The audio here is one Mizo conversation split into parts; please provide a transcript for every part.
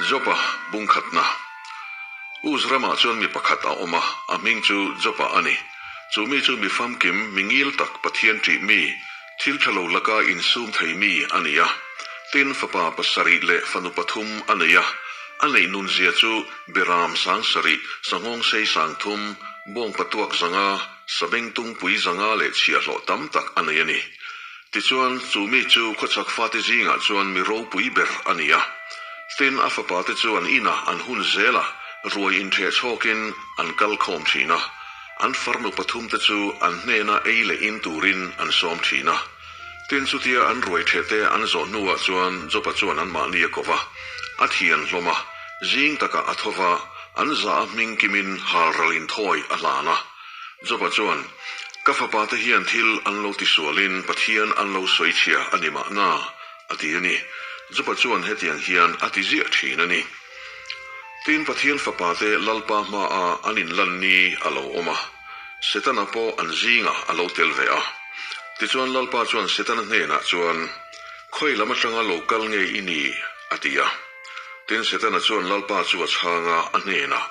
Jopa bung khatna. Uz ramah chuan mi pakhat a awm a, a hming chu Jopa a ni. Chu mi chu mi famkim, mi ngil tak, Pathian ṭih mi, thil ṭha lo laka insum thei mi a ni a. Tin, fapa pasarih leh fanu pathum a nei a. A neih nunzia chu Beram 7000, Sanghawng sei 3000, Bawng patuak 500, Sabeng tungpui 500 leh chhiahhlawh tam tak a nei a ni. Tichuan, chu mi chu khawchhak fate zingah chuan mi ropui ber a ni a. Tin, a fapate chu an inah an hun zel a, ruai intheh chhawkin an kal khawm thin a. An farnu pathumte chu an hnena ei leh in turin an sawm thin a. Tin, chutia an ruai thehte an zawh hnuah chuan Jopa chuan anmahni a ko va, a thian hlawm a, zing takah a tho va, an zah a hming kimin halral inthawi a hlan a. Joba chuan, Ka fapa te hian thil an lo tisualin Pathian an lo sawi chhia a ni mahna, a ti a ni. Joba chuan hetiang hian a ti ziah thin a ni. Tin, Pathian fapa te Lalpa hmaah an inlan ni a lo awm a, Setana pawh an zingah a lo tel ve a. Tichuan Lalpa chuan Setana hnenah chuan, Khawi lam atanga lo kal nge i ni? a ti a. Tin, Setana chuan Lalpa chu a chhang a, a hnenah,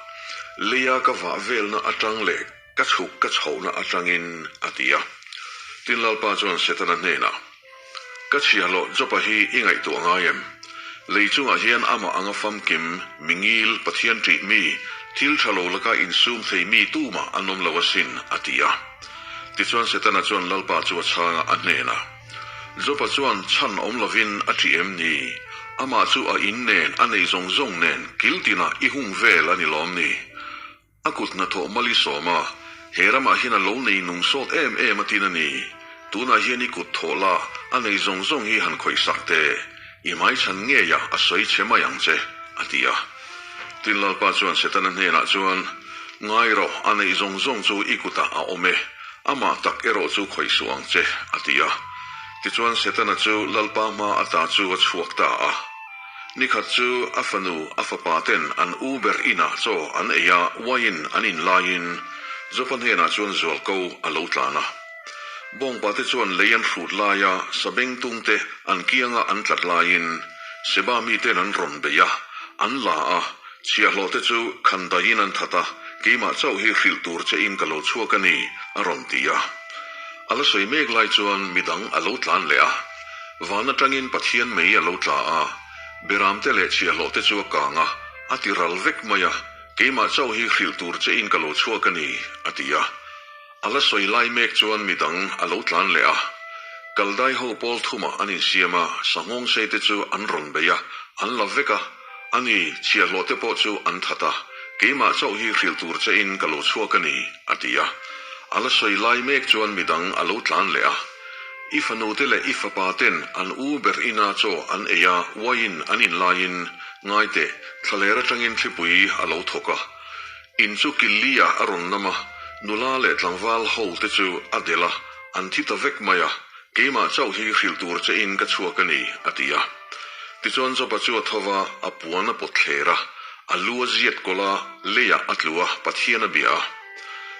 Leia ka vah velna atang leh ka chhuk ka chhohna atangin, a ti a. Tin, Lalpa chuan Setana hnenah, Ka chhiahhlawh Jopa hi i ngaihtuah ngai em? Lei chungah hian amah anga famkim, mingil, Pathian ṭih mi, thil ṭha lo laka insum thei mi tumah an awm lo asin, a ti a. Tichuan Setana chuan Lalpa chu a chhang a, a hnenah, Jopa chuan chhan awm lovin a ṭih em ni? Amah chu a in nen, a nei zawng zawng nen, kil tinah i hung vel a ni lawm ni? A kut hnathawh mal i sawm a, he ramah hian a lo nei nung sawt em em a tin a ni. Tunah hian i kut thawh la, a nei zawng zawng hi han khawih sak teh. I hmaichhan ngeiah a sawi chhe mai ang che, a ti a. Tin Lalpa chuan Setana hnenah chuan, Ngai rawh, a neih zawng zawng chu i kutah a awm e, amah tak erawh chu khawih suh ang che, a ti a. Tichuan Setana chu Lalpa hma ata chu a chhuak ta a. Nikhat chu a fanu, a fapa ten an u ber inah chaw an ei a, wine an in laiin Jopa hnenah chuan zualko a lo tlan a. Bawngpa te chuan lei an hrut laia sabeng tungte an kianga an tlat laiin Seba miten an rawn bei a, an la a, chhiahhlawh te chu khandaiin an that a, keimah chauh hi hrilh tur che in ka lo chhuak a ni, a rawn ti a. A la sawi mek lai chuan midang a lo tlan leh a, van atangin Pathian mei a lo tla a, beramte leh chhiahhlawh te chu a kang a, a ti ral vek mai a, keimah chauh hi hrilh tur che in ka lo chhuak a ni, a ti a. A la sawi lai mek chuan midang a lo tlan leh a, Kaldai ho pawl thumah an insiam a, sanghawng sei te chu an rawn bei a, an la vek a, ani, chhiahhlawh te pawh chu an that a, keimah chauh hi hrilh tur che in ka lo chhuak a ni, a ti a. A la sawi lai mek chuan midang a lo tlan leh a, I fanu te leh i fapa ten an u ber ina chaw an ei a, wine an in laiin, ngai teh, thlaler atangin thlipui a lo thawk a, In chu Killi-ah a rawn nam a, nula leh tlangval ho te chu a delh a, an thi ta vek mai a, keimah chauh hi hrilh tur che in ka chhuak a ni, a ti a. Tichuan Joba chu a tho va, a puan a pawt thler a, a lu a ziat kawlh a, leiah a tlu a, Pathian a bia a.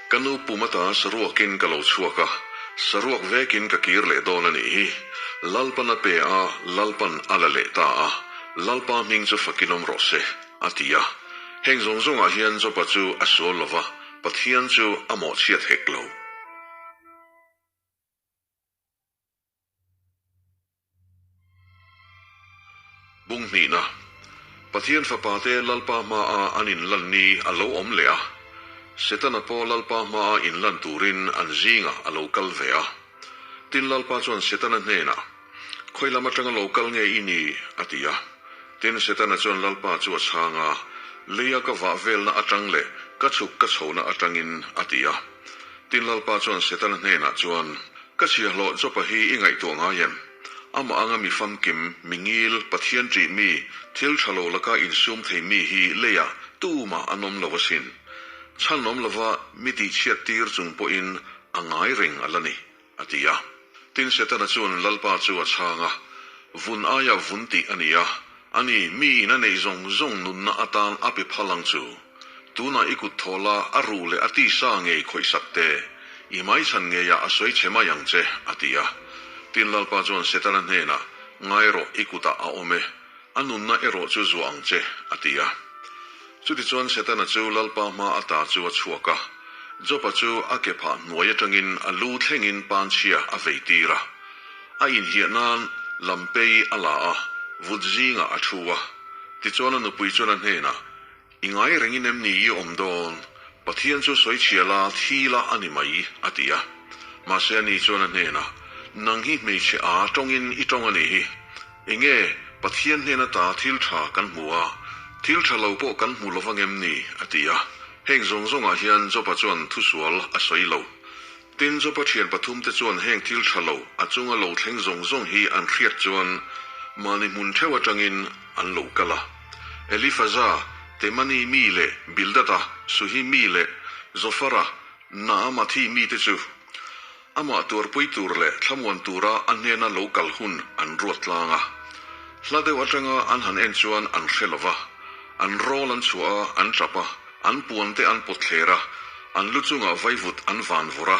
Ka nu pum ata saruakin ka lo chhuak a, saruak vekin ka kir leh dawn a nih hi. Lalpan a pe a, Lalpan a la leh ta a, Lalpa hming chu fakin awm rawh se, a ti a. Heng zawng zawngah hian Joba chu a sual lo va, Pathian chu a mawhchhiat hek lo. Bung hnihna, Pathian fapate Lalpa hmaa an inlan ni a lo awm leh a, Setana pawh Lalpa hmaa inlan turin an zingah a lo kal ve a. Tin Lalpa chuan Setana hnenah, Khawi lam atanga lo kal nge i ni? a ti a. Tin Setana chuan Lalpa chu a chhang a, Leia ka vah velna atang leh ka chhuk ka chhohna atangin, a ti a. Tin Lalpa chuan Setana hnenah chuan, Ka chhiahhlawh Jopa hi i ngaihtuah ngai em? Amah anga mi famkim, mi ngil, Pathian ṭih mi, thil ṭha lo laka insum thei mi hi leiah tumah an awm lo asin. Chhan awm lova mi tihchhiat tir chung pawhin a ngai reng a la ni, a ti a. Tin, Setana chuan Lalpa chu a chhang a, Vun aia vun tih a ni a, ani, mi in a neih zawng zawng nunna atan a pe phal ang chu. Tunah i kut thaw la, a ruh leh a tisa ngei khawihsak te, i hmaichhan ngeiah a sawi chhe mai ang che, a ti a. Tin, Lalpa chuan Setana hnenah, Ngai rawh, i kutah a awm e. A nunna erawh chu zuah ang che, a ti a. Chutichuan Setana chu Lalpa hma ata chu a chhuak a, Job-a chu a ke phah hnuai atangin a lu thlengin panchhia a vei tir a. A inhiah nan lampei a la a, vut zingah a thu a. Tichuan a nupui chuan a hnenah, I ngai rengin em ni i awm dawn? Pathian chu sawi chhia la, thi la a ni mai, a ti a. Mahse ani chuan a hnenah, Nang hi hmeichhe a tawngin i tawng a nih hi. Enge Pathian hnen ata thil tha kan hmu a, thil tha lo pawh kan hmu lovang em ni? a ti a. Heng zawng zawngah hian Joba chuan thusual a sawi lo. Tin, Joba thian pathumte chuan heng thil tha lo a chunga lo thleng zawng zawng hi an hriat chuan mahni hmun theuh atangin an lo kal a. Elifaza, Temani mi leh Bildada, Suhi mi leh Zofara, Naamathi mite chu amah tuarpui tur leh thlamuan tura a hnena lo kal hun an ruat tlang a. Hla deuh atanga an han en chuan an hre lo va, an rawl an chhuah a, an tap a, an puante an pawt thler a, an lu chungah vaivut an van vawrh a.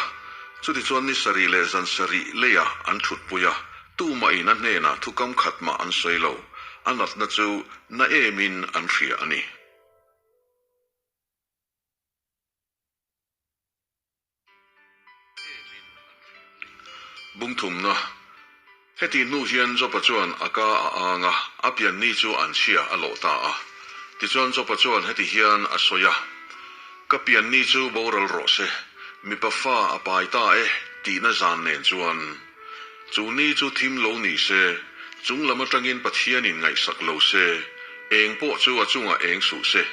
Chutichuan ni sarih leh zan sarih leiah an thutpui a, tumahin a hnenah thukam khat mah an sawi lo, a natna chu na emin an hria a ni. Bungthumna, Heti hnu hian Jopa chuan a ka a ang a, a pianni chu an chhia a lawh ta a. Tichuan Jopa chuan heti hian a sawi a, Ka pianni chu boral rawh se, mipa fa a pai ta e tihna zan nen chuan. Chu ni chu thim lo ni se, chung lam atangin Pathianin ngaihsak lo se, eng pawh chu a chungah eng suh se.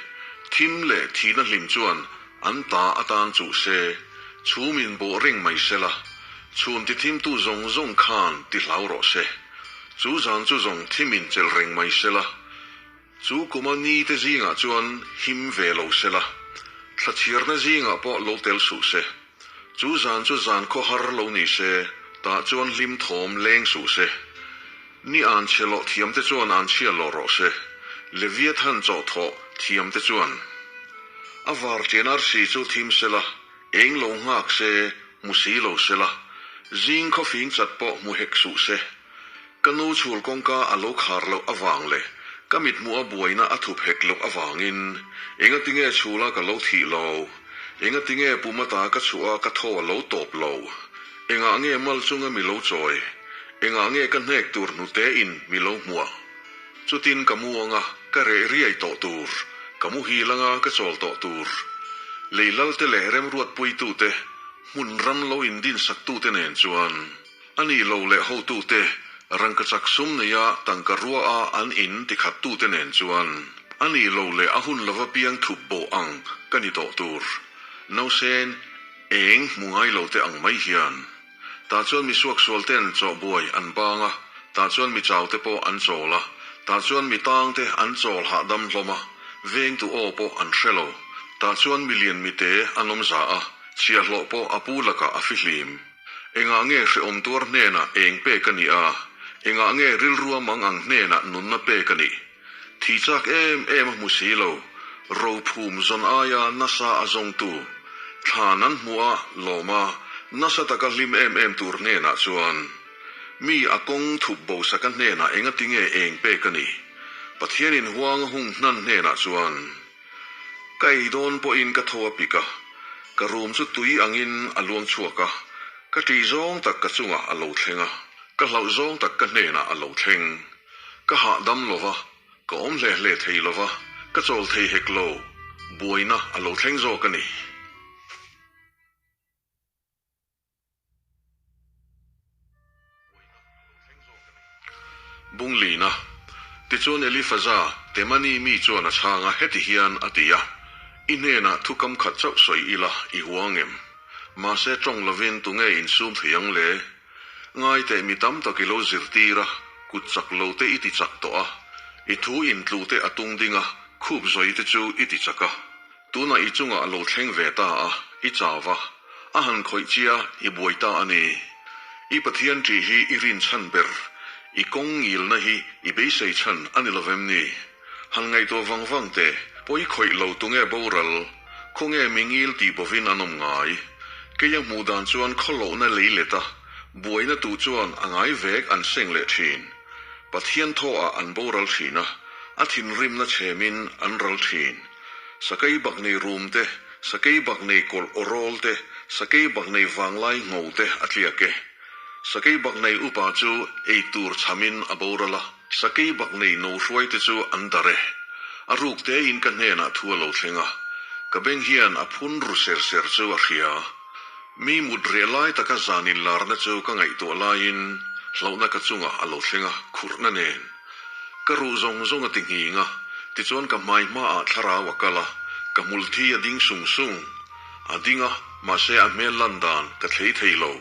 Thim leh thihna hlim chuan An ta atan chuh se, chhum in bawh reng mai se la, chhun ti thimtu zawng zawng khan ti hlau rawh se. Chu zan chu zawng thim in chelh reng mai se la, chu kuma ni te zingah chuan him ve lo se la, thlachhiarna zingah pawh lo tel suh se. Chu zan chu zan khawhar lo ni se, tah chuan hlim thawm leng suh se. Ni an chhe loh thiam te chuan an chhia loh rawh se, Leviathan chawh thawh thiam te chuan. A var chen arsi chu thim se la, eng lo nghak se, hmu si lo se la, zing khawfing chat pawh hmu hek suh se. Ka nu chhul kawngka a lo khar loh avang leh ka mithmuh a buaina a thup hek loh avangin engatinge chhula ka lo thih lo, engatinge pumata ka chhuah a ka thaw a lo tawp lo, engah nge mal chunga mi lo chawi? Engah nge ka hnek tur hnute in mi lo hmuah? Chutin ka mu anga ka reh riai tawh tur, ka muhil anga ka chawl tawh tur. Lei lalte leh remruatpuitute, hmun ram lo indinsaktute nen chuan, a nih lo leh hotute, rangkachak sum neia tangka ruaha an in tikhattute nen chuan, a nih lo leh a hun lova piang thup bawh ang ka ni tawh tur. Nausen eng hmu ngai lote ang mai hian. Tah chuan mi suaksual ten chaw buai an bang a, tah chuan mi chau te pawh an chawl a, tah chuan mi tang te an chawl hahdam hlawm a, vengtu aw pawh an hre lo. Tah chuan mi lian mi te an awm za a, chhiahhlawh pawh a pu lakah a fihlim. Engah nge hrehawm tuar hnenah eng pek a nih a, engah nge rilrua mang ang hnenah nunna pek a nih? Thi chak em em a hmu si lo, rophum zawn aia nasa a zawngtu, thlan an hmuh a lawm a, nasa taka hlim em em tur hnenah chuan, Mi a kawng thup bosaka hnenah engatinge eng pek a ni? Pathianin huang a hung hnan hnenah chuan, Ka ei dawn pawhin ka tho a pik a, ka room chu tui angin a luang chhuak a, ka ṭih zawng tak ka chungah a lo thleng a, ka hlauh zawng tak ka hnenah a lo thleng. Ka hahdam lo va, ka awm hle hle thei lo va, ka chawl thei hek lo, buaina a lo thleng zawk a ni. Bunglina, Tichuan Elifaza, Temani mi chuan a chhang a, heti hian a ti a, I hnenah thu kam khat chauh sawi ila i hua ngem? Mahse tawng lovin tunge insum thei ang le? Ngaiteh mi tam tak i lo zirtir a, kut chak lo te i ti chak tawh a, i thu intlu te a tung ding a, khup zawi te chu i ti chak a. Tunah i chungah a lo thleng ve ta a, i chau va, a han khawih chia i buai ta a ni. I Pathian ṭih hi i rin chhan ber, i kawng ngilna hi i beisei chhan a ni lovem ni? Han ngaihtuah vang vang teh, pawi khawih lo tunge boral, khawnge mi ngil tih bovin an awm ngai. Keia hmuh dan chuan khawlohna lei let a, buaina tuh chuan a ngai vek an seng leh thin. Pathian thawhah an boral thin a, a thinrimna chhemin an ral thin. Sakeibaknei rum te, sakeibaknei kawlh awrawl te, sakeibaknei vanglai ngho te a tliak e. Sakeibaknei upa chu ei tur chhamin a boral a, sakeibaknei no hruai te chu an darh e. A ruk tein ka hnenah thu a lo thleng a, ka beng hian a phun ru ser ser chu a hria. Mi mut reh lai taka zan inlarna chu ka ngaihtuah laiin hlauhna ka chungah a lo thleng a, khurhna nen. Ka ruh zawng zawng a ti nghing a, tichuan ka hmai hmaah thlarau a kal a, ka hmul thi a ding sung sung. A ding a, mahse a hmel lan dan ka thlei thei lo.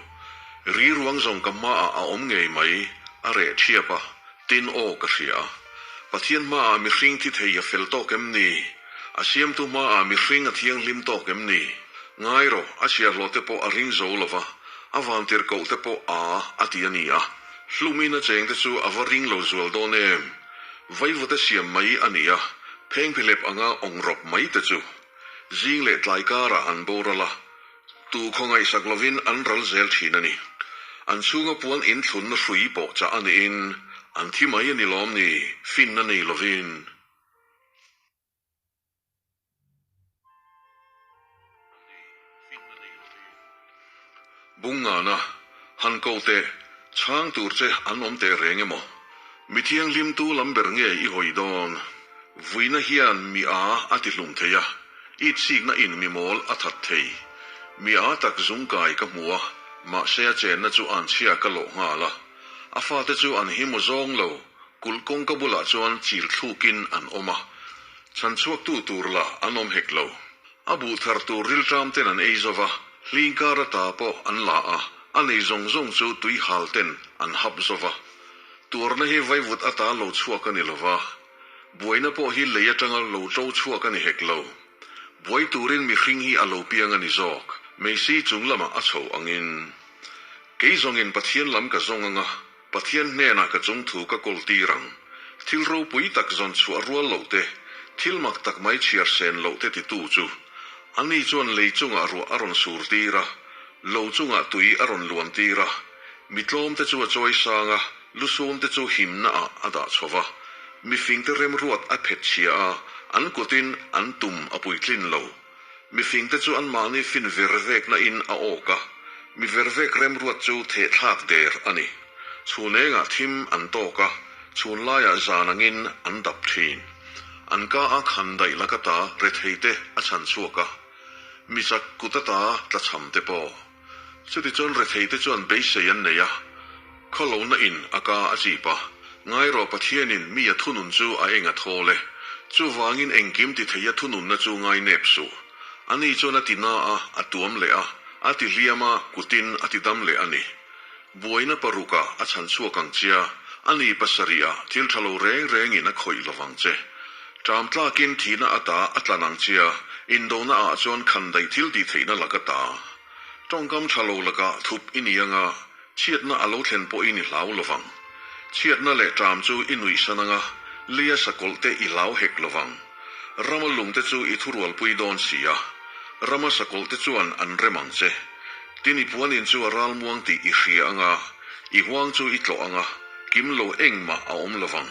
Ri ruang zawng ka hmaah a awm ngei mai, a reh thiap a, tin aw ka hria a. Pathian hmaah mihring thi thei a fel tawk em ni? A siamtu hmaah mihring a thianghlim tawk em ni? Ngai rawh, a chhiahhlawh te pawh a ring zo lo va, a vantir koh te pawh a a ti a ni a. Hlumin a cheng te chu a va ring lo zual dawn em? Vaivute siam mai a ni a, phengphehlep anga awngrawp mai te chu. Zing leh tlai karah an boral a, tu khawngaihsak lovin an ral zel thin a ni. An chhunga puan inthlunna hrui pawh chah a niin an thi mai a ni lawm ni, finna nei lovin. Bungngana, han ko teh, chhang tur che an awm teh reng emaw? Mi thianghlim tu lam ber nge i hawi dawn? Vuina hian mi a a ti hlum thei a, i chikna in mi mawl a that thei. Mi a tak zungkai ka hmu a, mahse a chenna chu anchhia ka lawh nghal a. A fate chu an him aw zawng lo, Kulh kawngka bulah chuan chil thlukin an awm a, chhan chhuaktu tur lah an awm hek lo. A buh thar tur rilṭam ten an ei zo va, hling kar ata pawh an la a, a nei zawng zawng chu tui hal ten an hap zo va. Tuarna hi vaivut ata lo chhuak a ni lo va, buaina pawh hi lei aṭanga lo ṭo chhuak a ni hek lo. Buai turin mihring hi a lo piang a ni zawk, Meisi chung lamah a chho angin. Kei zawngin Pathian lam ka zawng anga, Pathian hnenah ka chung thu ka kawl tir ang. Thil ropui tak zawn chhuah rual loh te, thil mak tak mai chhiar sen loh te titu chu. Ani chuan lei chungah ruah a rawn sur tir a, lo chungah tui a rawn luan tir a. Mi tlawm te chu a chawi sang a, lusum te chu himna ah a dah chho va. Mifing te remruat a phet chhia a, an kutin an tum a puitlin lo. Mifing te chu anmahni fin ver vekna in a awk a, mi ver vek remruat chu thehthlak der a ni. Chhun engah thim an tawk a, chhun laiah zan angin an dap thin. An ka a khan daih laka ta rethei te a chhan chhuak a, mi chak kut ata tlachham te pawh. Chutichuan rethei te chuan beisei an nei a, khawlohna in a ka a chip a, Ngairawh Pathianin mi a thunun chu a eng a thawl e, chuvangin engkim ti thei a thununna chu ngai nep suh. Ani chuan a ti na a, a tuam leh a, a ti hliam a, kutin a ti dam leh a ni. Buaina parukah a chhan chhuak ang chia, ani pasarihah thil tha lo reng rengin a khawih lovang che. Ṭam tlakin thihna ata a tlan ang chia, indona ah chuan khandaih thil tih theihna lak ata. Ṭawngkam ṭha lo lakah thup i ni anga, chhiatna a lo thlen pawhin i hlau lovang. Chhiatna leh ṭam chu i nuihsan anga, leia sakawlh te i hlau hek lovang. Rama lung te chu i thurualpui dawn si a, rama sakawlh te chuan an rem ang che. Tin i puanin chu a ralmuang tih i hria anga, i huang chu i tlawh anga, kim lo engmah a awm lovang.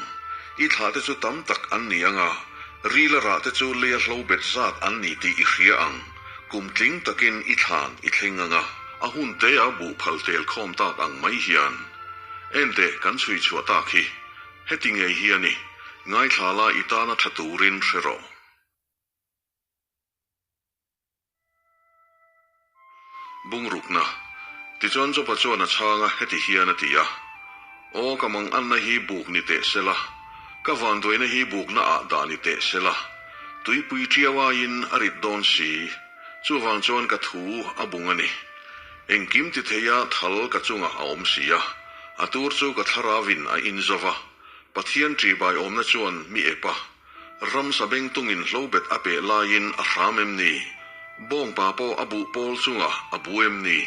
I thlah te chu tam tak an ni anga, rila rah te chu leia hlo bet zat an ni tih i hria ang. Kum tling takin i thlan i thleng anga, a hun te a buh phal tel khawm tak ang mai hian. Enteh kan chhui chhuah tak hi, heti ngei hi a ni, ngaithla la i tana tha turin hre rawh. Bungrukna. Tichuan Jopa chuan a chhang a, heti hian a ti a, Aw ka mang anna hi buk ni teh se la, ka vanduaina hi bukna ah dah ni teh se la, tuipui ṭiau aiin a rit dawn si, chuvang chuan ka thu a bung a ni. Engkim ti theia thal ka chungah a awm si a, a tur chu ka thlarauin a in zo va, Pathian ṭihbai awmna chuan mi ep a, Ramsa bengtungin hlobet a peh laiin a hram em ni? Bawngpa pawh a buh pawl chungah a bu em ni?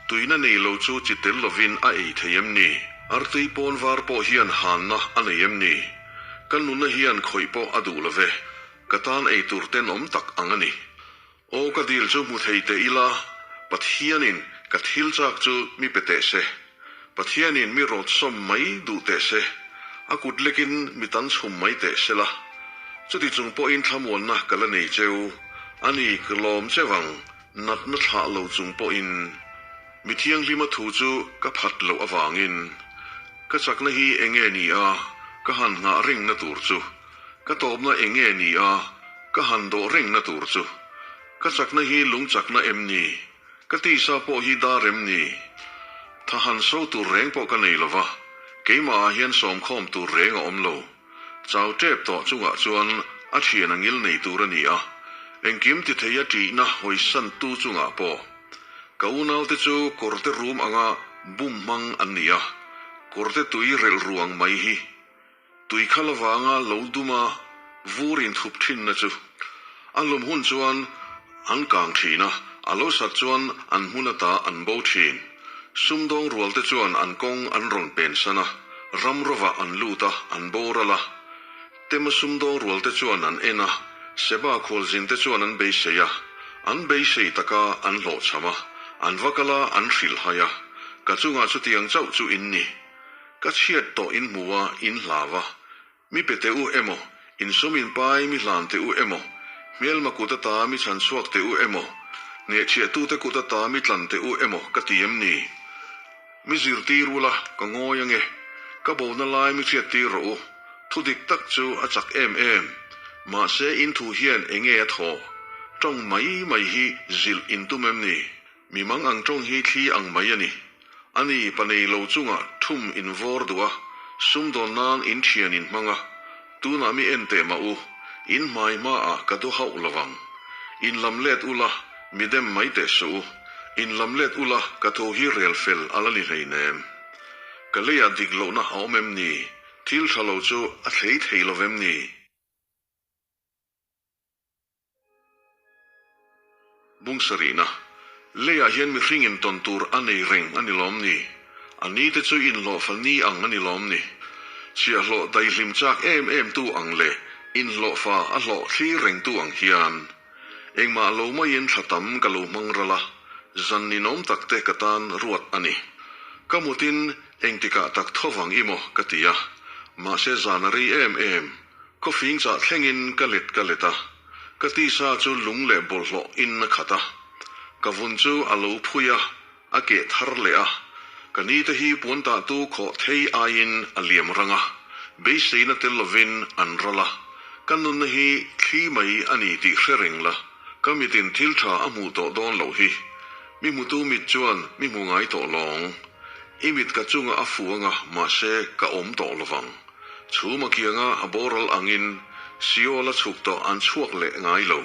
Tuina nei lo chu chi tel lovin a ei thei em ni? Artui pawn var pawh hian hanna a nei em ni? Ka nuna hian khawih pawh a duh lo ve, ka tan ei tur tenawm tak ang a ni. Aw ka dil chu hmu thei teh ila, Pathianin ka thil chak chu mi pe teh se. Pathianin mi rawt sawm mai duh teh se. A kut lekin mi tan chhum mai teh sela. Chuti chung pawhin thlamuanna ka la nei cheu. A ni, ka lawm cheu ang, natna thlah lo chung pawhin. Mi thianghlima thu chu ka phat loh avangin. Ka chakna hi eng nge ni a, ka han nghah rengna tur chu? Ka tawpna eng nge ni a, ka han dawh rengna tur chu? Ka chakna hi lung chakna em ni? Ka tisa pawh hi dar em ni? Tha han so tur reng pawh ka nei lo va, keimahah hian sawmkhawm tur reng a awm lo. Chau tep tawh chungah chuan a thian a ngil nei tur a ni a, engkim ti thei a ṭihna hawisan tu chungah pawh. Ka unaute chu kawrte rum anga bum hmang an ni a, kawrte tui relh ruang mai hi. Tui kha la vanga lo duma vur inthup thinna chu a hlum hun chuan an kang thin a, a lo sat chuan an hmun ata an bo thin. Sumdawng rualte chuan an kawng an rawn pensan a, ram rovah an lut a, an boral a. Tema sumdawng rualte chuan an en a, Seba khualzinte chuan an beisei a, an beisei taka an hlawhchham a, an va kal a, an hrilhhai a, Ka chungah chutiang chauh chu in ni. Ka chhiat tawh in hmu a, in hlau a. Mi pe teh u emaw, in sum in pai mi hlan teh u emaw, hmelma kut ata mi chhan chhuak teh u emaw, hnehchhiahtute kut ata mi tlan teh u emaw ka ti em ni? Mi zirtir ula, ka ngawi ange. Ka bona lai mi hriattir rawh u. Thu dik tak chu a chak em em. Mahse in thu hian enge a thawh? Tawng mai mai hi zilh in tum em ni? Mi mang ang tawng hi thli ang mai a ni. A ni, pa nei lo chungah thum in vawr duh a, sumdawn nan in thian in hmang a. Tunah mi en teh mah u, in hmai hmaah ka duh hauh lo vang. In lam let ula, mi dem mai teh suh u. In lam let ula, ka thu hi rel fel a la ni hleinem. Ka leiah dik lohna a awm em ni? Thil tha lo chu a thlei thei lo vem ni? Bung sarihna, Leiah hian mihring intawn tur a nei reng a ni lawm ni? A ni te chu inhlawhfa ni ang a ni lawm ni? Chhiahhlawh daihlim chak em em tu ang leh inhlawhfa a hlawh thlir reng tu ang hian engmah lo maiin thla tam ka lo hmang ral a, zan ninawm tak te ka tan ruat a ni. Ka mutin engtikah tak thovang i maw ka ti a, mahse zan a rei em em. Khawfing chah thlengin ka let ka let a, ka tisa chu lung leh bawlhhlawh in a khat a. Ka vun chu a lo phui a, a keh thar leh a. Ka ni te hi puan tah tu khawh thei aiin a liam rang a, beiseina tel lovin an ral a. Ka nunna hi thli mai a ni tih hre reng la, ka mitin thil tha a hmuh tawh dawn loh hi. Mi hmutu mit chuan mi hmu ngai tawh lawng. I mit ka chungah a fu anga mahse ka awm tawh lovang. Chhum a kianga a boral angin Seol a chhuk tawh an chhuak leh ngai lo.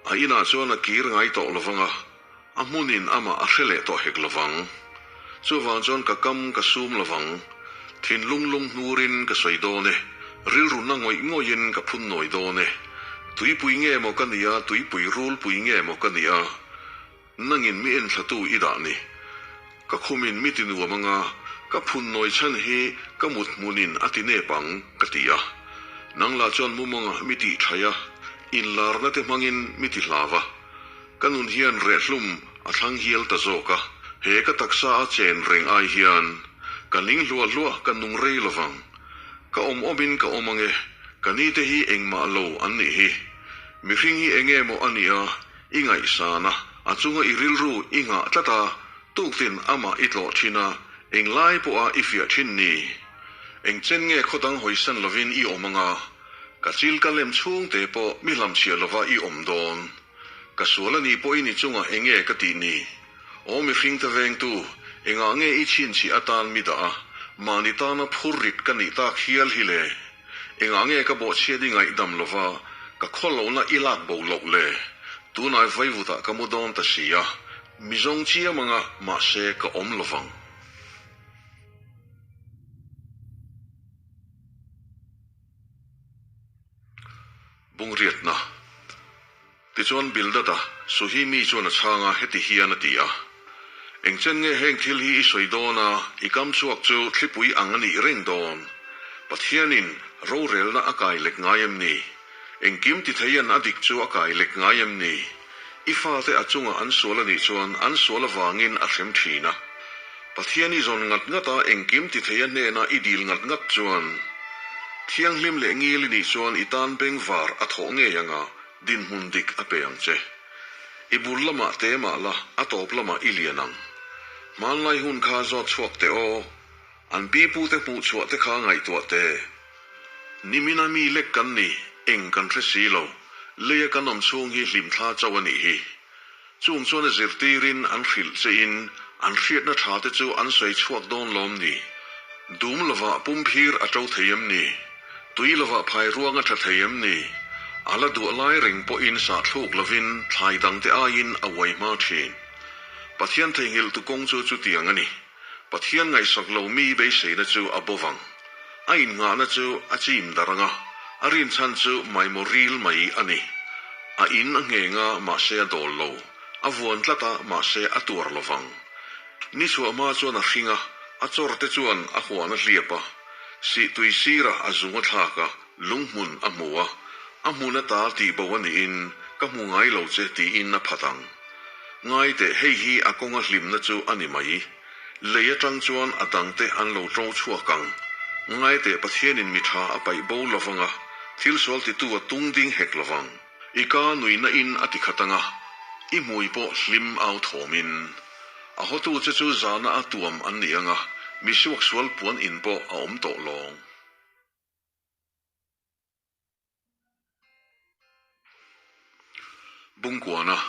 A inah chuan a kir ngai tawh lovang a, a hmunin amah a hre leh tawh hek lovang. Chuvang chuan ka kam ka sum lovang. Thinlung lung hnurin ka sawi dawn e, rilru na ngawih ngawihin ka phun nawi dawn e. Tuipui nge maw ka nia, tuipui rulpui nge maw ka nia. Nangin mi enthlatu i dah ni. Ka khumin mi ti nuam anga, ka phun nawi chhan hi ka mut hmunin a ti nep ang, ka ti a. Nang lah chuan mumanga mi tih thaih a, inlarna te hmangin mi ti hlau a. Ka nun hian rehlum a thlang hial ta zawk a, he ka taksa a chen reng ai hian ka ning hluah hluah ka nung rei lovang. Ka awm awmin ka awm ange, ka ni te hi engmah lo an nih hi. Mihring hi enge maw a nih a, I ngaihsan a, a chunga i rilru i nghah tlat a, tuktin amah i tlawh thin a, englai pawha i fiah thin ni? Eng chen nge khaw dang hawisan lovin i awm anga, ka chil ka lem chhungte pawh mi hlamchhiah lova i awm dawn? Ka sual a nih pawhin i chungah enge ka tih ni? Aw mihringte vengtu, engah nge i chhinchhiah atan mi dah a, mahni tana phur rit ka nih tak hial hi le? Engah nge ka bawhchhiat i ngaihdam lova ka khaw lohna i lak bo loh le? Tunai vaivutah ka mu dawn ta si a, mi zawng chiam anga mahse ka awm lovang. Bungriatna. Tichuan Bildad-a, Suhi mi chuan a chhang a, heti hian a ti a, Eng chen nge heng thil hi i sawi dawn a, i kam chhuak chu thlipui ang a nih reng dawn? Pathianin rorelna a kai lek ngai em ni? Engkim ti theian a dik chu a kai lek ngai em ni? I fate a chungah an sual a nih chuan an sual avangin a hrem thin a. Pathian i zawn ngat ngat a, engkim ti thei a hnena i dil ngat ngat chuan. Thianghlim leh ngil i nih chuan i tan bengvar a thawh ngei anga dinhmun dik a pe ang che. I bul lamah te mah la, a tawp lamah i lian ang. Hmanlai hun kha zawt chhuak teh aw. An pipute hmuh chhuah te kha ngaihtuah teh. Nimina mi lek kan ni, eng kan hre si lo. Leia kan awm chhung hi hlimthla chauh a nih hi. Chung chuan a zirtirin an hrilh che in an hriatna tha te chu an sawi chhuak dawn lawm ni? Dum lovah pumphir a to thei em ni? Tui lovah phai ruang a tha thei em ni? A la duah lai reng pawhin sah thluk lovin thlai dangte aiin a uai hma thin. Pathian theihnghilhtu kawng chu chutiang a ni. Pathian ngaihsak lo mi beiseina chu a bo vang. A innghahna chu a chim darh ang a, a rinchhan chu maimaw ril mai a ni. A in a ngheng a, mahse a dawl lo. A vuan tlat a, mahse a tuar lo vang. Ni chhuah hma chuan a hring a, a chawr te chuan a huan a hliap a. Sihtui sirah a zung a thlak a, lunghmun a hmu a. A hmun ata tihbo a niin, Ka hmu ngai lo che tiin a phat ang. Ngai teh, hei hi a kawnga hlimna chu a ni mai. Lei atang chuan a dangte an lo ṭo chhuak ang. Ngai teh, Pathianin mi ṭha a paih bo lo vang a, thil sual titu a tung ding hek lo vang. I ka nuihna in a ti khat ang a, i hmui pawh hlim au thawmin. A hawtu che chu zahna a tuam an ni ang a, mi suaksual puan in pawh a awm tawh lawng. Bungkuana,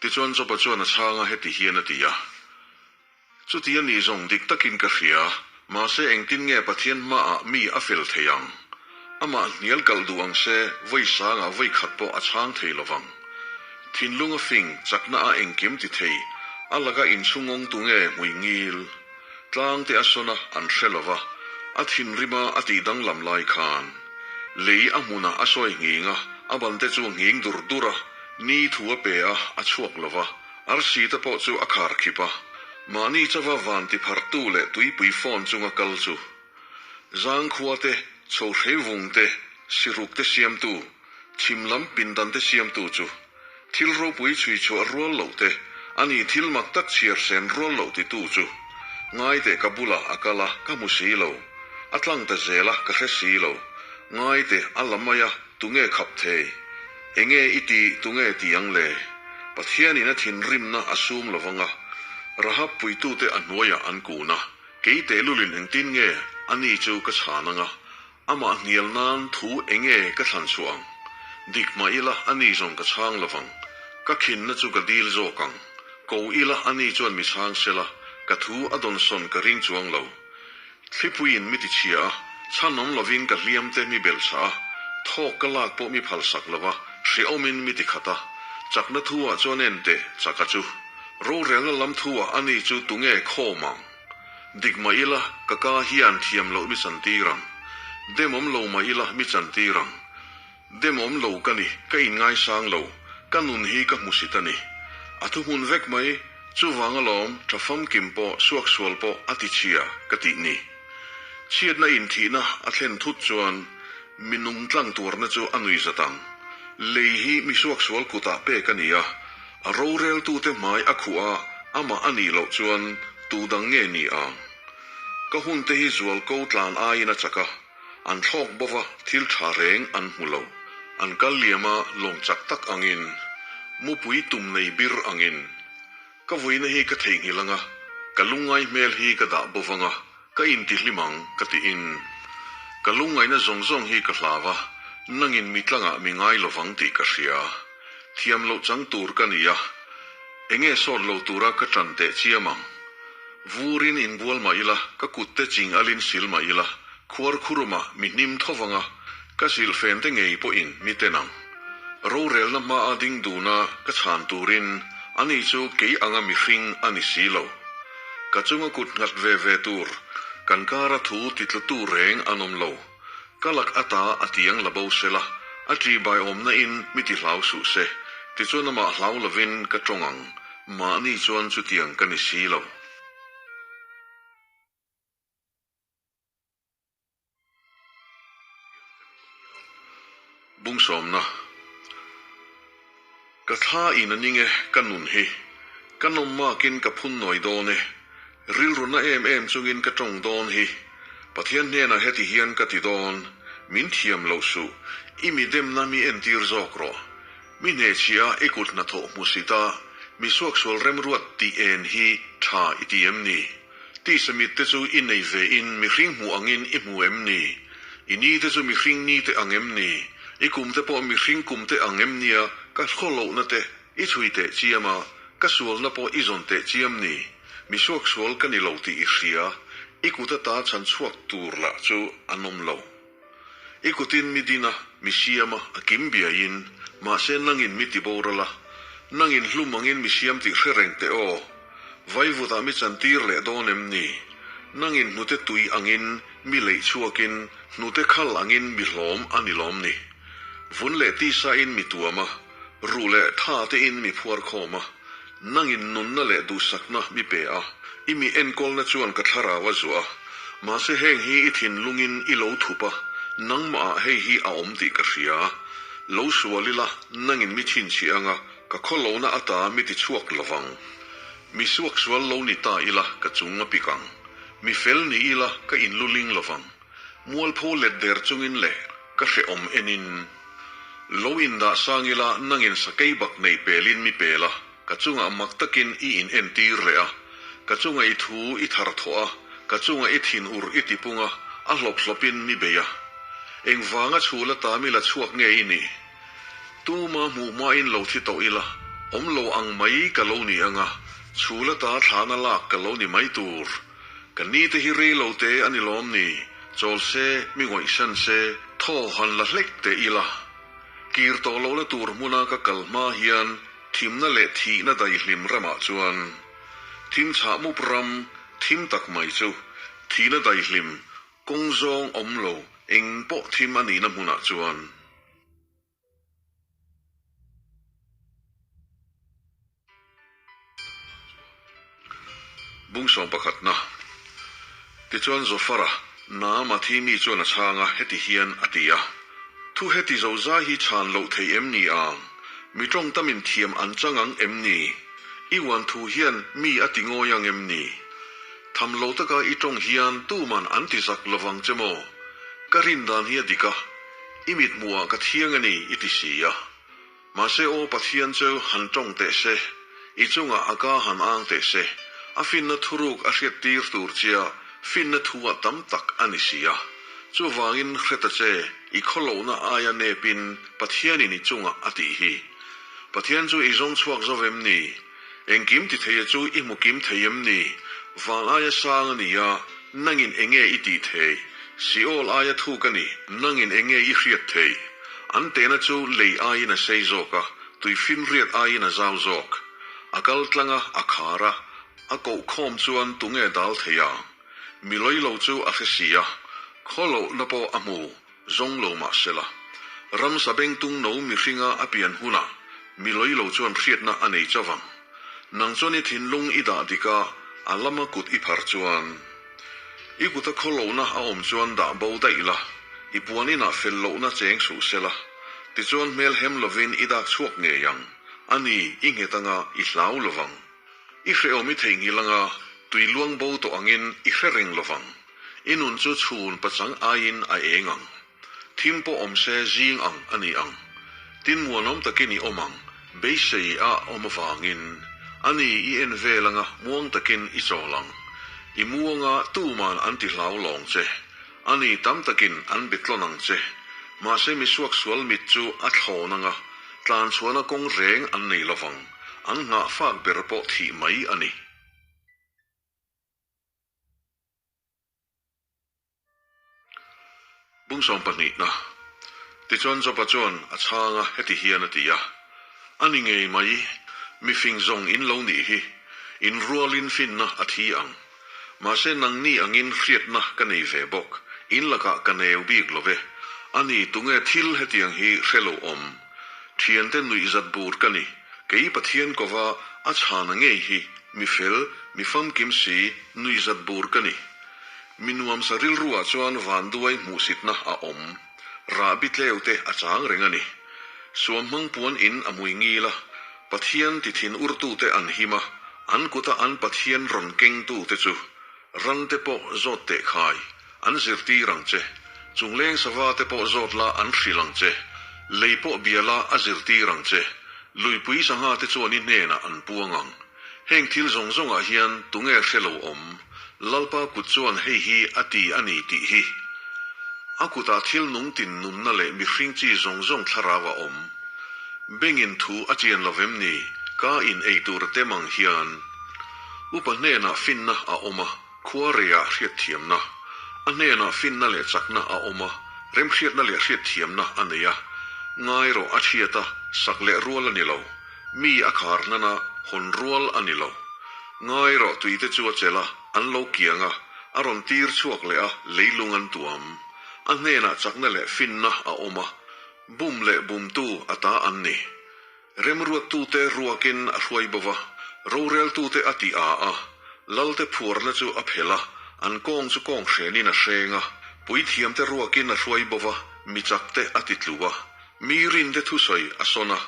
Tichuan Joba chuan a chhang a, heti hian a ti a, Chuti a nih zawng dik takin ka hria, mahse engtin nge Pathian hmaah mi a fel thei ang? Amah hnial kalh duh ang se, vawi sangah vawi khat pawh a chhang thei lo vang. Thinlung a fing, chakna a engkim ti thei, a laka inchhungawng tu nge hmui ngil? Tlang te a sawn a, an hre lo va, a thinrima a tih danglam lai khan lei a hmunah a sawi nghing a, a ban te chu a nghing dur dur a, ni thu a pe a, a chhuak lo va, arsi te pawh chu a khar khip a, mahni chauva van ti phartu leh tuipui phone chunga kal chu Zangkhua te, chhohrei vung te, siruk te siamtu, chhim lam pindan te siamtu chu thil ropui chhui chhuah rual loh te, a ni thil mak tak chhiar sen rual loh titu chu Ngaite ka bulah a kal a, ka hmu si lo. A tlang ta zel a, ka hre si lo. Ngaite a la mai a, tunge khap thei? Enge i ti, tunge ti ang le? Pathianin a thinrimna a sum lo vang a, Rahab puitute a hnuaiah an kun a, Kei tehlulin engtin nge a ni chu ka chhan ang a, amah hnial nan thu enge ka thlan chhuah ang? Dik mah ila a ni zawng ka chhang lovang, ka khinna chu ka dil zawk ang. Ko ila a ni chuan mi chhang sela, ka thu a dawnsawn ka ring chuang lo. Thlipuiin mi tichhia a, chhan awm lovin ka hliam te mi belh chah a, thawk ka lak pawh mi phalsak lova, hrehawmin mi tikhat a. Chakna thu ah chuan en teh, chaka chu. Rorelna lam thu ah ani chu tunge khawm ang? Dik mah ila ka ka hian thiam loh mi chantir ang. Demawm lo mah ila mi chantir ang. Demawm lo ka ni, ka inngaisang lo, ka nun hi ka hmusit a ni. A thuhmun vek mai, chuvang alawm tha famkim pawh suaksual pawh a ti chhia ka tih ni. Chhiatna inthihna a thlen thut chuan mi nung tlang tuarna chu a nui zat ang. Lei hi mi suaksual kutah pek a ni a, A roreltute hmai a khuh a, amah a nih loh chuan tu dang nge ni ang? Ka hunte hi zualko tlan aiin a chak a, an thlawk bo va, thil tha reng an hmu lo. An kal liam a, lawng chak tak angin, mupui tum nei bir angin. Ka vuina hi ka theihnghilh ang a, ka lungngai hmel hi ka dah bo vang a, Ka intihlim ang, ka tiin. Ka lungngaihna zawng zawng hi ka hlau a, nangin mi tlangah mi ngai lovang tih ka hria. Thiam loh chang tur ka ni a, enge sawt lo tura ka ṭan teh chiam ang. Vurin inbual mah ila, ka kutte ching alin sil mah ila, khuar khurumah mi hnim tho vang a, ka silhfen te ngei pawhin mi ten ang. Rorelna hmaa ding duna ka chhan turin ani chu kei anga mihring a ni si lo. Ka chunga kut nghat ve ve tur, kan kara thu titlutu reng an awm lo. Ka lak ata a tiang la bo sela, a ṭihbai awmna in mi ti hlau suh se, tichuan amah hlau lovin ka ṭawng ang, mahni chuan chutiang ka ni si lo. Bungsawmna, Ka thla in a ning e, ka nun hi. Ka nawm makin ka phun nawi dawn e. Rilru na em em chungin ka tawng dawn hi. Pathian hnenah heti hian ka ti dawn, Min thiam lo suh, i mi demna mi entir zawk rawh. Mi hnehchhia i kut hnathawh hmusit a, mi suaksual remruat tih en hi tha i ti em ni? Tisa mit te chu i nei ve in mihring hmuh angin i hmu em ni? I ni te chu mihring ni te ang em ni? I kum te pawh mihring kum te ang em nia ka khawlohna te i chhui teh chiam a, ka sualna pawh i zawn teh chiam ni? Mi suaksual ka ni lo tih i hria, i kut ata chhan chhuak tur lah chu an awm lo. I kutin mi din a, mi siam a, a kim biaiin, mahse nangin mi ti boral a, nangin hlum angin mi siam tih hre reng teh aw. Vaivutah mi chantir leh dawn em ni? Nangin hnute tui angin mi leih chhuakin hnute khal angin mi hlawm a ni lawm ni? Vun leh tisain mi tuam a, ruh leh tha tein mi phuar khawm a, nangin nunna leh duhsakna mi pe a, i mi enkawlna chuan ka thlarau a zuah a. Mahse heng hi i thinlungin i lo thup a, nangmahah hei hi a awm tih ka hria. Lo sual ila, nangin mi chhinchhiah anga ka khawlohna ata mi ti chhuak lovang. Mi suaksual lo ni ta ila ka chung a pik ang. Mi fel ni ila ka inluling lovang. Mualpho let der chungin leh ka hrehawm enin. Lo indah sang ila nangin sakei bak nei pelin mi pel a, ka chungah mak takin i in entir leh a. Ka chunga i thu i thar thawh a, ka chunga i thin ur i tipung a, a hlawp hlawpin mi bei a. Engvanga chhul ata mi la chhuak nge i nih? Tuma hmuh hmain lo thi tawh ila, awm lo ang mai ka lo ni anga, chhul ata thlana lak ka lo ni mai tur. Ka ni te hi rei lo te a ni lawm ni? Chawl se, mi ngawihsan se, thaw han la hlek teh ila. Kir tawh lohna tur hmuna ka kal hma hian thimna leh thihna daihlim ramah chuan thim chhah mup ram thim tak mai chu thihna daihlim kawng zawng awm lo eng pawh thim a nihna hmunah chuan. Bung sawm pakhatna. Tichuan Zofara, Naama thi mi chuan a chhang a, heti hian a ti a, Thu heti zozai hi chhan loh thei em ni ang? Mi tawng tamin thiam an chang ang em ni? I uan thu hian mi a ti ngawi ang em ni? Tham lo taka i tawng hian tuman an ti zak lovang che maw? Ka rin dan hi a dik a, i mithmuhah ka thiang a ni i ti si a. Mahse aw Pathian chu han tawng teh se, i chungah a ka han ang teh se, a finna thuruk a hriat tir tur chia finna thu ah tam tak a ni si a. Chuvangin hre ta che, i khawlohna aia nepin Pathianin i chungah a tih hi. Pathian chu i zawng chhuak zo vem ni? Engkim ti theia chu i hmu kim thei em ni? Van aia sang a ni a, nangin enge i tih theih? Seol aia thuk a ni, nangin enge i hriat theih? An tehna chu lei aiin a sei zawk a, tuifinriat aiin a zau zawk. A kal tlang a, a khar a, a koh khawm chuan tunge dal thei ang? Mi lawi lo chu a hre si a, khawlohna pawh a hmu. Zawng lo mah sela, ramsa bengtung no mihringa a pian hunah mi lawi lo chuan hriatna a nei chauh ang. Nang chuan i thinlung i dah dik a, a lama kut i phar chuan. I kuta khawlohna a awm chuan dah bo daih la, i puan inah fel lohna cheng suh sela, tichuan hmel hem lovin i dak chhuak ngei ang. A ni, i nghet anga i hlau lovang. I hrehawm i theihnghilh anga tui luang bo tawh angin i hre reng lovang. I nun chu chhun pachang aiin a eng ang. Thim pawh awm se zing ang a ni ang. Tin muanawm takin i awm ang, beisei a awm avangin. A ni i en vel anga muang takin i chawl ang. I mu anga tuman an ti hlau lawng che. A ni tam takin an be tlawn ang che. Mahse mi suaksual mit chu a thlawn anga tlanchhuahna kawng reng an nei lovang. An nghah fak ber pawh thih mai a ni. Bung sawmpahnihna. Tichuan Joba chuan a chhang a, heti hian a ti a, A ni ngei mai, mi fing zawng in lo nih hi, in rualin finna a thi ang. Mahse nangni angin hriatna ka nei ve bawk, in lakah ka neu bik lo ve. A ni, tunge thil hetiang hi hre lo awm? Thiante nuihzat bur ka ni, kei Pathian kova a chhana ngei hi, mi fel, mi famkim si, nuihzat bur ka ni. Mi nuamsa rilruah chuan vanduai hmuhsitna a awm. Rahbi tleu te a chang reng a ni. Suamhmang puan in a mui ngil a, Pathian ti thin urtute an him a, an kuta an Pathian rawn kengtute chu ran te pawh zawt teh khai. an zirtir ang che. Chungleng sava te pawh zawt la, an hrilh ang che. Lei pawh bia la, a zirtir ang che. Luipui sangha te chuan i hnenah an puang ang. Heng thil zawng zawngah hian tunge hre lo awm? Lalpa kut chuan hei hi a ti a ni tih hi. A kutah thil nung tin nunna leh mihring chi zawng zawng thlarau a awm. Bengin thu a chian lo vem ni? Ka in ei tur a tem ang hian. Upa hnenah finna a awm a, khua reiah hriatthiamna. A hnenah finna leh chakna a awm a, remhriatna leh hriatthiamna a nei a. Ngai rawh a chhiat a, sak leh rual a ni lo. Mi a khar hnana hawn rual a ni lo. Ngai rawh tuite chu a chelh a, an lo kiang a, a rawn tir chhuak leh a, leilung an tuam. A hnenah chakna leh finna a awm a, bum leh bumtu a ta an ni. Remruattute ruakin a hruai bo va, roreltute a ti a a, lalte phuarna chu a phelh a, an kawng chu kawng hrenin a hreng a, puithiamte ruakin a hruai bo va, mi chakte a ti tlu a, mi rinte thusawi a sawn a,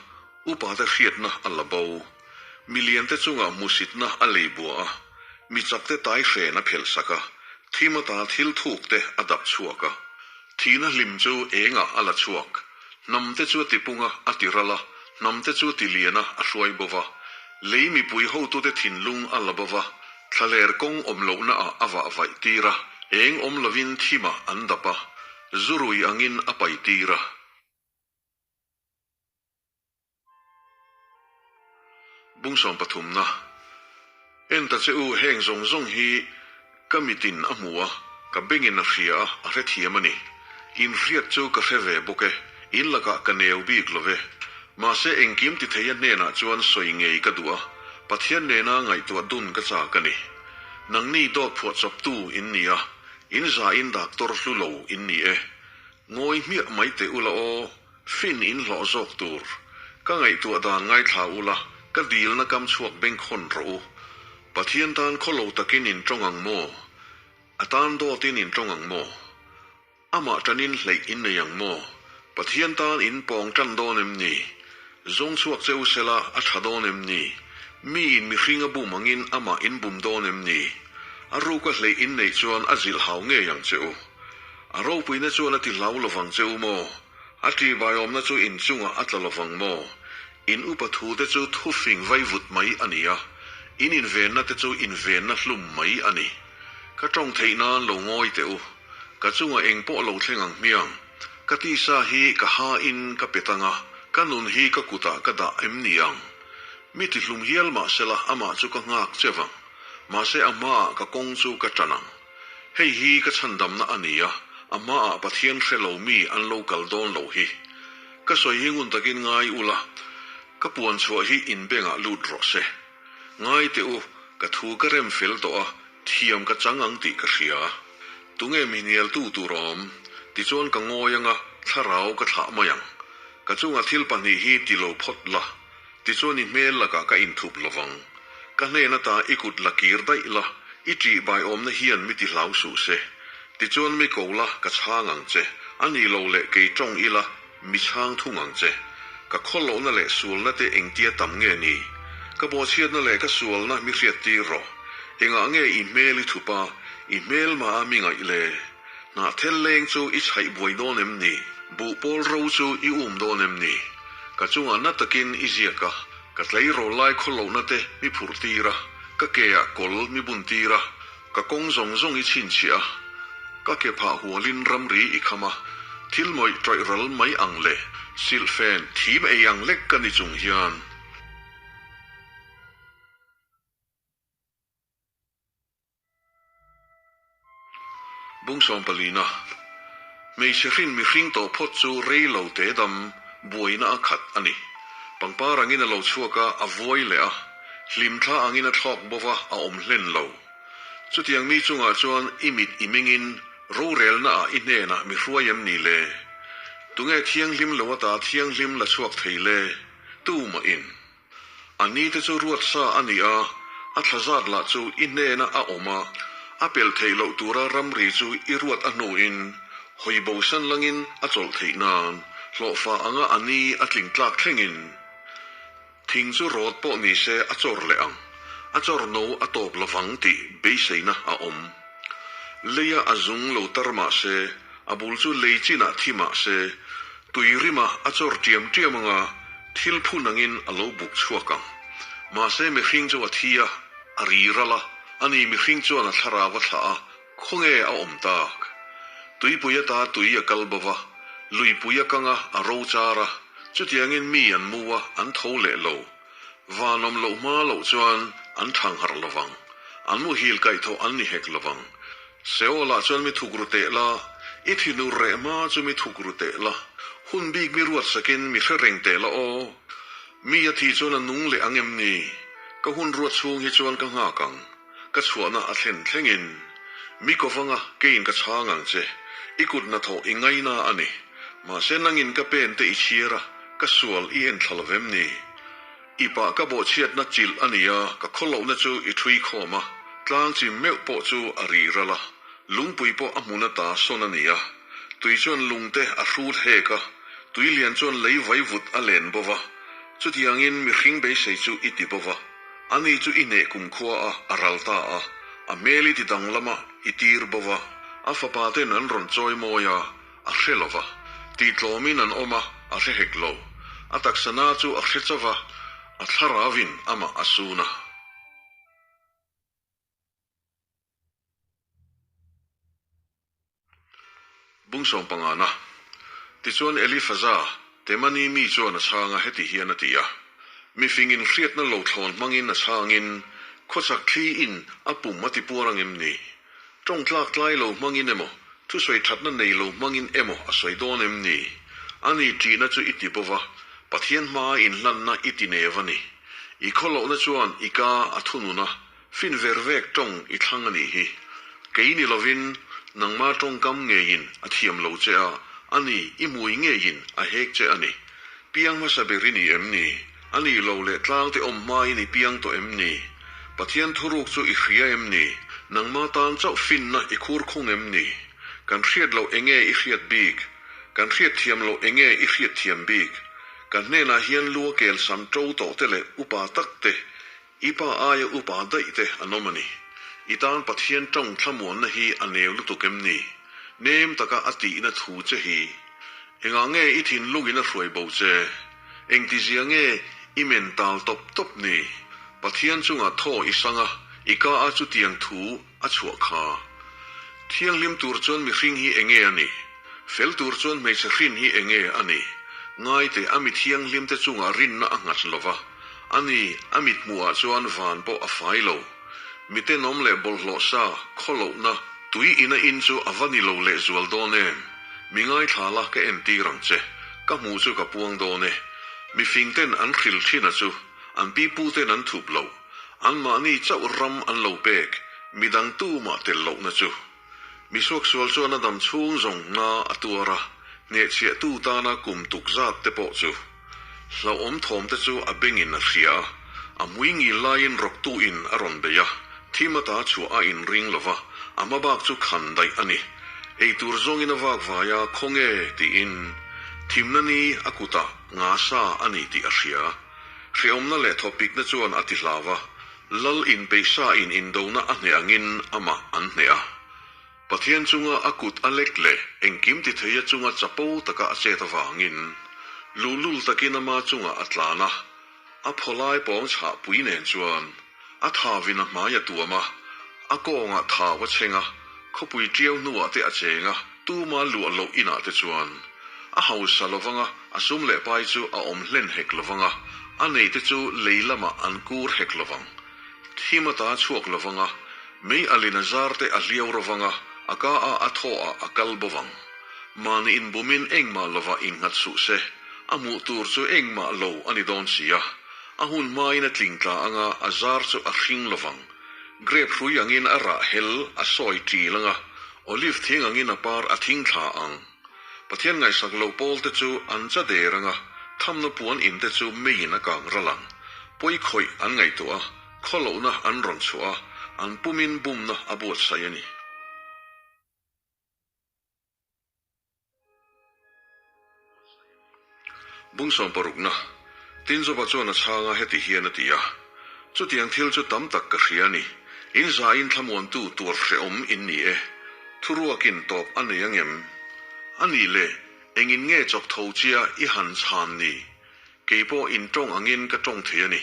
upate hriatna a la bo. Miliante chungah hmusitna a lei bua a, mi chakte tai hren a phelh sak a, thim ata thil thukte a dap chhuak a. Thihna hlim chu engah a la chhuak. Hnamte chu a tipung a, a ti ral a, hnamte chu a ti lian a, a hruai bo va. Lei mipui hotute thinlung a la bo va, thlaler kawng awm lohnaah a vah vaih tir a, eng awm lovin thimah an dap a, zurui angin a pai tir a. Bung sawmpathumna, En ta che u, heng zawng zawng hi ka mitin a hmu a, ka bengin a hria a, a hrethiam a ni. In hriat chu ka hre ve bawk e, in lakah ka neu bik lo ve. Mahse engkim ti theia hnenah chuan sawi ngei ka duh a, Pathian nena ngaihtuah dun ka chak a ni. Nangni dawt phuahchawptu in ni a, in zain daktor hlu lo in ni e. Ngawi hmiah mai teh ula aw. Fin in hlawh zawk tur. Ka ngaihtuah dan ngaithla ula, ka dilna kam chhuak bengkhawn rawh u. Pathian tan khawlo takin in tawng ang maw? A tan dawtin in tawng ang maw? Amah tanin hleih in nei ang maw? Pathian tan in pawng tan dawn em ni? Zawng chhuak che u sela a tha dawn em ni? Mi in mihring a bum angin amah in bum dawn em ni? A ruka hleih in neih chuan a zilh hau ngei ang che u. A ropuina chuan a ti hlau lovang che u maw? A ṭihbaiawmna chu in chungah a tla lovang maw? In upa thute chu thufing vaivut mai a ni a, in invenna te chu invenna hlum mai a ni. Ka ṭawng theih nan lo ngawi teh u. Ka chungah eng pawh lo thleng ang hmiang. Ka tisa hi ka hain ka pet ang a, ka nun hi ka kutah ka dah em ni ang? Mi tihlum hial mah sela amah chu ka nghak che vang. Mahse a hmaah ka kawng chu ka ṭan ang. Hei hi ka chhandamna a ni a, a hmaah Pathian hre lo mi an lo kal dawn lo hi. Ka sawi hi ngun takin ngai ula, ka puan chhuah hi inbengah lut rawh se. Ngai teh u, ka thu ka rem fel tawh a, thiam ka chang ang tih ka hria. Tunge mi hnialtu tur awm? Tichuan ka ngawi anga thlarau ka thlah mai ang. Ka chungah thil pahnih hi ti lo phawt la. Tichuan i hmel lakah ka inthup lovang. Ka hnen ata i kut la kir daih la, i ṭih baiawmna hian mi ti hlau suh se. Tichuan mi ko la, ka chhang ang che. A nih lo leh kei ṭawng ila, mi chhang thung ang che. Ka khawllohna leh sualna te engtia tam nge ni? Ka bawhchhiatna leh ka sualna mi hriattir rawh. Engah nge i hmel i thup a, i hmelma a mi ngaih le? Hnahthel leng chu i chhaih buai dawn em ni? Buhpawl ro chu i um dawn em ni? Ka chungah na takin i ziak a, ka tleirawl lai khawlohna te mi phurh tir a, ka ke ah kawl mi bun tir a, ka kawng zawng zawng i chhinchhiah a, ka ke phah hualin ramri i kham a, thil mawih tawih ral mai ang leh silhfen thim ei ang lek ka ni chung hian. Bung sawmpalina, Hmeichhe hrin mihring tawh phawt chu rei lo te dam buaina a khat a ni. Pangpar angin a lo chhuak a, a vuai leh a, hlimthla angin a thlawk bo va, a awm hlen lo. Chutiang mi chungah chuan i mit i mengin rorelnaah i hnenah mi hruai em ni le? Tunge thianghlim lo ata thianghlim la chhuak thei le? Tumahin. A ni te chu ruat sa a ni a, a thla zat lah chu i hnena a awm a, a pelh theih loh tura ramri chu i ruat a hnuin hawi bosan langin a chawlh theih nan hlawhfa anga a ni a tling tlak thlengin thing chu rawt pawh ni se a chawr leh ang, a chawr no a tawp lovang tih beiseina a awm. Leia a zung lo tar mah se, a bul chu lei chinah thi mah se, tui rimah a chawr ṭiam ṭiam anga thil phun angin a lo buk chhuak ang. Mahse mihring chu a thi a, a ri ral a, ani mihring chuan a thlarau a thlah a, khawnge a awm tak? Tuipui ata tui a kal bo va, luipui a kang a, a ro char a, chutiangin mi an mu a, an tho leh lo. Van awm loh hma loh chuan an thang harh lo vang. An muhil kaihthawh an ni hek lo vang. Seolah chuan mi thuk ru teh la, i thinur reh hma chu mi thuk ru teh la, hun bik mi ruat sakin mi hre reng teh la aw. Mi a thih chuan a nung leh ang em ni? Ka hun ruat chhung hi chuan ka nghak ang. Ka chhuahna a thlen thlengin. Mi kovanga keiin ka chhang ang che. I kut hnathawh i ngaina a ni. Mahse nangin ka pen te i chhiar a, ka sual i en thla lo vem ni? I pah ka bawhchhiatna chilh a ni a, ka khawlohna chu i ṭhui khawm a, tlang chim meuh pawh chu a ri ral a, lungpui pawh a hmun ata sawn a ni a. Tui chuan lungte a hrut hek a, tui lian chuan lei vaivut a len bo va, chutiangin mihring beisei chu i ti bo va. Ani chu i hneh kumkhua a, a ral ta a, a hmel i ti danglam a, i tir bo va, a fapa ten an rawn chawi mawi a, a hre lo va, tihtlawmin an awm a, a hre hek lo. A taksa na chu a hre chauh va, a thlarauvin amah a sun a. Bung sawmpangana. Tichuan Elifaza, Temani mi chuan a chhang a, heti hian a ti a, Mifingin hriatna lo thlawn hmangin a chhangin, khawchhak thli in a pum a ti puar ang em ni? Tawng tlak tlai lo hmangin emaw, thusawi thatna nei lo hmangin emaw a sawi dawn em ni? Ani ṭihna chu i ti bo va, Pathian hmaa inhlanna i ti nev a ni. I khawlohna chuan i ka a thunun a, Fin ver vek tawng i thlang a nih hi. Kei ni lovin nangma tawngkam ngeiin a thiam lo che a, a ni, i hmui ngeiin a hek che a ni. Piang hmasa ber i ni em ni? A nih lo leh tlangte awm hmain i piang tawh em ni? Pathian thuruk chu i hria em ni? Nangma tan chauh finna i khur khung em ni? Kan hriat loh enge i hriat bik? Kan hriat thiam loh enge i hriat thiam bik? Kan hnenah hian lu a kel sam to tawh te leh upa tak te I pa aia upa daih te an awm a ni. I tan Pathian tawng thlamuanna hi a neu lutuk em ni? Nem taka a tihna thu che hi. Engah nge i thinlungin a hruai bo che? Engtizia nge i men tal tawp tawp ni? Pathian chungah thaw i sang a, i ka a chutiang thu a chhuah kha. Thianghlim tur chuan mihring hi enge a nih? Fel tur chuan hmeichhe hrin hi enge a nih? Ngaite a mi thianghlim te chungah rinna a nghat lo va, a ni, a mithmuhah chuan van pawh a fai lo. Mi tenawm leh bawlhhlawh sa, khawlohna, tui ina in chu a va ni lo lehzual dawn em? Mi ngaithla la ka entir ang che, ka hmuh chu ka puang dawn e. Mi fingten an hril thin a chu, an piputen an thup lo. Anmahni chauh ram an lo pek, midang tumah tel lohna chu. Mi suaksual chuan a dam chhung zawng na a tuar a, hnehchhiahtu tana kum tuk zat te pawh chu. Hlauhawm thawm te chu a bengin a hria a, a hmui ngil laiin rawktu in a rawn bei a, thim ata chhuah a inring lo va, a hmabak chu khan daih a ni. Eitur zawngin a vak vai a, khawnge tiin thimna ni a kutah nga sa a ni tih a hria. Hrehawmna leh thawpikna chuan a ti hlau a, Lal inpeihsa in indona a hneh angin amah an hneh a. Pathian chunga a kut a lek leh engkim ti theia chunga chapo taka a chet avangin luhlul takin ama chungah a tlan a, a phawlai pawng chhah pui nen chuan a thawin a hmai a tuam a, a kawngah thau a chheng a, khawpui ṭiau hnuah te a cheng a, tuma luah loh inah te chuan a hausa lovang a, A sum leh pai chu a awm hlen hek lovang a, a neite chu lei lamah an kur hek lovang. Thim ata chhuak lovang a, mei alin a zar te a hliau rovang a, a ka a a thaw ah a kal bovang. Mahni inbumin engmah lovah innghat suh se, a hmuh tur chu engmah lo a ni dawn si a. A hun hmain a tling tla anga a zar chu a hring lovang. Grape hrui angin a rah hel a sawi ṭil anga, olive thing angin a par a thing thla ang. Pathian ngaihsak loh pawl te chu an cha der anga, thamna puan in te chu meiin a kang ral ang. Pawi khawih an ngaihtuah a, khawlohna an rawn chhuah a, an pumin bumna a buatsaih a ni. Bung sawmparukna, Tin Joba chuan a chhang a, heti hian a ti a, Chutiang thil chu tam tak ka hria a ni. In zaiin thlamuantu tuar hrehawm in ni e. Thuruakin tawp a nei angem? A nih leh, engin nge chawk tho chia i han chhan ni? Kei pawh in tawng angin ka tawng thei a ni.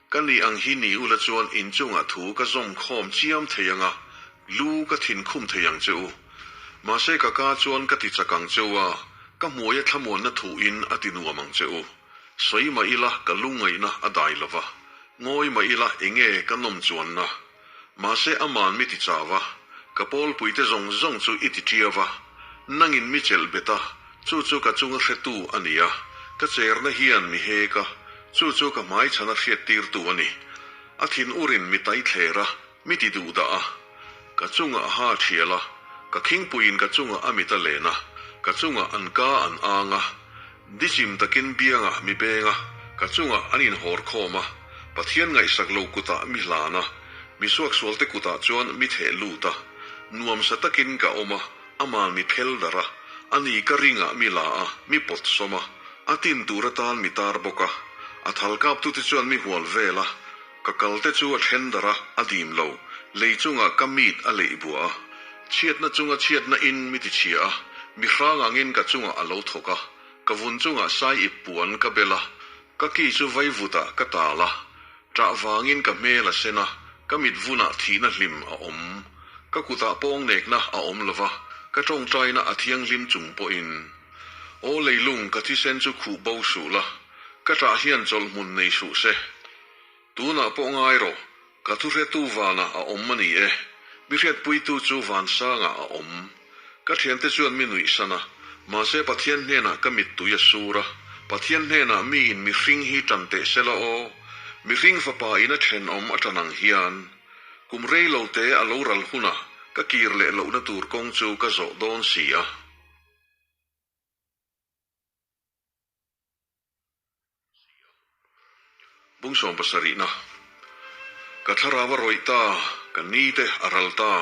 Ka nih ang hi ni ula chuan in chungah thu ka zawm khawm chiam thei anga, lu ka thin khum thei ang che u. Mahse ka ka chuan ka ti chak ang che u a, ka hmuaia thlamuanna thuin a ti nuam ang che u. Sawi mah ila ka lungngaihna a dai lova, ngawi mah ila enge ka nawm chuanna. Mahse aman mi ti chau a, ka pawlpuite zawng zawng chu i ti ṭiau a, nangin mi chelh bet a, chu chu ka chunga hretu a ni a, ka cherna hian mi hek a, chu chu ka hmaichhana hriattirtu a ni. A thin urin mi tai thler a, mi ti duh dah a. Ka chungah a ha ṭhial a, ka khingpuiin ka chungah a mit a len a, ka chungah an ka an ang a, Dichim takin biangah mi beng a, ka chungah an inhawr khawm a, Pathian ngaihsak lo kutah mi hlan a, mi suaksualte kutah chuan mi theh lut a, nuamsa takin ka awm a, aman mi phel darh a, ani ka ringah mi la a, mi pawt sawm a, a tin tur atan mi tar bawk a, a thal kaptute chuan mi hual vel a, ka kalte chu a then darh a, a dim lo, lei chungah ka mit a leih buah a, chhiatna chunga chhiatna in mi tichhia a, mi hrang angin ka chungah a lo thawk a, ka vun chungah sai ip puan ka bel a, ka ki chu vaivutah ka tal a, ṭah vangin ka hmel a sen a, ka mit vunah thihna hlim a awm. Ka kutah pawngnekna a awm lo va, ka ṭawngṭaina a thianghlim chung pawhin. Aw leilung, ka thisen chu khuh bo suh la, ka ṭah hian chawlhhmun nei suh se. Tunah pawh ngai rawh, ka thuhretu vanah a awm a ni e, mi hriatpuitu chu vansangah a awm. Ka thiante chuan mi nuihsan a, mahse Pathian hnenah ka mittui a sur a, Pathian hnenah miin mihring hi tan teh se la aw, mihring fapa in a thenawm a tan ang hian. Kum rei lo te a lo ral hunah ka kir leh lohna tur kawng chu ka zawh dawn si a. Bung sawmpasarihna, Ka thlarau a rawih ta, ka ni te a ral ta,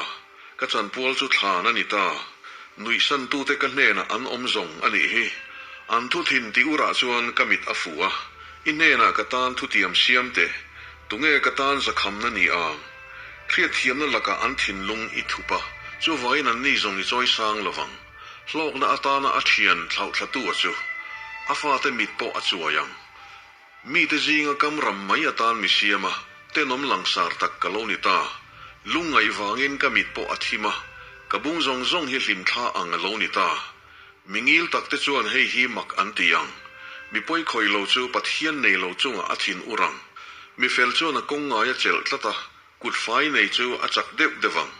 ka chanpual chu thlan a ni ta, nuihsantute ka hnenah an awm zawng a nih hi. An thu thin tih urah chuan ka mit a fu a, i hnenah ka tan thutiam siam teh, tunge ka tan zakhamna ni ang? Hriatthiamna lakah an thinlung i thup a, chuvangin anni zawng i chawisang lovang. Hlawkna atana a thian thlauhthlatu a chu a fate mit pawh a chuai ang. Mite zinga kam ram mai atan mi siam a, tenawm langsar tak ka lo ni ta. Lungngaih vangin ka mit pawh a thim a, ka bung zawng zawng hi hlimthla ang a lo ni ta. Mi ngil takte chuan hei hi mak an ti ang. Mi pawi khawih lo chu Pathian nei lo chungah a thin ur ang. Mi fel chuan a kawng ngai a chelh tlat a, Kut fai nei chu a chak deuh deuh ang.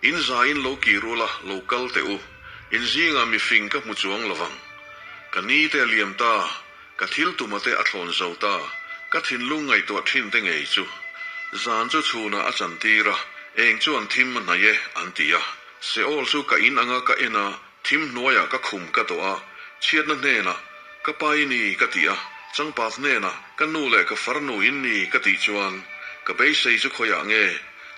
In zaiin lo kir ula, lo kal teh u. In zingah mifing ka hmu chuang lo vang. Ka ni te a liam ta, ka thil tuma te a thlawn zo ta, ka thinlung ngaihtuah thin te ngei chu. Zan chu chhunah a chantir a, eng chuan thim a hnaih e, an ti a. Seol chu ka in anga ka en a, thim hnuaiah ka khum ka dawh a, chhiatna hnenah, Ka pa i ni, ka ti a, changpat hnenah, Ka nu leh ka farnu in ni, ka tih chuan, ka beisei chu khawiah nge?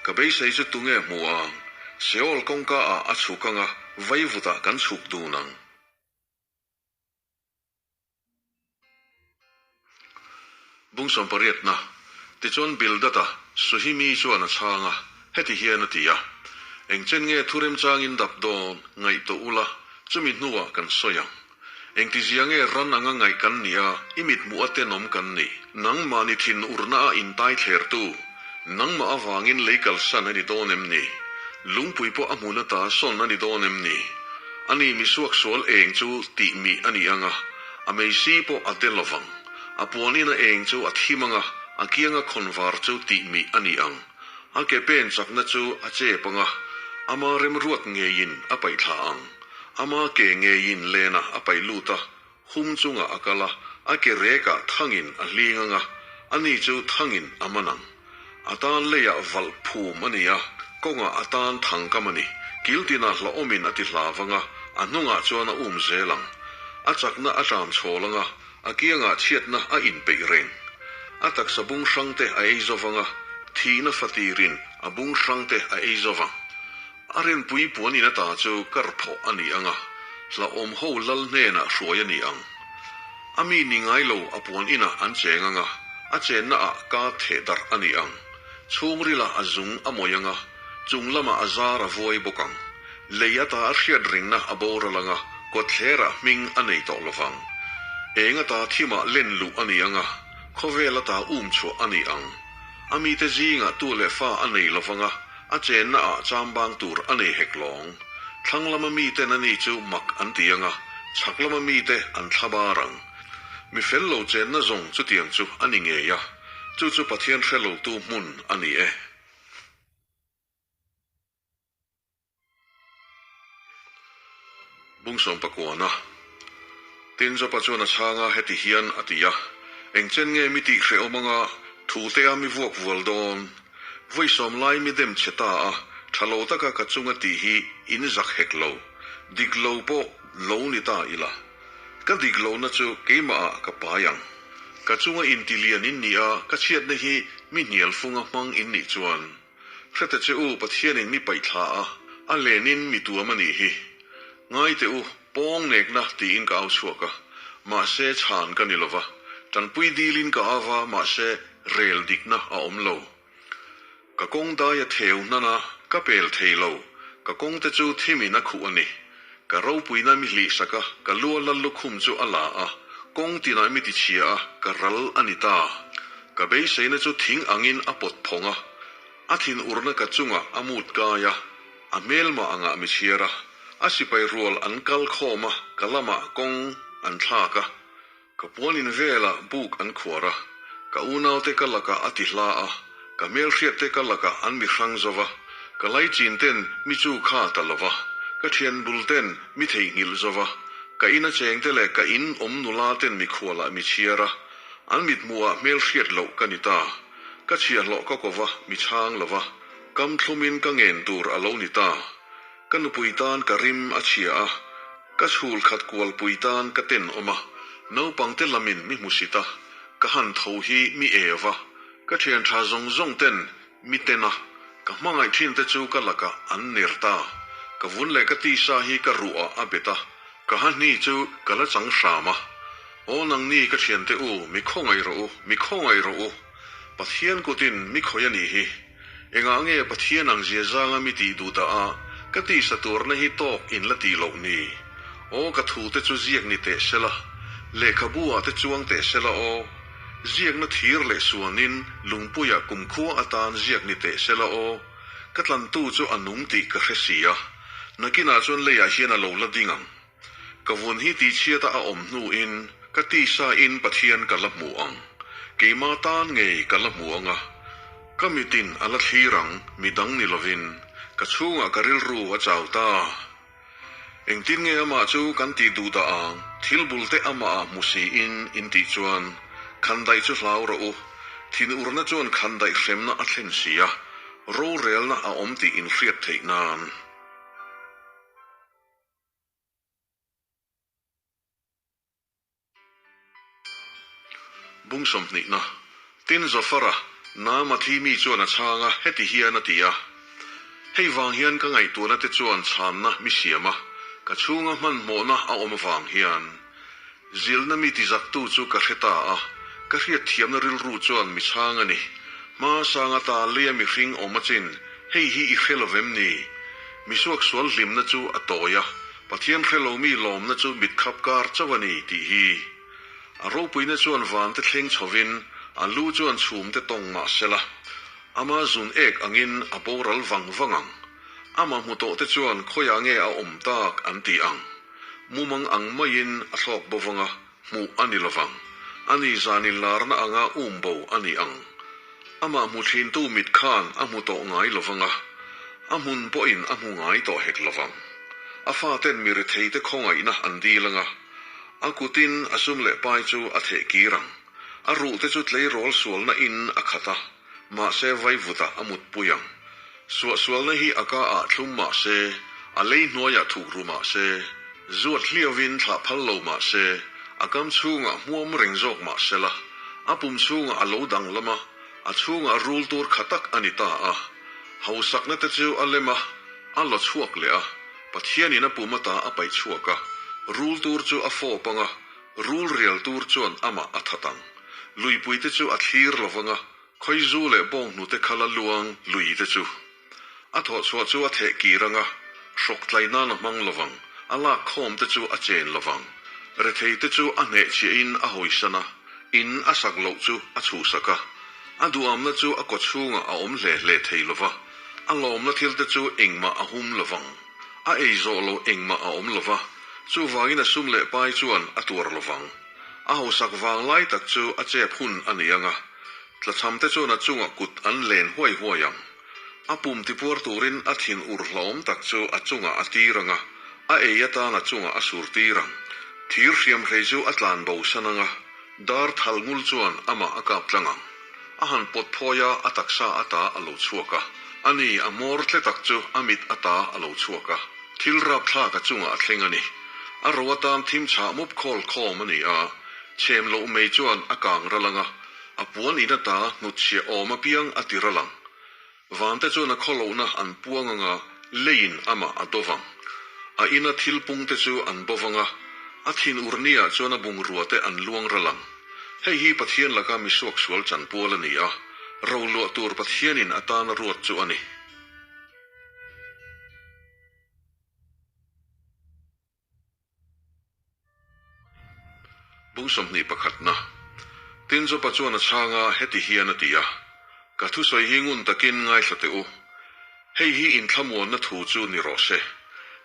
Ka beisei chu tunge hmu ang? Seol kawngka ah a chhuk anga, vaivutah kan chhuk dun ang. Bung sawmpariatna, Tichuan Bildad-a Suhimi chuan a chhang a, heti hian a ti a, Eng chen nge thu remchangin dap dawn, ngaihtuah ula, chumi hnuah kan sawi ang. Engtizia nge ran anga ngaih kan nih a, i mithmuh a tenawm kan nih? Nangmahni thin urna a intai thlertu, nangmah avangin lei kalsan a ni dawn em ni? Lungpui pawh a hmun ata sawn a ni dawn em ni? Ani mi suaksual eng chu tih mih a ni ang a, a meisi pawh a de lovang. A puanin a eng chu a thim ang a, a kianga khawnvar chu tih mih a ni ang. A ke pen chakna chu a chep ang a, ama remruat ngeiin a paih thla ang. Ama ke ngeiin lenah a paih lut a, hum chungah a kal a, a ke rekah thangin a hling ang a, ani chu thangin a man ang. A tan leiah valh phum a ni a, kawngah a tan thangkam a ni. Kiltinah hlauhawmin a ti hlav ang a, a hnungah chuan a um zel ang. A chakna a ṭam chhawl ang a, a kiangah chhiatna a inpeih reng. A taksa bung hrangte a ei zo vang a, thihna fatirin a bung hrangte a ei zo vang. A rinpui puan in ata chu kar phawh a ni ang a, hlauhawm ho lal hnenah hruai a ni ang. A mi ni ngai lo a puan inah an cheng ang a, a chenna ah ka theh darh a ni ang. Chhungrilah a zung a mawih ang a, chung lamah a zar a vuai bawk ang. Lei ata a hriat rengna a boral anga, kawtthlerah hming a nei tawh lovang. Eng ata thimah len luh a ni anga, khawvel ata um chhuah a ni ang. A mite zingah tu leh fa a nei lovanga, a chenna ah chambang tur a nei hek lawng. Thlang lama miten ani chu mak an ti anga, chhak lama mite an thlabar ang. Mi fel lo chenna zawng chutiang chu a ni ngei a, chu chu Pathian hre lotu hmun a ni e. Bungsawm pakuana. Tin, Jopa chuan a chhang a, heti hian a ti a, Eng chen nge mi tih hrehawm anga thute a mi vuak vual dawn? Vawi sawm lai mi dem chhe ta a, tha lo taka ka chunga tih hi in zak hek lo. Dik lo pawh lo ni ta ila. Ka dik lohna chu keimah ah ka pai ang. Ka chunga inti lian in nih a, ka chhiatna hi mi hnial funga hmang in nih chuan. Hrete che u, Pathianin mi paih thla a, a lenin mi tuam a nih hi. Ngai teh u, pawng nekna tiin ka au chhuak a, mahse chhan ka ni lova, tanpui dilin ka au va, mahse rel dikna a awm lo. Ka kawng dai a theu hnan a, ka pel thei lo, ka kawng te chu thimin a khuh a ni. Ka ropuina mi hlihsak a, ka lua lal lukhum chu a la a, kawng tinah mi tichhia a, ka ral a ni ta. Ka beiseina chu thing angin a pawt phawng a, a thin urna ka chungah a mut kai a, a hmelmah angah mi chhiar a, a sipai rual an kal khawm a, ka lamah kawng an thlak a. Ka puanin velah buk an khuar a, ka unaute ka lakah a ti hla a, ka hmelhriatte ka lakah an mi hrang zo va, ka laichin ten mi chu kha ta lo va, ka thian bul ten mi theihnghilh zo va, ka ina chengte leh ka in awm nula ten mikhualah mi chhiar a, an mithmuhah hmelhriat loh ka ni ta. Ka chhiahhlawh ka ko va, mi chhang lo va, kam thlumin ka ngen tur a lo ni ta. Ka nupui tan ka rim a chhia a, ka chhul khat kualpui tan ka tenawm a, naupangte lamin mi hmusit a, ka han tho hi mi eu a, ka thian tha zawng zawng ten mi ten a, ka hmangaih thin te chu ka lakah an ner ta. Ka vun leh ka tisa hi ka ruhah a bet a, ka ha hni chu ka la chang hram a. Aw nangni ka thiante u, mi khawngaih rawh u, mi khawngaih rawh u. Pathian kutin mi khawih a nih hi. Engah nge Pathian ang zia zanga mi tih duh dah a, ka tisa tuarna hi tawk in la tih loh ni? Aw ka thu te chu ziak ni teh sela, lehkhabu ah te chuang teh sela aw. Ziakna thir leh suanin lungpuiah kumkhua atan ziak ni teh sela aw. Ka tlantu chu a nung tih ka hre si a, nakinah chuan leiah hian a lo la ding ang. Ka vun hi tihchhiata a awm hnuin ka tisa in Pathian ka la hmu ang. Keima tan ngei ka la hmu ang a, ka mitin a la thlir ang, midang ni lovin. Ka chhungah ka rilru a chau ta. Engtin nge amah chu kan tih duh dah ang, thil bul te amah ah hmu siin in tih chuan khandaih chu hlau rawh u. Thinurna chuan khandaih hremna a thlen si a, rorelna a awm tih in hriat theih nan. Bung sawmhnihna, Tin Zofara, Naamathi mi chuan a chhang a, heti hian a ti a, Hei vang hian ka ngaihtuahna te chuan chhanna mi siam a, ka chhunga hmanhmawhna a awm avang hian. Zilhna mi tizaktu chu ka hre ta a, ka hriatthiamna rilru chuan mi chhang a ni. Hma sang ata leia mihring awm a chin, hei hi i hre lo vem ni? Misuaksual hlimna chu a tawi a, Pathian hre lo mi lawmna chu mitkhap kar chauh a ni tih hi. A ropuina chuan vante thleng chhovin, a lu chuan chhumte tawng mah sela, ama zun ek angin a boral vang vang ang. Amah hmu tawhte chuan khawiah nge a awm tak an ti ang. Mumang ang maiin a thlawk bo vang a, hmuh a ni lovang. Ani zan inlarna anga um bo a ni ang. Amah hmu thintu mit khan a hmu tawh ngai lovang a, a hmun pawhin a hmu ngai tawh hek lovang. A faten mi retheite khawngaihna an dil anga, a kutin a sum leh pai chu a theh kir ang. A ruhte chu tleirawl sualna in a khat a, mahse vaivutah a mutpui ang. Suahsualna hi a ka ah thlum mah se, a lei hnuaiah thuk ru mah se, zuat hliauvin thlah phal lo mah se, a kam chhungah hmuam reng zawk mah sela, a pum chhungah a lo danglam a, a chhungah rul tur kha tak a ni ta a. Hausakna te chu a lem a, a la chhuak leh a, Pathianin a pum ata a paih chhuak a, rul tur chu a fawp ang a, rul rial tur chuan amah a that ang. Luipui te chu a thlir lo vang a, Khawizu leh bawnghnute kha la luang lui te chu a thawh chhuah chu a theh kir ang a, Hrawk tlai nan a hmang lovang, a lak khawm te chu a chen lovang. Rethei te chu a hnehchhiahin a hawisan a, in a sak loh chu a chhuhsak a. A duhamna chu a kawchhungah a awm hle hle thei lova, a lawmna thil te chu engmah a hum lovang. A ei zawh loh engmah a awm lova, chuvangin a sum leh pai chuan a tuar lovang. A hausak vang lai tak chu a chep hun a ni ang a, tlachham te chuan a chungah kut an len huai huai ang. A pum tipuar turin a thin ur hlauhawm tak chu a chungah a tir ang a, a ei atan a chungah a sur tir ang. Thir hriamhrei chu a tlan bo san ang a, dar thal ngul chuan amah a kap tlang ang. A han pawt phawi a, a taksa ata a lo chhuak a. A ni, a hmawr tle tak chu a mit ata a lo chhuak a. Thil rapthlak a chungah a thleng a ni. A ro atan thim chhah mup khawl khawm a ni a, chhem loh mei chuan a kang ral ang a, a puan in ata hnutchhiah awm apiang a ti ral ang. Vante chuan a khawlohna an puang ang a, leiin amah a do vang. A ina thil pungte chu an bo vang a, a thin urniah chuan a bungruate an luang ral ang. Hei hi Pathian laka misuaksual chanpual a ni a, roluah tur Pathianin a tana ruat chu a ni. Bung 21 na. Tin Jopa chuan a chhang a, heti hian a ti a, Ka thusawi hi ngun takin ngaithla teh u. Hei hi inthlamuanna thu chu ni rawh se.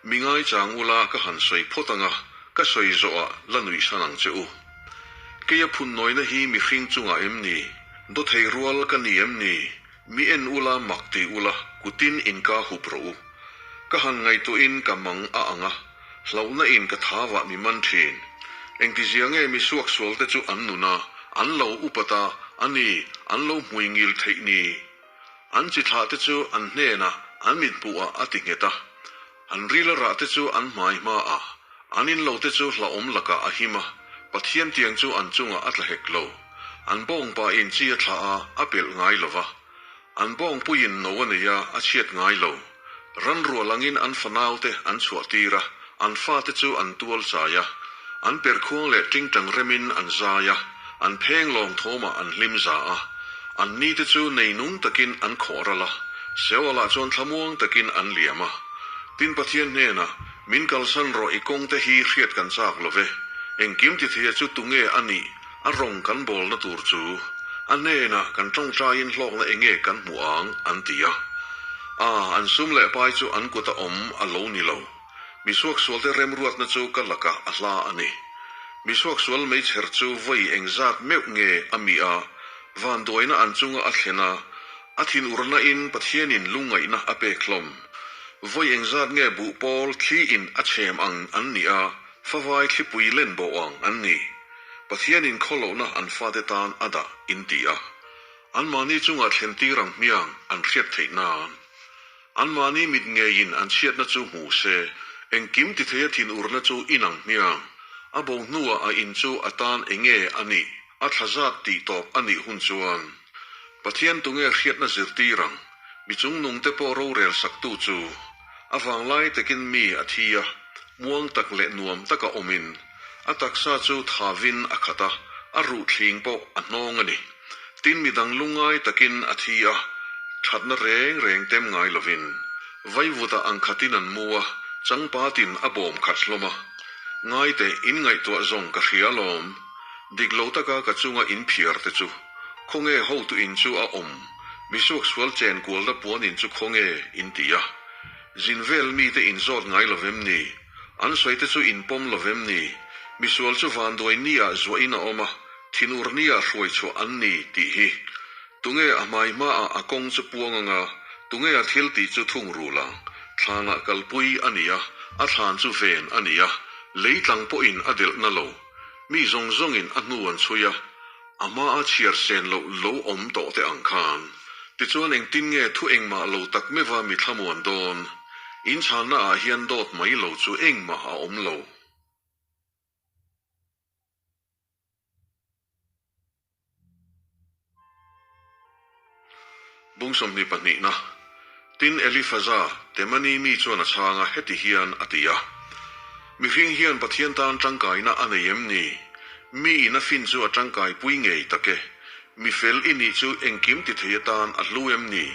Mi ngaichang ula ka han sawi phawt ang a, ka sawi zawhah la nuihsan ang che u. Keia phunnawina hi mihring chungah em ni? Dawthei rual ka ni em ni? Mi en ula, mak ti ula, kutin inka hup rawh u. Ka han ngaihtuahin ka mang a ang a, hlauhna in ka thavah mi man thin. Engtizia nge mi suaksual te chu an nun a, an lo upat a, a ni, an lo hmui ngil theih ni? An chi thlah te chu an hnenah, an mithmuhah a ti nghet a. An ril a rah te chu an hmai hmaah, an in lo te chu hlauhawm lakah a him a, Pathian tiang chu an chungah a tla hek lo. An bawngpa in chi a thlah a, a pelh ngai lo va. An bawngpuiin no a nei a, a chhiat ngai lo. Ran rual angin an fanaute an chhuah tir a, an fate chu an tual chai a. An perhkhuang leh tingtang remin an zai a, an pheng lawng thawmah an hlim za a. An nite chu nei nung takin an khawh ral a, Seolah chuan thlamuang takin an liam a. Tin Pathian hnenah, Min kalsan rawh i kawngte hi hriat kan chak lo ve. Engkim ti theia chu tunge a nih? A rawng kan bawlna tur chu a hnenah kan tawngtaiin hlawkna enge kan hmuh ang? an ti a. A, an sum leh pai chu an kuta awm a lo ni lo. Misuaksualte remruatna chu ka lakah a hla a ni. Misuaksual meichher chu vawi engzat meuh nge a mi a, vanduaina an chunga a thlen a, a thinurna in Pathianin lungngaihna a pek hlawm. Vawi engzat nge buhpawl thli in a chhem ang an nih a, Favai thlipui len bo ang an ni. Pathianin khawlohna an fate tan a dah in ti a. Anmahni chungah thlen tir ang hmiang an hriat theih nan. Anmahni mit ngeiin an chhiatna chu hmu se, engkim ti theia thinurna chu in ang hmiang. A bo hnuah a in chu a tan enge a nih, a thla zat tih tawp a nih hun chuan. Pathian tunge hriatna zirtir ang, mi chungnungte pawh rorel saktu chu. A vanglai takin mi a thi a, muang tak leh nuam taka awmin, a taksa chu thavin a khat a, a ruh thling pawh a hnawng a ni. Tin midang lungngai takin a thi a, thatna reng reng tem ngai lovin. Vaivutah ang khatin an mu a, changpatin a bawm khat hlawm a. Ngaite, in ngaihtuah zawng ka hria alawm. Dik lo taka ka chunga in phiar te chu. Khawnge hotu in chu a awm? Misuaksual chen kualna puan in chu khawnge in ti a? Zin vel mite in zawt ngai lo vem ni? An sawi te chu in pawm lo vem ni? Misual chu vanduai ni ah zuah in a awm a, thinur ni ah hruai chhuah an ni tih hi. Tunge a hmai hma ah a kawng chu puang anga, tunge a thil tih chu thung rul ang? Thlan ah kalpui a ni a, a thlan chu ven a ni a, lei tlang pawh in a delh na lo. Mi zawng zawng in a hnu an chhui a, A hmaa chhiar sen loh lo awm tawh te ang khan. Tichuan engtin nge thu engmah lo tak meuha mi thlamuan dawn? Inchhanna ah hian dawt mai lo chu engmah a awm lo. Bung 22 na. Tin Elifaza, Temani mi chuan a chhang a, heti hian a ti a, Mihring hian Pathian tan tangkaina a nei em ni? Mi in a fin chu a tangkai pui ngei tak e. Mi fel i nih chu engkim ti thei atan a hlu em ni?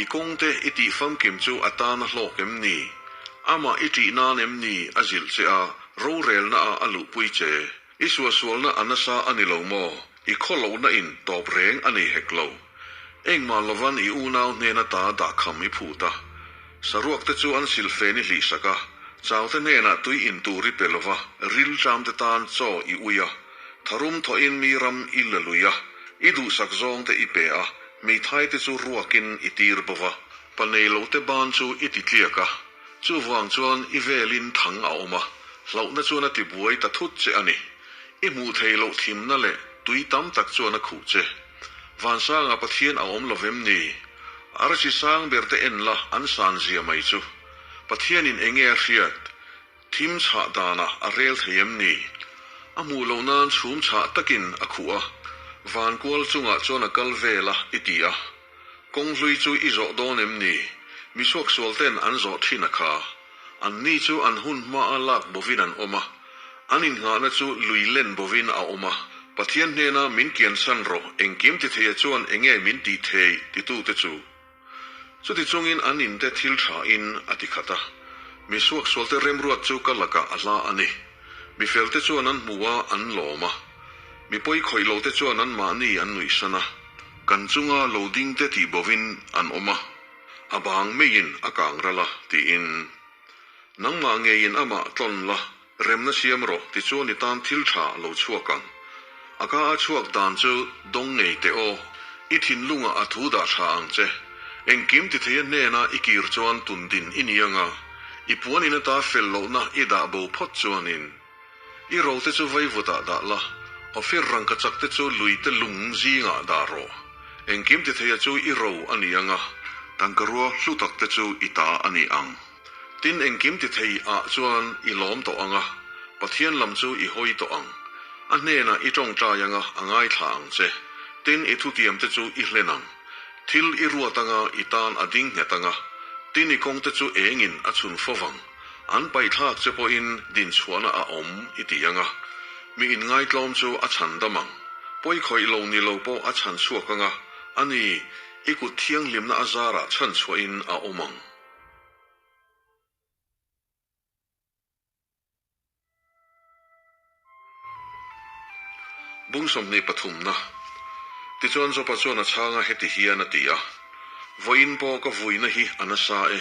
I kawngte i tih famkim chu a tan a hlawk em ni? Amah i ṭih nan em ni a zilh che a, rorelnaah a luhpui che? I suahsualna a nasa a ni lo maw? I khawlohna in tawp reng a nei hek lo. Engmah lovan i unau hnen ata dahkham i phut a. Saruakte chu an silhfen i hlihsak a, chaute hnenah tui in tur i pe lo va, rilṭamte tan chaw i ui a. Tharum thawhin mi ram i la lui a, i duhsak zawngte i pe a, hmeithaite chu ruakin i tir bo va. Pa nei lote ban chu i ti tliak a, chuvang chuan i velin thang a awm a, hlauhna chuan a tibuai ta thut che a ni. I hmuh theih loh thimna leh tui tam tak chuan a khuh che. Vansangah Pathian a awm lo vem ni? Arsi sang ber te en la an san zia mai chu. Pathianin enge a hriat? Thim chhah danah a rel thei em ni? A hmuh loh nan chhum chhah takin a khuh a, van kual chungah chuan a kal vel a i ti a. Kawng hlui chu i zawh dawn em ni? Mi suaksual ten an zawh thin a kha. An ni chu an hun hmaa lak bovin an awm a, an innghahna chu lui len bovin a awm a. Pathian hnena min kiansan rawh, engkim ti theia chuan enge min tih thei titute chu. Chuti chungin an inte thil thain a ti khat a. Mi suaksualte remruat chu ka lakah a hla a ni. Mi felte chuan an hmu a, an lawm a. Mi pawi khawih lote chuan anmahni an nuihsan a. Kan chunga lo dingte tih bovin an awm a, a bang meiin a kang ral a, tiin. Nangmah ngeiin amah tlawn la, remna siam rawh, tichuan i tan thil tha a lo chhuak ang. A ka a chhuak dan chu dawng ngei teh aw, i thinlungah a thu dah tha ang che. Engkim ti thei a hnena i kir chuan tundin i ni anga, i puan in ata fel lohna i dah bo phawt chuanin. I rote chu vaivutah dah la, Ophir rangkachak te chu lui te lung zingah dah rawh. Engkim ti theia chu i ro a ni anga, tangkarua hlu tak te chu i ta a ni ang. Tin, engkim ti thei ah chuan i lawm tawh anga, Pathian lam chu i hawi tawh ang. A hnenah i tawngtai anga a ngaithla ang che. Tin, i thutiam te chu i hlen ang. Thil i ruat anga i tan a ding nghet anga, tin i kawng te chu engin a chhun fo vang. An paihthlak che pawhin dinchhuahna a awm i ti anga, mi inngaitlawm chu a chhan dam ang. Pawi khawih lo ni lo pawh a chhan chhuak anga, a ni, i kut thianghlimna a zarah chhan chhuahin a awm ang. Bung 23 na. Tichuan Jopa chuan a chhang a heti hian a ti a, Vawiin pawh ka vuina hi a nasa e,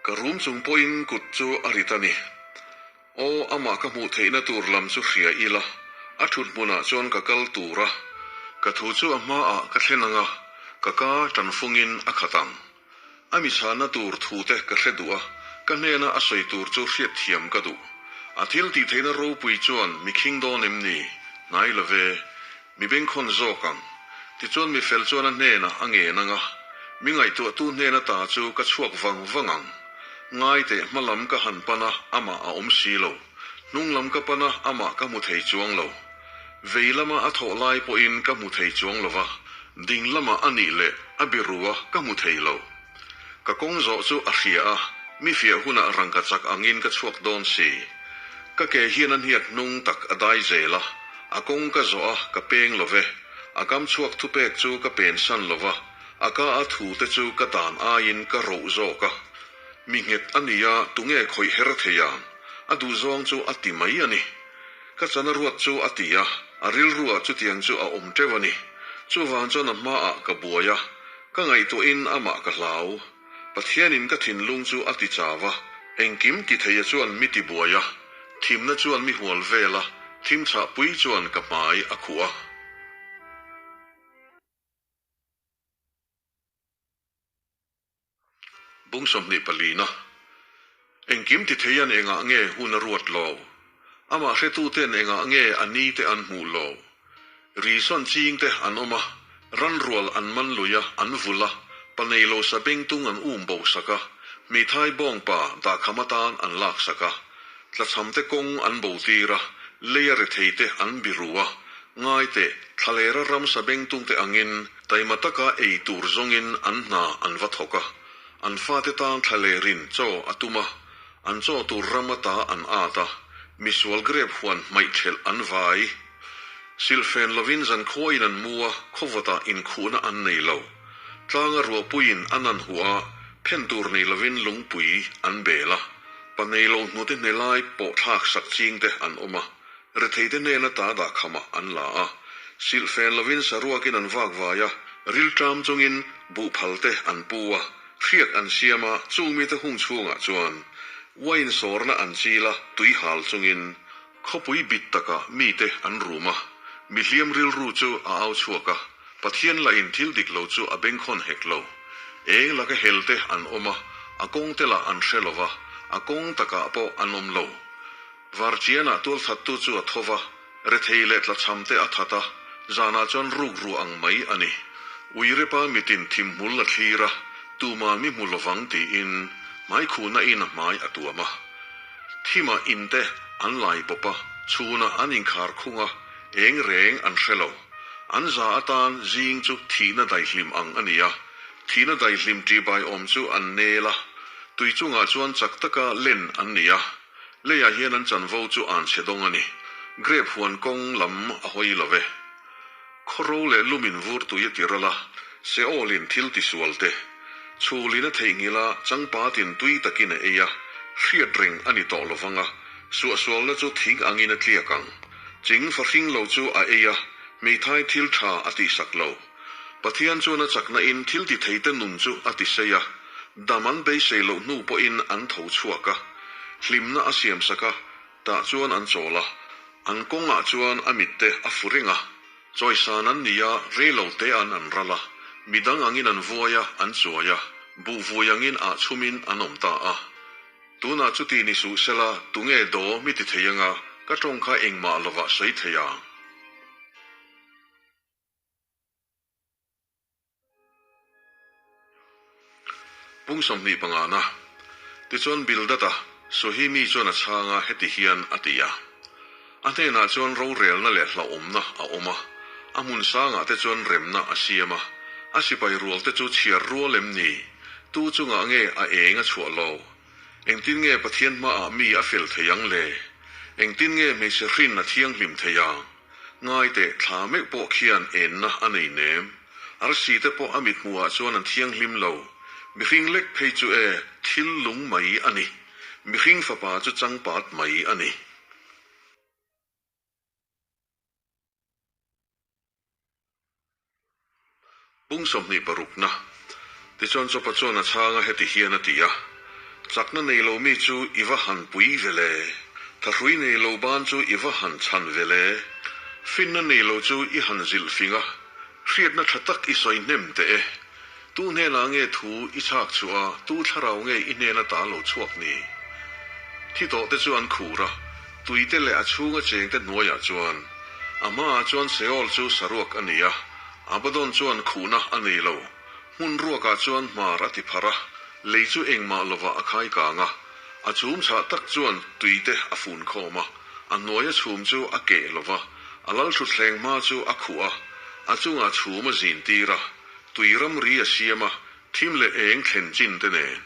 ka rum chung pawhin kut chu a rit a ni. Aw, amah ka hmuh theihna tur lam chu hria ila, a thut hmunah chuan ka kal tur a, ka thu chu a hmaah ka thlen ang a, ka ka tanfungin a khat ang. A mi chhana tur thute ka hre duh a, ka hnena a sawi tur chu hriatthiam ka duh. A thil tih theihna ropui chuan mi khing dawn em ni? Hnai lo ve. Mi bengkhawn zawk ang. Tichuan mi fel chuan a hnenah a ngen ang a, mi ngaihtuahtu hnen ata chu ka chhuak vang vang ang. Ngai teh hma lam ka han pan a, amah a awm si lo. Hnung lam ka pan a, amah ka hmu thei chuang lo. Vei lama a thawh lai pawhin ka hmu thei chuang lo va, ding lamah a nih leh a biru a ka hmu thei lo. Ka kawng zawh chu a hria a, mi fiah hunah rangka chak angin ka chhuak dawn si. Ka ke hian a hniak hnung tak a dai zel a, a kawng ka zawh a ka peng lo ve. A kam chhuak thupek chu ka pensan lo va, a ka a thu te chu ka dan aiin ka roh zawk a. Mi nghet a nia tunge khawih her thei ang? A duhzawng chu a ti mai a ni. Ka chana ruat chu a ti a, a rilruah chutiang chu a awm teuh a ni. Chuvang chuan a hmaah ka buai a, ka ngaihtuahin amah ka hlau. Pathianin ka thinlung chu a ti chau a, engkim ti theia chuan mi ti buai a, thimna chuan mi hual vel a, thim chhahpui chuan ka hmai a khuh a. Bung 24 na. Engkim ti thei an engah nge hun a ruat lo? Amah hretuten engah nge a ni te an hmuh lo? Ri sawn ching te an awm a, ran rual an man lui a, an vulh a, pa nei lo sa bengtung an um bo sak a, hmeithai bawngpa dahkham atan an lak sak a, tlachham te kawng an bo tir a, leia rethei te an biru a, ngai teh, thlalera ram sa bengtung te angin Taima taka ei tur zawngin an hna an va thawk a, an fate tan thlalerin chaw a tum a, an chaw tur ram ata an at a, misual grep huan hmaih thelh an vai. Silhfen lovin zankhuain an mu a, khawvawtah inkhuhna an nei lo. Tlanga ruahpuiin an an huah a, phen tur nei lovin lungpui an bel a. Pa nei lo hnute hne lai pawh thlak sak ching te an awm a, retheite hnena ta dah khamah an la a. Silhfen lovin saruakin an vak vai a, rilṭam chungin buhphal te an pu a, hriak an siam a, chung mite hung chhungah chuan uain sawrna an chil a, tui hal chungin. Khawpui bit takah mite an rum a, mi hliam rilru chu a au chhuak a, Pathian lahin thil dik lo chu a bengkhawn hek lo. Eng laka hel te an awm a, a kawng te lah an hre lo va, a kawng takah pawh an awm lo. Varchianah tualthattu chu a tho va, rethei leh tlachham te a that a, zanah chuan ruk ruah ang mai a ni. Uirepa mitin thimhmul a thlir a, tuman mi hmu lovang tiin hmaikhuhna in a hmai a tuam a. Thimah in te an lai pawp a, chhunah an inkhar khung a, eng reng an hre lo. An za atan zing chu thihna daihlim ang a ni a, thihna daihlim ṭihbaiawm chu an nel a, tui chungah chuan chak taka len an ni a, leiah hian an chanvo chu an chhe dawng a ni. Grape huan kawng lam a hawi lo ve. Khawro leh lumin vur tui a ti ral a, Seol-in thil tisual te, chhulin a theihnghilh a, changpatin tui takin a ei a, hriat reng a ni tawh lovang a, suahsualna chu thing angin a tliak ang. Ching fahring lo chu a ei a, hmeithai thil tha a tihsak lo. Pathian chuan a chakna in thil ti thei te nun chu a ti sei a, dam an beisei loh hnu pawhin an tho chhuak a, hlimna a siamsak a, Tah chuan an chawl a, an kawngah chuan a mitte a fu reng a. Chawisan an ni a, rei lo te an an ral a, midang angin an vuai a, an chuai a, buh vui angin ah chhumin an awm ta a. Tunah chuti ni suh sela, tunge daw mi ti thei anga ka tawng kha engmah lovah sawi thei ang? Pung 25 na. Tichuan Bildad-a, Suhimi chuan a chhang a, heti hian a ti a. A hnenah chuan rorelna leh hlauhawmna a awm a, a hmun sangah te chuan remna a siam a, a sipai rual te chu chhiar rual em ni? Tu chungah nge a eng a chhuah lo? Engtin nge Pathian hmaah mi a fel thei ang le? Engtin nge hmeichhe hrin a thianghlim thei ang? Ngai teh, thla meuh pawh khian enna a nei nem. Arsi te pawh a mithmuhah chuan an thianghlim lo. Mihring lek phei chu e, thil lung mai a ni. Mihring fapa chu changpat mai a ni. Pung 26 na. Tichuan Jopa chuan a chhang a heti hian a ti a, Chakna nei lo mi chu i va han pui ve le, thahrui nei lo ban chu i va han chhan ve le, finna nei lo chu i han zilh fing a, hriatna tha tak i sawi hnem teh e. Tu hnenah nge thu i chhak chhuah a, tu thlarau nge i hnena ta lo chhuak ni? Thi tawh te chu an khur a, tuite leh a chhunga chengte hnuaiah chuan. A hmaah chuan Seol chu saruak a ni a, Abaddon chuan khuhna a nei lo. Hmun ruakah chuan hmar a ti pharh a, lei chu engmah lovah a khai kang a. A chhum chhah tak chuan tuite a fun khawm a, a hnuaia chhum chu a keh lo va, a lalthutthleng hma chu a khuh a, a chungah chhum a zin tir a, tui ramri a siam a, thim leh eng thlen chin te nen.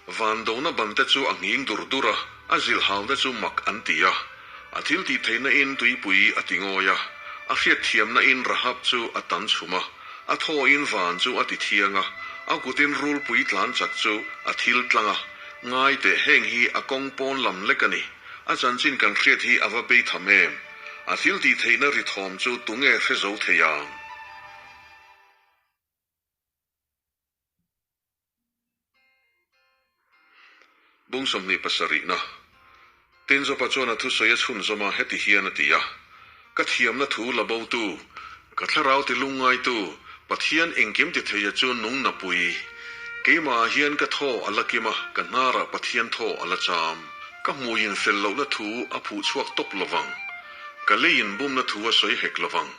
Van dona ban te chu a nghing dur dur a, a zilhau te chu mak an ti a. A thil tih theihna in tuipui a ti ngawi a, a hriatthiamna in Rahab chu a tan chhum a, a thaw in van chu a ti thiang a, a kut in rulpui tlan chak chu a thil tlang a. Ngai teh heng hi a kawng pawn lam lek a ni. A chanchin kan hriat hi a va bei tham em? A thil tih theihna ri thawm chu tunge hre zo thei ang? Bung 27 na. Tin Jopa chuan a thusawi a chhunzawm a, heti hian a ti a, Ka thiamna thu la botu, ka thlarau ti lungngaitu, Pathian engkim ti theia chu nung na pui. Keimahah hian ka thaw a la kim a, ka hnarah Pathian thaw a la cham. Ka hmuiin fel lohna thu a phuh chhuak tawp lovang. Ka leiin bumna thu a sawi hek lovang.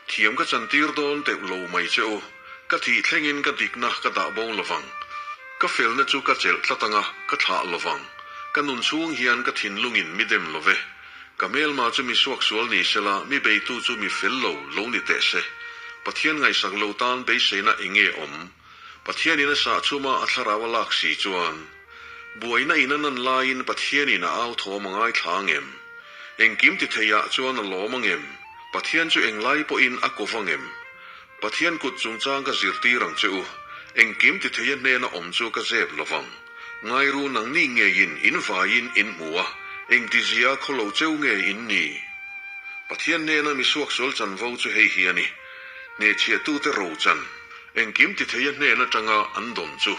Thiam ka chantir dawn teuh lo mai che u. Ka thih thlengin ka dikna ka dah bo lovang. Ka felna chu ka chelh tlat anga ka thlah lovang. Ka nun chhung hian ka thinlungin mi dem lo ve. Ka hmelma chu mi suaksual ni sela, mi beitu chu mi fel lo lo ni teh se. Pathian ngaihsak lo tan beiseina eng nge awm? Pathianin a sah chhuma a thlarau a lak si chuan, buaina in a nan laiin Pathianin a au thawm a ngaithla angem? Engkim ti theiah chuan a lawm angem? Pathian chu englai pawhin a kawv angem? Pathian kut chungchang ka zirtir ang che u. Engkim ti theia hnena awm chu ka zep lovang. Ngai ru nangni ngeiin in vaiin in hmu a, engtizia khawlo cheu nge in nih? Pathian hnena mi suaksual chanvo chu hei hi a ni, Hnehchhiahtute rochan, engkim titheia hnen atanga an dawn chu.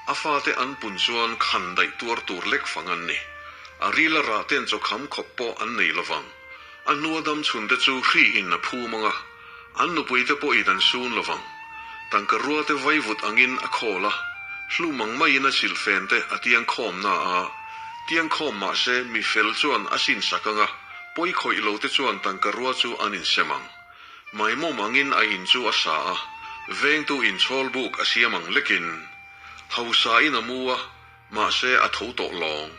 A fate an pun chuan khan daih tuar tur lek fang an ni. A rila rah ten chaw kham khawp pawh an nei lovang. A hnua dam chhunte chu hri in a phum ang a, an nupuite pawhin an sun lovang. Tangka ruate vaivut angin a khawl a, hlum ang maiin a silhfen te a tiang khawm na a. Tiang khawm mah se mi fel chuan a sin sak ang a, pawi khawih lo te chuan tangka rua chu an insem ang. Maimawm angin a in chu a sa a, vengtu in chhawl buk a siam ang lekin. Hausa in a mu a, mahse a tho tawh lawng.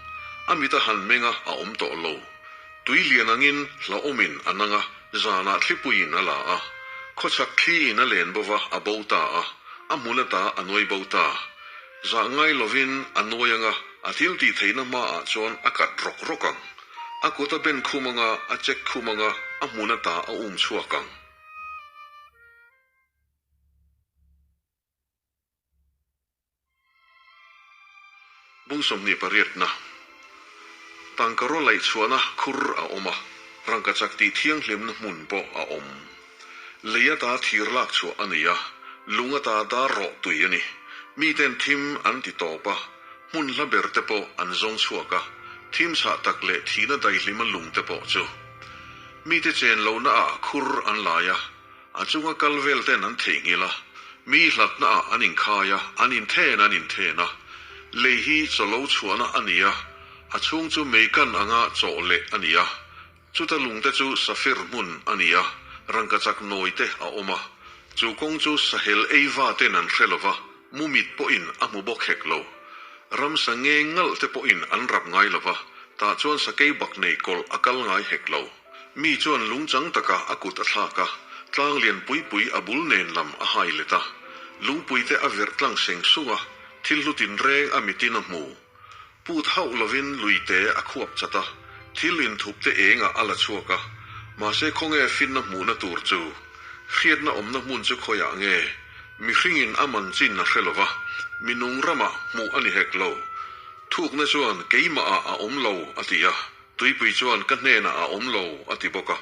A mit a han meng a, a awm tawh lo. Tui lian angin hlauhawmin a nang a, zanah thlipuiin a la a. Khawchhak thli in a len bo va, a bo ta a, a hmun ata a nuai bo ta. Zah ngai lovin a nuai ang a, a thil tih theihna hmaah chuan a kat rawk rawk ang. A kut a ben khum ang a, a check khum ang a, a hmun ata a um chhuak ang. Bung 28na Tangka raw laih chhuahna khur a awm a, rangkachak tih thianghlimna hmun pawh a awm. Lei ata thir lak chhuah a ni a, lung ata dar rawh tui a ni. Miten thim an ti tawp a, hmun hla ber te pawh an zawng chhuak a, thim chhah tak leh thihna daihlima lung te pawh chu. Mite chen lohna ah khur an lai a, A chunga kal vel ten an theihnghilh a, mi hlatna ah an inkhai a, an inthen an inthen a. Lei hi chawlo chhuahna a ni a, a chhung chu meikan anga chawh leh a ni a. Chuta lungte chu safir hmun a ni a, rangkachak nawi te a awm a. Chu kawng chu sahel ei va ten an hre lova, mumit pawhin a hmu bawk hek lo. Ramsa nge ngalh te pawhin an rap ngai lova, tah chuan sakei bak nei kawlh a kal ngai hek lo. Mi chuan lungchang taka a kut a thlak a, tlang lian pui pui a bul nen lam a hai let a. Lungpui te a verh tlang seng sung a, thil hlu tinreng a mitin a hmu. Put hauh lovin lui te a khuap chat a, thil inthup te engah a la chhuak a. Mahse khawnge finna hmuhna tur chu? Hriatna awmna hmun chu khawiah nge? Mihringin a man chin a hre lova, minung ramah hmuh a ni hek lo. Thukna chuan keimahah a awm lo, a ti a. Tuipui chuan ka hnenah a awm lo, a ti bawk a.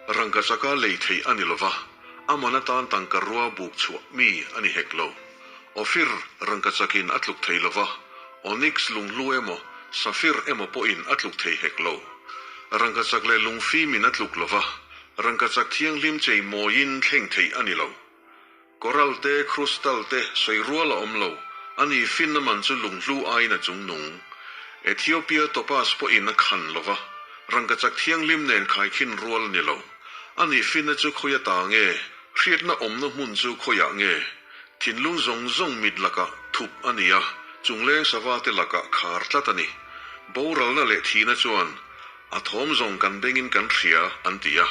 Rangkachaka lei theih a ni lo va, a man atan tangka rua buk chhuah mi a ni hek lo. Ophir rangkachakin a tluk thei lo va, onyx lunghlu emaw, safir emaw pawhin a tluk thei hek lo. Rangkachak leh lungfimin a tluk lo va, rangkachak thianghlim chei mawiin thleng theih a ni lo. Coral te, crystal te sawi rual a awm lo, a ni finna man chu lunghlu aiin a chung nung. Ethiopia topaz pawhin a khan lo va, rangkachak thianghlim nen khaikhin rual a ni lo. A ni finna chu khawi ata nge? Hriatna awmna hmun chu khawiah nge? Thinlung zawng zawng mit lakah thup a ni a, chungleng sava te lakah khar tlat a ni. Boralna leh thihna chuan A thawm zawng kan bengin kan hria, an ti a.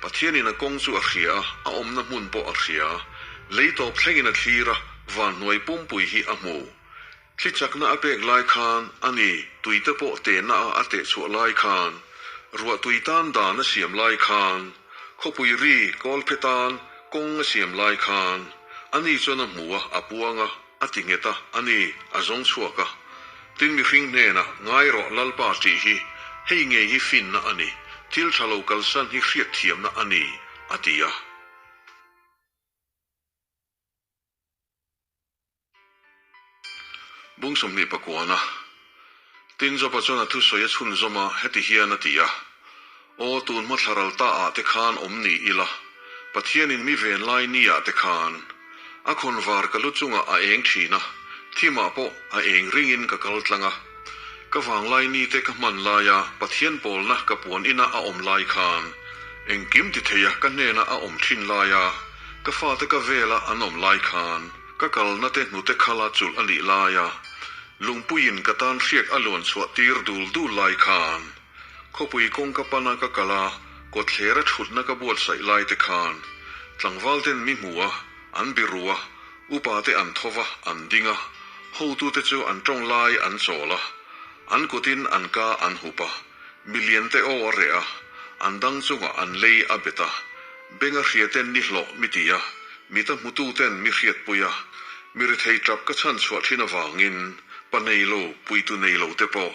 Pathianin a kawng chu a hria a, a awmna hmun pawh a hria. Lei tawp thlengin a thlir a, van hnuai pumpui hi a hmu. Thli chakna a pek lai khan, a ni, tuite pawh tehna a a teh chhuah lai khan, ruah tui tan dan a siam lai khan, khawpui ri kawlphe tan kawng a siam lai khan, a ni chuan a hmu a, a puang a. A ti nghet a, a ni, a zawng chhuak a. Tin mihring hnenah, Ngai rawh Lalpa tih hi, hei ngei hi finna a ni, thil tha lo kalsan hi hriatthiamna a ni, a ti a. Bung 29a Tin Joba chuan a thusawi a chhunzawm a, heti hian a ti a, Aw, tun hma thlaral ta ah te khan awm ni ila, Pathianin mi ven lai ni ah te khan, a khawnvar ka lu chungah a eng thin a, thimah pawh a eng ringin ka kal tlang a. Ka vanglai ni te ka hman laia Pathian pawlna ka puan ina a awm lai khan, engkim ti theia ka hnena a awm thin laia ka fate ka vela an awm lai khan, ka kalna te hnute khala chulh a nih laia Lungpuiin ka tan hriak a luan chhuah tir dul dul lai khan, khawpui kawngka pana ka kal a, kawtthlera thutna ka buatsaih lai te khan, tlangval ten mi hmu a, an biru a, upa te an tho va, an ding a, hotute chu an tawng lai an chawl a, an kutin an ka an hup a, milian te aw a reh a, an dang chungah an lei a bet a, benga hria ten ni hlawh mi ti a, mita hmutu ten mi hriatpui a, mi rethei tap ka chhan chhuah thin avangin. Pa nei lo, puitu nei lo te pawh.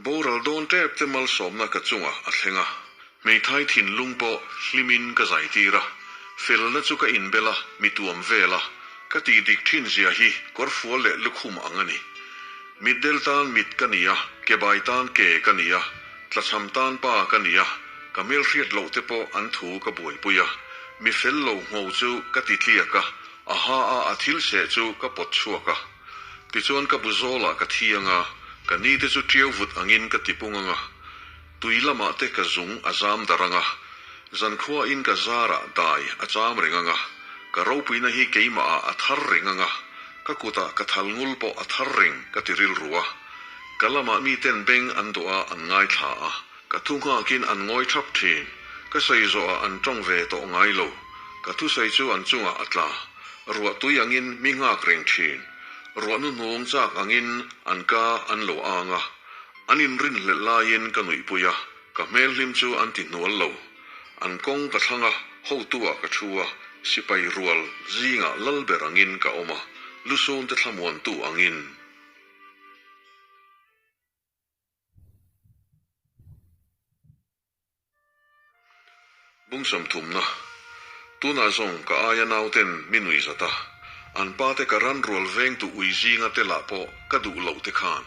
Boral dawn tep te malsawmna ka chungah a thleng a. Hmeithai thinlung pawh hlimin ka zaitir a. Felna chu ka inbel a, mi tuam vel a. Ka tih dik thin zia hi kawrfual leh lukhum ang a ni. Mitdel tan mit ka ni a, kebai tan ke ka ni a, tlachham tan pa ka ni a, ka hmelhriat loh te pawh an thu ka buaipui a. Mi fel lo ngho chu ka ti tliak a, a ha a a thil seh chu ka pawt chhuak a. Tichuan ka bu zawlah ka thi ang a, ka ni te chu ṭiau vut angin ka tipung ang a, tui lamah te ka zung a zam darh ang a, zankhuain ka zarah dai a cham reng ang a, ka ropuina hi keimahah a thar reng ang a, ka kutah ka thal ngul pawh a thar reng ka ti rilru a. Ka lamah miten beng an dawh a, an ngaithla a, ka thu nghakin an ngawi thap thin. Ka sawi zawhah an tawng ve tawh ngai lo. Ka thusawi chu an chungah a tla. Ruah tui angin mi nghak reng thin. Ruah hnuhnung chak angin an ka an lo ang a. An inrinhlelh laiin ka nuihpui a, ka hmel hlim chu an ti hnual lo. An kawng ka thlang a, hotu-ah ka thu a, sipai rual zingah lal ber angin ka awm a, lusunte thlamuantu angin. Bung sawmthumna, Tunah zawng ka aia nauten mi nui zat a, an pate ka ran rual vengtu ui zinga te lah pawh ka duh loh te khan.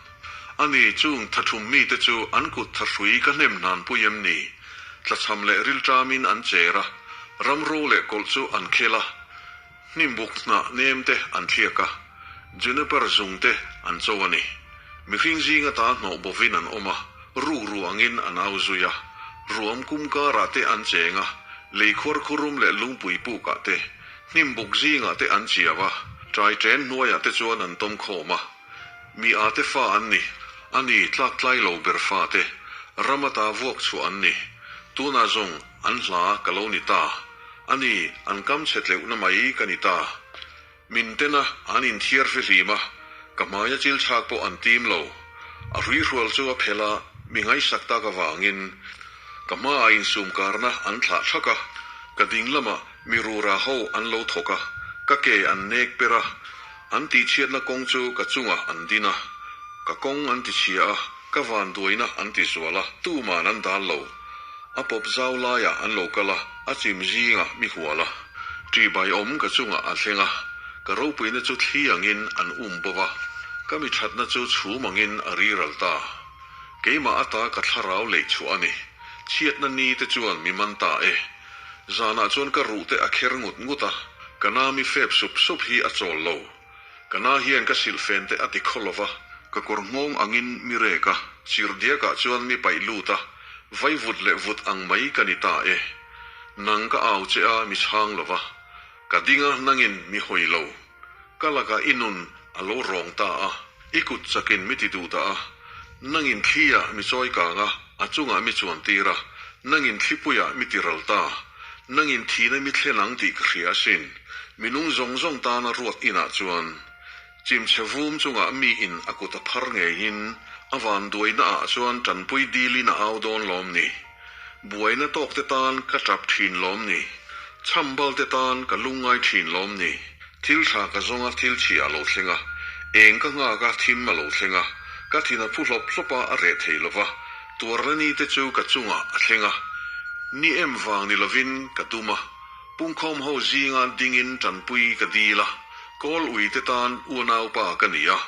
Ani, chung thathum mite chu an kut thahrui ka hnem hnan pui em ni? Tlachham leh rilṭamin an cher a, ramro leh kawlh chu an khel a, Hnimbuk hnah nem te an thliak a, juniper zung te an cho a ni. Mihring zing ata hnawh bovin an awm a, rukru angin an au zui a, ruam kum karah te an cheng a, lei khuar khurum leh lungpui pukah te, hnimbuk zingah te an chiau a, ṭai ṭen hnuaiah te chuan an tawm khawm a. Mi a te fa an ni, a ni tlak tlai lo ber fa te, ram ata vuak chhuah an ni. Tunah zawng an hla ka lo ni ta. A ni, an kam chhe tleuhna mai ka ni ta. Min tena an inthiar fihlim a, ka hmaia chil chhak pawh an tim lo. A hruihrual chu a phelh a, mi ngaihsak tak avangin ka hmaah insum karna an thlah thak a, ka ding lamah mi rura ho an lo thawk a, ka ke an nek per a, an tihchhiatna kawng chu ka chungah an din a, ka kawng an tichhia a, ka vanduaina an tizual a, tuman an dal lo. A pawp zau laiah an lo kal a, a chim zingah mi hual a. Ṭihbai awm ka chungah a thleng a, ka ropuina chu thli angin an um bawk a, ka mi ṭhatna chu chhum angin a riral ta. Keimah ata ka thlarau leih chhuah a ni. Chhiatna ni te chuan mi man ta e. Zanah chuan ka ruh te a kher ngut ngut a, ka na mi fep sup sup hi a chawl lo. Ka na hian ka silhfen te a ti khaw lo va, ka kawr nghawng angin mi rek a, chirhdiakah chuan mi paih lut a, vai vut leh vut ang mai ka ni ta e. Nang ka au che a mi chhang lo va, ka ding a nangin mi hawi lo. Ka lakah i nun a lo rawng ta a, i kut chakin mi ti duh dah a, nangin thli-ah mi chawi kang a, a chungah mi chuan tir a, nangin thlipuiah mi ti ral ta. Nangin thihna mi thlen ang tih ka hria asin. Mi nung zawng zawng tana ruat inah chuan chimchhe vum chungah mi in a kut a phar ngeiin a vanduaina ah chuan tanpui dilin a au dawn lawm ni? Buaina tawk te tan ka tap thin lawm ni? Chhambal te tan ka lungngai thin lawm ni? Thil tha ka zawng a thil chhia a lo thleng a, eng ka nghak a thim a lo thleng a, ka thin a phu hlawp hlawp a a reh thei lo va, tuarna ni te chu ka chungah a thleng a, ni em vang ni lovin ka dum a, pungkhawm ho zinga dingin tanpui ka dil a, kawl ui te tan unaupa ka ni a,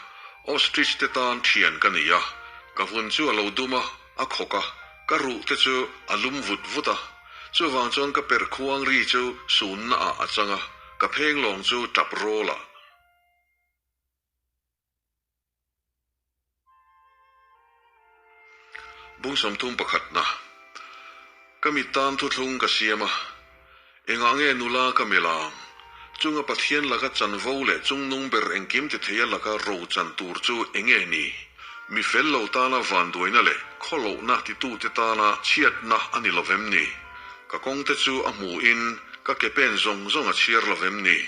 ostrich te tan thian ka ni a, ka vun chu a lo dum a, a khawk a, ka ruh te chu a lum vut vut a, chuvang chuan ka perh khuang ri chu sunna ah a chang a. Ka pheng lawng chu tap rawl ah. Bung 31 na. Ka mit tan thuthlung ka siam a. Engah nge nula ka melh ang? Chunga Pathian laka chanvo leh chungnung ber engkim ti theia laka ro chan tur chu enge ni? Mi fel lo tana vanduaina leh khawlohna titute tana chhiatna a ni lovem ni? Ka kawngte chu a hmuhin ka ke pen zawng zawng a chhiar lo vem ni?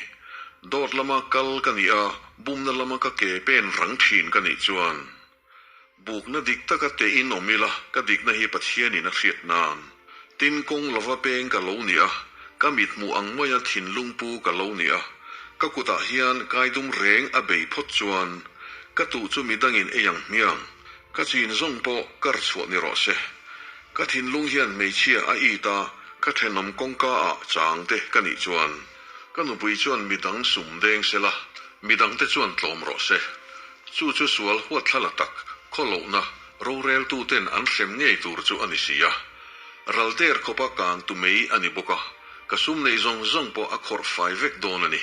Dawt lama kal ka nih a, bumna lama ka ke pen rang thin ka nih chuan bukna dik taka tein awm ila ka dikna hi Pathianin a hriat nan. Tin kawng lova peng ka lo nih a, ka mit hmuh ang maia thinlung pu ka lo nih a, ka kutah hian kaidum reng a bei phawt chuan. Ka tuh chu midangin ei ang hmiang. Ka chin zawng pawh kar chhuah ni rawh se. Ka thinlung hian hmeichhia a it a, ka thenawm kawngka ah chang te ka nih chuan ka nupui chuan midang sum deng se la, midang te chuan tlawm rawh se. Chu chu sual huatthlala tak, khawlohna, roreltu ten an hrem ngei tur chu a ni si a. Ral der khawpa kang tu mei a ni bawk a, ka sum neih zawng zawng pawh a khawrh fai vek dawn a ni.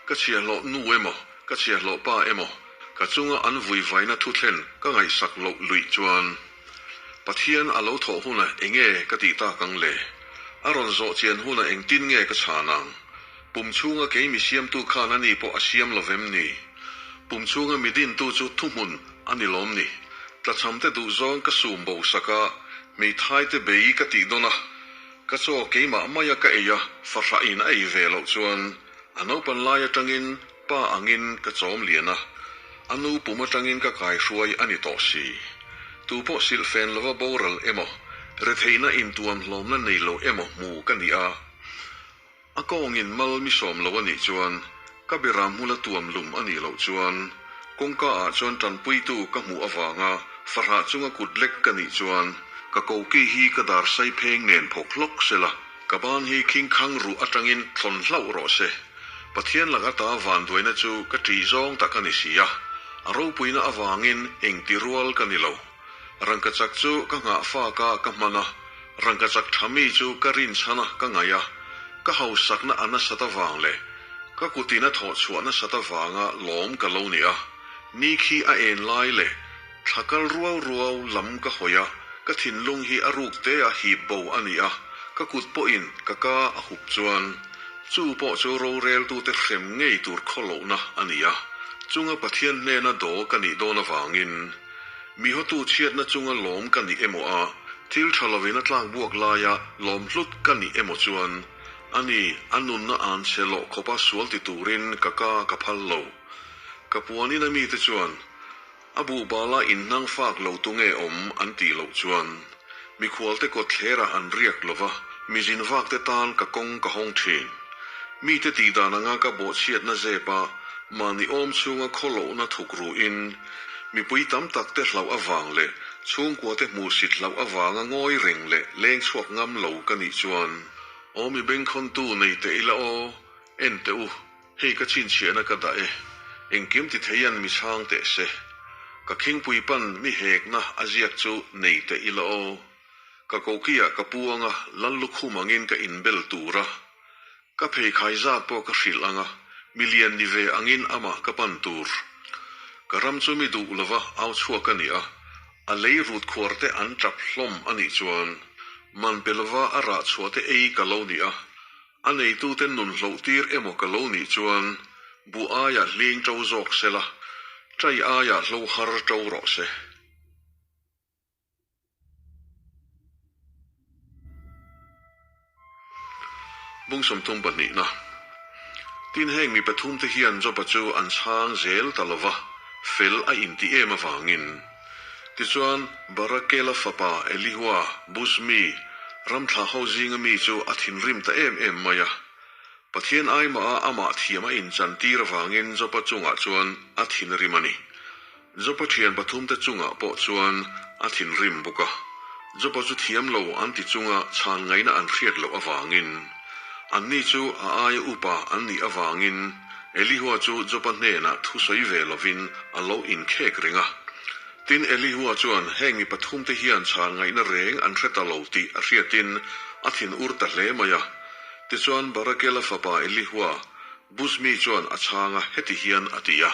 Ka chhiahhlawh nu emaw, ka chhiahhlawh pa emaw, ka chunga an vuivaina thuthlen ka ngaihsak loh luih chuan Pathian a lo thawh hunah enge ka tih tak ang le? A rawn zawh chian hunah engtin nge ka chhan ang? Pum chhunga kei mi siamtu khan ani pawh a siam lo vem ni? Pum chhunga mi dintu chu thuhmun a ni lawm ni? Tlachhamte duhzawng ka sum bo sak a, hmeithaite bei ka tih dawn a, ka chaw keimah maia ka ei a, fahrahin a ei ve loh chuan a naupan lai atangin Pa angin ka chawm lian a, a nu pum atangin ka kaihruai a ni tawh si. Tu pawh silhfen lova boral emaw, retheihna intuam hlawmna nei lo emaw hmu ka ni a. A kawngin mal mi sawm lo a nih chuan, ka beram hmula tuam lum a nih loh chuan, kawngka ah chuan tanpuitu ka hmuh avanga fahrah chunga kut lek ka nih chuan, ka koki hi ka dar sai pheng nen phawk hlawk sela, ka ban hi khingkhang ruh atangin thlawn hlauh rawh se. Pathian lak ata vanduaina chu ka ṭih zawng tak a ni si a, a ropuina avangin engti rual ka ni lo. Rangkachak chu ka nghah fak a ka hman a, rangkachak ṭha mi chu ka rinchhan a ka ngaih a, ka hausakna a nasat avang leh ka kutin a thawh chhuah nasat avanga lawm ka lo ni a, ni khi a en lai leh thla kal ruau ruau lam ka hawi a, ka thinlung hi a ruk te a hip bo a ni a, ka kut pawhin ka ka a hup chuan chu pawh chu roreltute hrem ngei tur khawlohna a ni a, chunga Pathian hnena daw ka nih dawn avangin mi hotu chhiatna chunga lawm ka nih emaw a, thil tha lovin a tlak buak laia lawm hlut ka nih emaw chuan ani a nunna an chhe loh khawpa sual ti turin ka ka ka phal lo. Ka puanin a mite chuan A buhbala inhnang fak lo tu nge awm an tih loh chuan mikhualte kawtthlerah an riak lo va, mizin vakte tan ka kawng ka hawng thin. Mite tih dan anga ka bawhchhiatna zep a, mahni awm chhunga khawlohna thuk ruhin mipui tam takte hlauh avang leh chhungkuate hmuhsit hlauh avanga ngawi reng leh leng chhuak ngam lo ka nih chuan aw mi bengkhawntu nei teh ila aw, en teh u. Hei ka chhinchhiahna ka dah e. Engkim ti thei an mi chhang teh se. Ka khingpui pan mi hekna a ziak chu nei teh ila aw. Ka kokiah ka pu anga lal lukhum angin ka inbel tur a. Ka pheikhai zat pawh ka hrilh anga mi lian ni ve angin amah ka pan tur. Ka ram chu mi duh lova au chhuak a ni a, a lei rut khuar te an tap hlawm a nih chuan man pe lova a rah chhuah te ei ka lo ni a. A neitute nun hloh tir emaw ka lo nih chuan buh aiah hling ṭo zawk se la, ṭai aiah hlo har ṭo rawh se. Bung 32na. Tin heng mi pathumte hian Joba chu an chhang zel ta lo va, fel a inti em avangin. Tichuan, Barakela fapa Elihua, Buz mi, ramthla ho zinga mi chu a thinrim ta em em mai a. Pathian aimaha amah thiam a inchantir avangin Joba chungah chuan a thinrim a ni. Joba thian pathumte chungah pawh chuan a thinrim bawk a. Joba chu thiam lo an ti chunga chhan ngaihna an hriat loh avangin, anni chu a aia upa an nih avangin Elihua chu Joba hnenah thu sawi ve lovin a lo inkhek reng a. Tin, Elihua chuan heng mi pathumte hian chhan ngaihna reng an hre ta lo tih a hriatin a thin ur ta hle mai a. Tichuan, Barakela fapa Elihua, Buzmi chuan a chhang a, heti hian a ti a,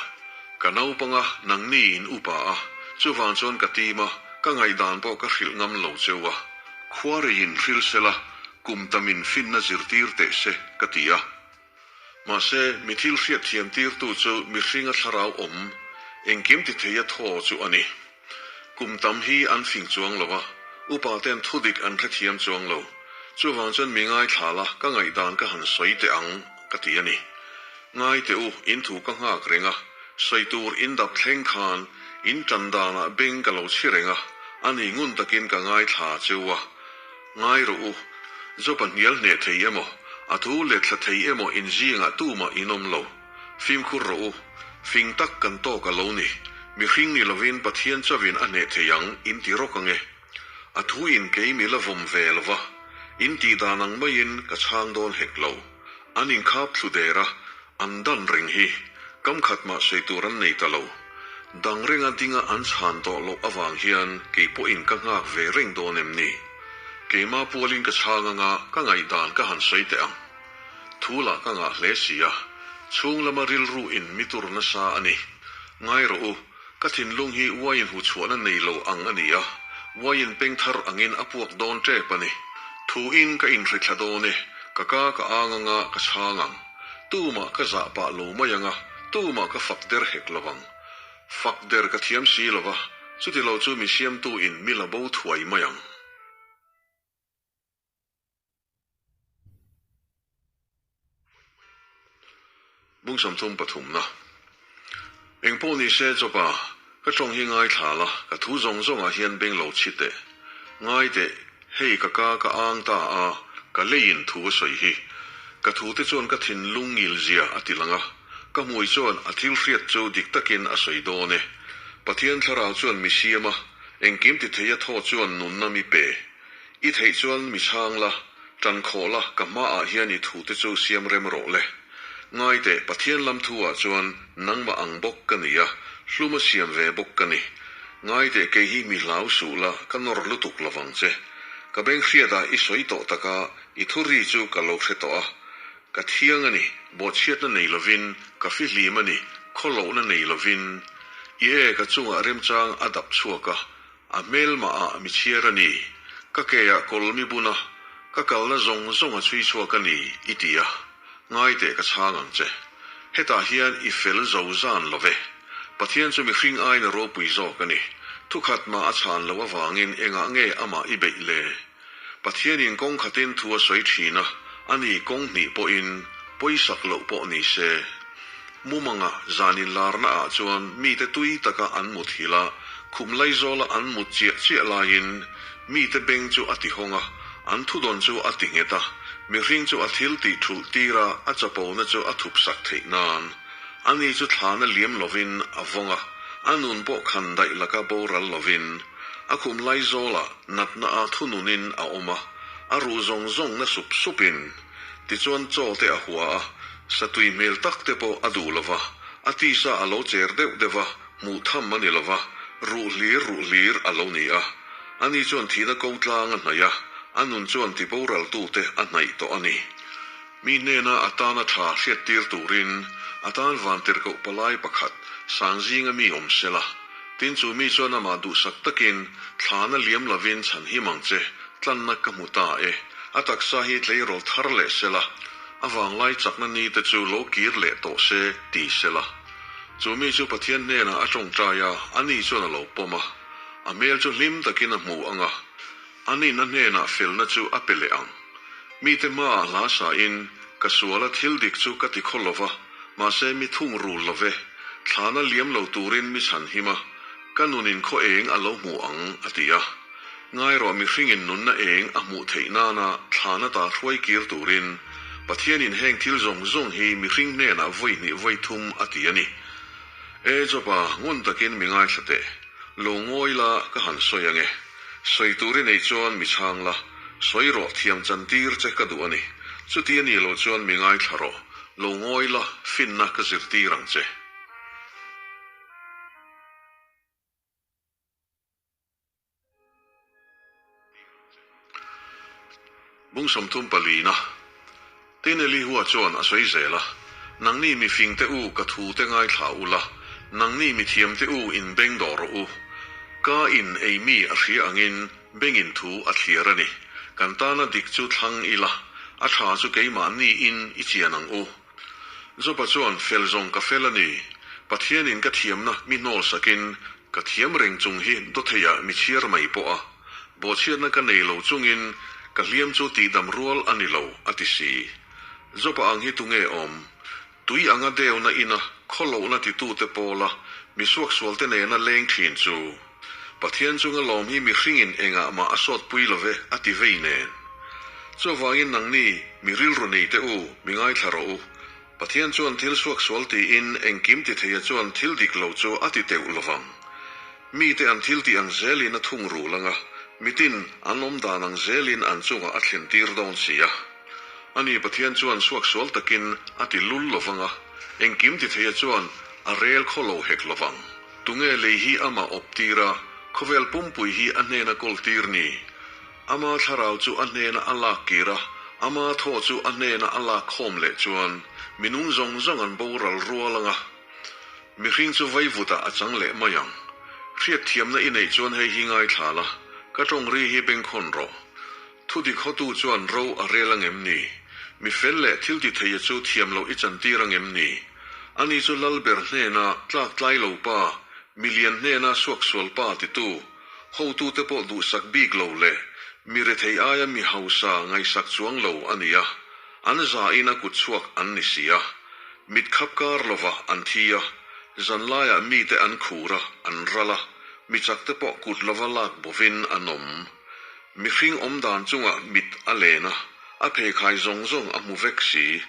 Ka naupanga, nangni in upa a, chuvang chuan ka tim a, ka ngaihdan pawh ka hrilh ngam lo cheu a. Khuareiin hril sela, kum tamin finna zirtir teh se, ka ti a. Mahse, mi thil hriat thiam tirtu chu mihringa thlarau awm, engkim ti theia thaw chu a ni. Kum tam hi an fing chuang lo a, upa ten thudik an hrethiam chuang lo. Chuvang chuan mi ngaithla la, ka ngaihdan ka han sawi teh ang, ka ti a ni. Ngai teh u, in thu ka nghak reng a, sawi tur in dap thleng khan in tan danah beng ka lo chhi reng a, a ni ngun takin ka ngaithla cheu a. Ngai rawh u, Job-a hnial hneh thei emaw, a thu let thla thei emaw in zingah tumah in awm lo. Fimkhur rawh u, fing tak kan tawk a lo ni. Mihring ni lovin Pathian chauhin a hneh thei ang in ti rawk ange. A thu in kei mi la vawm ve lo va, in tih dan ang maiin ka chhang dawn hek lo. An inkhap thlu der a, an dan reng hi. Kam khat mah sawi tur an nei ta lo. Dang renga dinga an chhan tawh loh avang hian kei pawhin ka nghak ve reng dawn em ni? Keima pualin ka chhang anga ka ngaihdan ka han sawi teh ang. Thu lah ka ngah hle si a, chhung lama rilru in mi tur nasa a ni. Ngai rawh u, ka thinlung hi uaiin huchhuahna nei lo ang a ni a, uaiin peng thar angin a puak dawn tep a ni. Thu in ka inhrithla dawn e, ka ka ka ang anga ka chhang ang. Tumah ka zah pah lo mai anga, tumah ka fak der hek lo ang. Fak der ka thiam si lo va, chuti lo chu mi siamtu in mi la bo thuai mai ang. Bung 33 na. Eng pawh ni se chawpa, ka tawng hi ngaithla la, ka thu zawng zawngah hian beng lo chhi teh. Ngai teh, hei ka ka ka ang ta a, ka leiin thu a sawi hi. Ka thu te chuan ka thinlung ngil zia a ti lang a, ka hmui chuan a thil hriat chu dik takin a sawi dawn e. Pathian thlarau chuan mi siam a, engkim ti thei a thaw chuan nunna mi pe. I theih chuan mi chhang la, ṭan khawh la, ka hmaah hian i thute chu siam rem rawh le. Ngai teh, Pathian lam thu-ah chuan nangmah ang bawk ka ni a, hluma siam ve bawk ka ni. Ngai teh, kei hi mi hlau suh la, ka nawr lutuk lovang che. Ka beng hriatah i sawi tawh taka, i thu ri chu ka lo hre tawh a. Ka thiang a ni, bawhchhiatna nei lovin, ka fihlim a ni, khawlohna nei lovin. I e, ka chungah remchang a dap chhuak a, A hmelmah ah mi chhiar a ni. Ka ke ah kawl mi bun a, ka kalna zawng zawng a chhui chhuak a ni, i ti a. Ngai teh ka chhang ang che. Hetah hian i fel zo zan lo ve. Pathian chu mihring aiin a ropui zawk a ni. Thukhat mah a chhan loh avangin engah nge amah i beih le? Pathianin kawng khatin thu a sawi thin a, ani kawng hnih pawhin pawisak loh pawh ni se. Mumanga zan inlarna ah chuan mite tui taka an mut hil a, khum laizawla an mut chiah chiah laiin mite beng chu a ti hawng a, an thudawn chu a ti nghet a, mihring chu a thil tih thulh tir a, a chapona chu a thup sak theih nan. Ani chu thlana liam lovin a vawng a, a nun pawh khan daih laka boral lovin a khum laizawlah Natna a thununin a awm a, a ruh zawng zawng na sup supin. Tichuan chaw te a hua a, satui hmel tak te pawh a duh lo va, a tisa a lo cher deuh deuh va, hmuh tham a ni lo va, ruh hlir ruh hlir a lo ni a. Ani chuan thihna ko tlang a hnaih a, a nun chuan tiboraltute a hnaih tawh a ni. Mi hnena a tana tha hriattir turin a tan vantirhkoh palai pakhat Sangzinga mi awm se la. Tin chu mi chuan amah duhsak takin thlana liam lovin chhan him ang che, tlanna ka hmu ta e. A taksa hi tleirawl thar leh se la, a vanglai chakna ni te chu lo kir leh tawh se ti se la. Chu mi chu Pathian hnenah a tawngtai a, ani chuan a lo pawm a. A hmel chu hlim takin a hmu ang a. Anin a hnenah felna chu a pe leh ang. Mite hmaah hla sain, Ka suala thil dik chu ka ti khaw lova, mahse mi thung rul lo ve. Thlana liam lo turin mi chhan him a, ka nunin khaw eng a lo hmu ang, a ti a. Ngairawh mihringin nunna eng a hmuh theih nana thlana ta hruai kir turin Pathianin heng thil zawng zawng hi mihring hnenah vawi hnih vawi thum a ti a ni. E Joba, ngun takin mi ngaithla teh. Lo ngawi la ka han sawi ange. Sawi tur i neih chuan mi chhang la, sawi rawh thiam chan tir che ka duh a ni. Chuti a nih loh chuan mi ngaithla rawh, lo ngawi la, finna ka zirtir ang che. Bung 34 na. Tin Elihua chuan a sawi zel a, Nangni mi fing te u ka thu te ngaithla u la, nangni mi thiam te u in beng dawh rawh u. Ka in ei mi a hria angin bengin thu a thliar a ni. Kan tana dik chu thlang ila, a tha chu keimahni in i chian ang u. Joba chuan fel zawng ka fel a ni. Pathianin ka thiamna mi hnawl sakin ka thiam reng chung hi dawtheiah mi chhiar mai pawh a. Bawhchhiatna ka nei lo chungin ka hliam chu tihdam rual a ni lo, a ti si. Joba ang hi tunge awm? Tui anga deuna ina khawlohna titute pawla mi suaksualte nena leng thin chu. Pathian chunga lawm hi mihringin engah mah a sawtpui lo ve, a ti vei nen. Chuvangin nangni mi rilru nei teh u, mi ngaithla rawh u. Pathian chuan thil suaksual tiin engkim ti theia chuan thil dik lo chu a ti teuh lovang. Mite an thil tih ang zelin a thungrul anga, mitin an awm dan ang zelin an chungah a thlen tir dawn si a. Ani Pathian chuan suaksual takin a ti lul lovang a, engkim ti theia chuan a rel khaw lo hek lovang. Tunge lei hi amah awp tir a, khawvel pumpui hi a hnena kawl tir ni? Ama thlarau chu a hnena a lak kir a, ama thaw chu a hnena a lak khawm leh chuan minung zawng zawng an boral rual ang a, mihring chu vaivutah a chang leh mai ang. Hriatthiamna i neih chuan hei hi ngaithla la, ka tawng ri hi bengkhawn rawh. Thudik hawtu chuan ro a rel ang em ni? Mi fel leh thil ti theia chu thiam loh i chantir ang em ni? Ani chu Lalber hnena tlak tlai lo pa, milian hnena suaksual pa titu, Hotute pawh duhsak bik lo leh mi rethei aia mi hausa ngaihsak chuang lo a ni a, an zain a kut chhuak an ni si a. Mit khap kar lovah an thi a, zanlaiah mite an khur a, an ral a, mi chakte pawh kut lova lak bovin an awm. Mihring awmdan chungah mit a len a, a pheikhai zawng zawng a hmu vek si.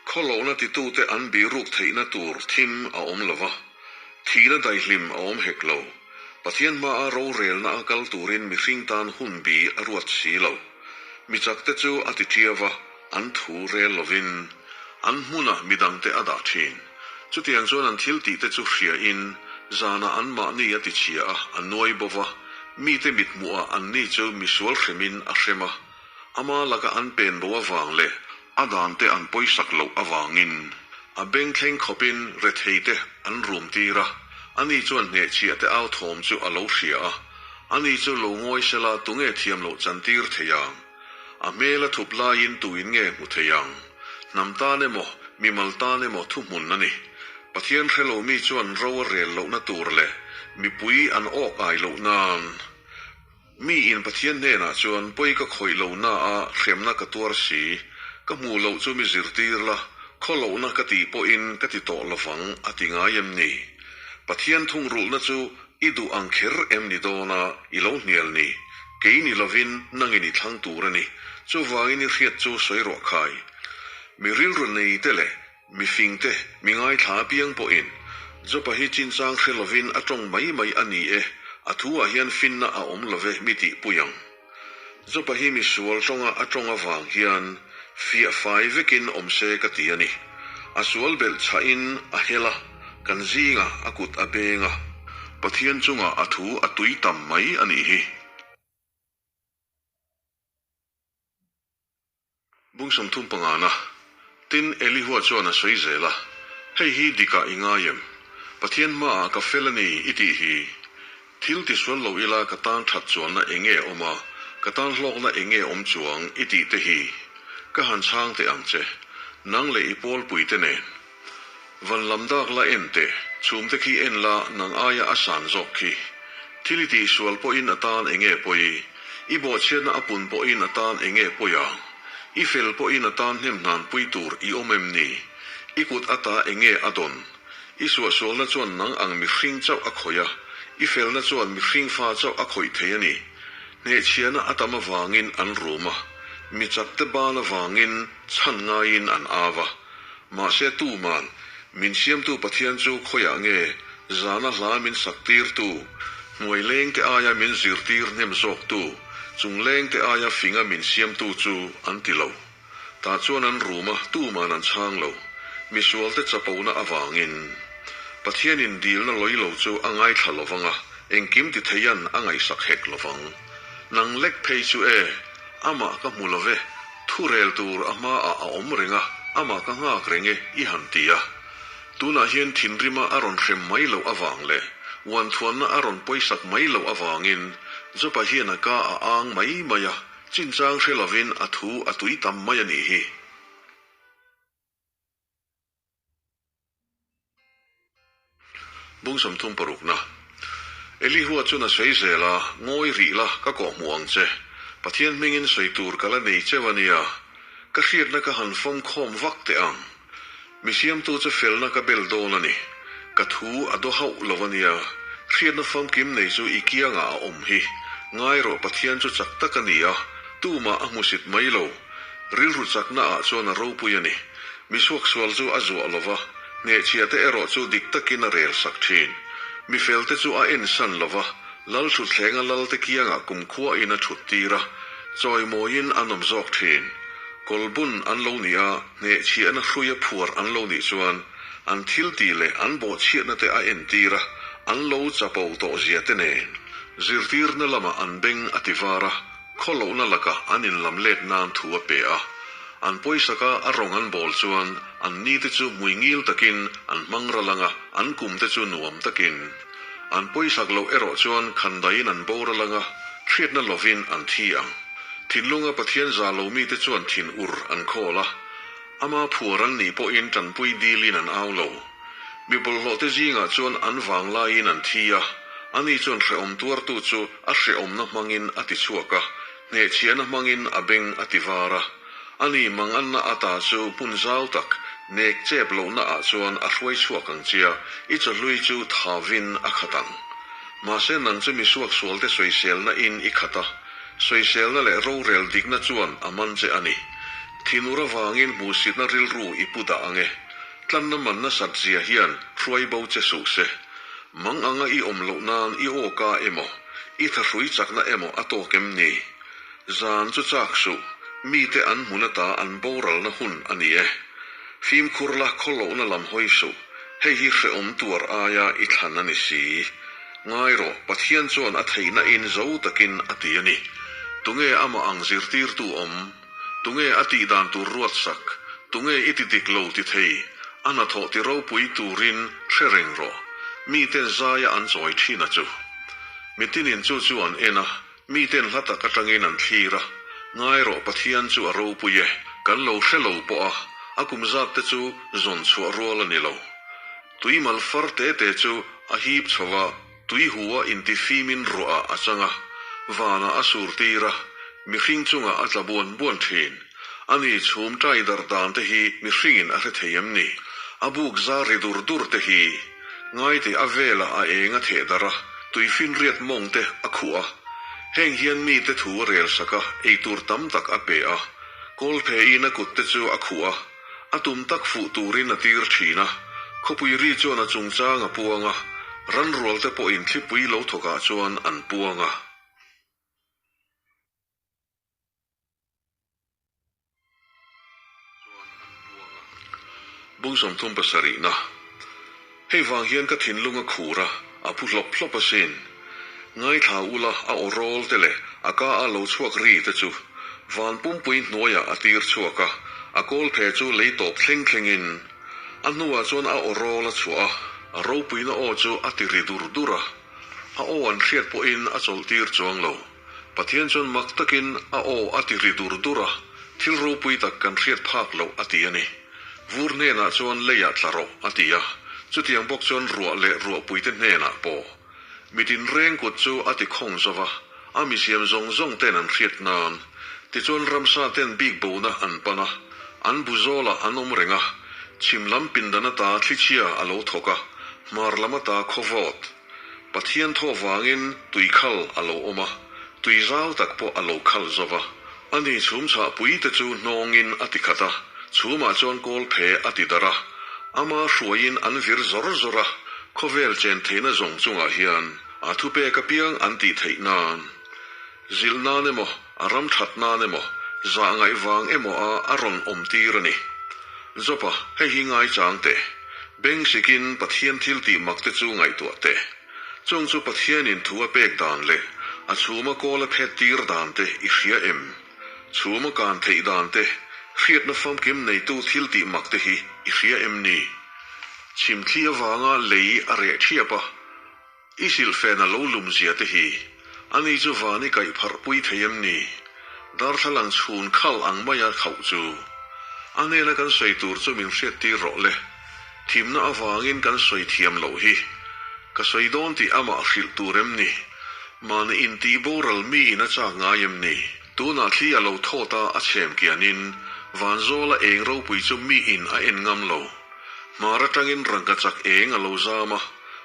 Khawlohna titute an bihruk theihna tur thim a awm lo va. Thihna daihlim a awm hek lo. Pathian hmaa rorelna a kal turin mihring tan hun bi a ruat si lo. Mi chakte chu a ti ṭiau a, an thu rel lovin an hmuna midangte a dah ṭhin. Chutiang chuan an thil tihte chu hriain zanah anmahni a ti chhia a, a nuai bo va, mite mithmuhah anni chu misual hremin a hrem a. Ama laka an pen bo avang leh a dante an pawisak loh avangin a beng thleng khawpin retheite an rum tir a, ani chuan hnehchhiahte au thawm chu a lo hria a, ani chu lo ngawi sela tunge thiam loh chantir thei ang? A hmel a thup laiin tuin nge hmu thei ang? Hnam tan emaw, mimal tan emaw thuhmun a ni. Pathian hre lo mi chuan ro a rel lohna tur leh mipui an awk ai loh nan. Mi in Pathian hnenah chuan pawi ka khawih lo na a hremna ka tuar si, ka hmuh loh chu mi zirtir la, khaw lohna ka tih pawhin ka ti tawh lovang a ti ngai em ni? Pathian thungrulhna chu i duh ang kher em ni dawn a i lo hnial ni? Kei ni lovin nangin i thlang tur a ni, chuvangin i hriat chu sawi rawh khai. Mi rilru nei te leh Mi fingte, mi ngaithla apiang pawhin Jopa hi chinchang hre lovin a tawng mai mai a ni e, a thu-ah hian finna a awm love mi tihpui ang. Jopa hi mi sual tawnga a tawng avang hian fiah fai vekin awm se ka ti a ni. A sual belh chhahin a hel a, kan zingah a kut a beng a. Pathian chungah a thu a tui tam mai a nih hi. Bung 35 na. Tin, Elihua chuan a sawi zel a, Hei hi dikah i ngai em? Pathian hmaah ka fel a ni i tih hi. Thil tisual lo ila ka tan that chuanna eng nge awm a, ka tan hlawkna eng nge awm chuang i tih te hi. Ka han chhang teh ang che, nang leh i pawlpuite nen. Van lam dak la en teh, chhum te khi en la nang aia a san zawk khi. Thil i tihsual pawhin a tan eng nge pawi? I bawhchhiatna a pun pawhin a tan eng nge pawi ang? I fel pawhin a tan hnem hnan pui tur i awm em ni? I kut ata eng nge a dawn? I suahsualna chuan nang ang mihring chauh a khawih a, i felna chuan mihring fa chauh a khawih thei a ni. Hnehchhiahna a tam avangin an rum a, mi chakte ban avangin chhan ngaiin an au a. Mahse tuman, min siamtu Pathian chu khawiah nge zana hla min sak tirtu, hnuai lengte aia min zirtir hnem zawktu, chung lengte aia finga min siamtu chu an ti lo. Tah chuan an rum a, tuman an chhang lo. Misualte chapona avangin. Pathianin dilna lawi lo chu a ngaithla lovang a, engkim ti theian a ngaihsak hek lovang. Nang lek phei chu e, amah ka hmu love, thu rel tur a hmaah a awm reng a, amah ka nghak reng e, i han ti a. Tunah hian thinrima a rawn hrem mai loh avang leh uanthuanna a rawn pawisak mai loh avangin Jopa hian a ka a ang mai mai a, chinchang hre lovin a thu a tui tam mai a nih hi. Bung 36 na. Elihua chuan a sawi zel a, Ngawi rih la, ka kawh hmuh ang che. Pathian hmingin sawi tur ka la nei cheu a nia. Ka hriatna ka han fawm khawm vak teh ang. Mi siamtu chu felna ka bel dawn a ni. Ka thu a daw hauh lo a nia. Hriatna famkim nei chu i kiangah a awm hi. Ngai rawh Pathian chu chak tak a ni a, tumah a hmusit mai lo. Rilru chakna ah chuan a ropui a ni. Mi suaksual chu a zuah lo va, hnehchhiahte erawh chu dik takin a relsak thin. Mi felte chu a ensan lo va, lal thuthlenga lalte kiangah kumkhuain a thuttir a, chawimawiin an awm zawk thin. Kawlbun an lo nih a, hnehchhiahna hruia phuar an lo nih chuan an thiltih leh an bawhchhiatnate a entir a, an lo chapo tawhzia te nen. Zirtirna lamah an beng a tivar a, Khawlohna lakah an inlam let nan thu a pe a. An pawisaka a rawng an bawl chuan an nite chu hmuingil takin an hmang ral ang a, an kumte chu nuam takin. An pawisak loh erawh chuan khandaiin an boral ang a, hriatna lovin an thi ang. Thinlunga Pathian za lo mite chuan thin ur an khawl a, ama phuar an nih pawhin tanpui dilin an au lo. Mi bawlhhlawhte zingah chuan an vanglaiin an thi a, ani chuan hrehawm tuartu chu a hrehawmna hmangin a ti chhuak a, hnehchhiahna hmangin a beng a ti var a. Ani manganna ata chu hmun zau tak, nek chep lohna ah chuan a hruai chhuak ang chia, i chawhlui chu thavin a khat ang. Mahse nang chu mi suaksualte sawiselna in i khat a, sawiselna leh rorel dikna chuan a man che a ni. Thinur avangin hmuhsitna rilru i pu dah ang e. Tlanna man nasat zia hian hruai bo che suh se. Mang anga i awm loh nan i aw ka emaw, i thahrui chakna emaw a tawk em ni? Zan chu chak suh, mite an hmun ata an boralna hun a ni e. Fimkhur la khawlohna lam hawi suh, hei hi hrehawm tuar aia i thlan a ni si. Ngai rawh, Pathian chuan a theihna in zo takin a ti a ni. Tunge amah ang zirtirtu awm? Tunge a tih dan tur ruat sak? Tunge i ti dik lo ti thei? A hnathawh ti ropui turin hre reng rawh. Miten zaia an chawi thin a chu. Mitinin chu chu an en a, miten hla tak atangin an thlir a. Ngai rawh Pathian chu a ropui e. Kan lo hre lo pawh a, a kum zat te chu zawn chhuah rual a ni lo. Tui mal far te te chu a hip chho a. Tui hu a intifimin ruahah a chang a, vanah a sur tir a, mihring chungah a tla buan buan thin. Ani chhum tai darh dan te hi mihringin a hre thei em ni? A buk zar ri dur dur te hi ngaite a velah a eng a theh darh a, tuifinriat mawng te a khuh a. Heng hian mite thu a rel sak a, eitur tam tak a pe a. Kawlpheiin a kut te chu a khuh a, A tum tak fuh turin a tir thin a, khawpui ri chuan a chungchang a puang a, ranrualte pawhin thlipui lo thawkah chuan an puang a. Bung 37 na. Hei vang hian ka thinlung a khur a, a phu hlawp hlawp asin. Ngaithla ula a aw rawl te leh a ka a lo chhuak ri te chu van pumpui hnuaiah a tir chhuak a, a kawl phe chu lei tawp thleng thlengin. A hnuah chuan a aw rawl a chhuah a, a ropuina aw chu a ti ri dur dur a, a aw an hriat pawhin a chawlh tir chuang lo. Pathian chuan mak takin a aw a ti ri dur dur a, thil ropui tak kan hriat phak loh a ti a ni. Vur hnenah chuan leiah tla rawh, a ti a. Chutiang bawk chuan ruah leh ruahpuite hnenah pawh. Mi tinreng kut chu a ti khawng zo va, a misiam zawng zawng ten an hriat nan. Tichuan ramsa ten bik bona an pan a, an bu zawlah an awm reng a. Chhim lam pindan ata thlichhia a lo thawk a, hmar lam ata khaw vawt. Pathian thaw vangin tui khal a lo awm a, tui zau tak pawh a lo khal zo va. Ani chhum chhah pui te chu hnawngin a ti khat a, chhumah chuan kawl phe a ti darh a. Ama hruaiin an vir zawr zawr a, khawvel chen theihna zawng chungah hian a thupek apiang an tih theih nan. Zilh nan emaw, a ram that nan emaw, zah ngaih vang emaw a a rawn awm tir a ni. Jopa, hei hi ngaichang teh. Beng sikin Pathian thil tih mak te chu ngaihtuah teh. Chung chu Pathianin thu a pek dan leh a chhuma kawl a phet tir dan te i hria em? Chhuma kan theih dan te, hriatna famkim neitu thil tih mak te hi i hria em ni? Chhimthli avanga lei a reh thiap a, i silhfen a lo lum zia te hi ani chu van i kaih pharh pui thei em ni? Darthlalang chhun khal ang maia khauh chu a hnena kan sawi tur chu min hriattir rawh le. Thimna avangin kan sawi thiam loh hi. Ka sawi dawn tih amah hrilh tur em ni? Mahni intih boral miin a chak ngai em ni? Tunah thli a lo thawt a, a chhem kianin Vanzawla eng ropui chu miin a en ngam lo. Hmar atangin rangkachak eng a lo zam a,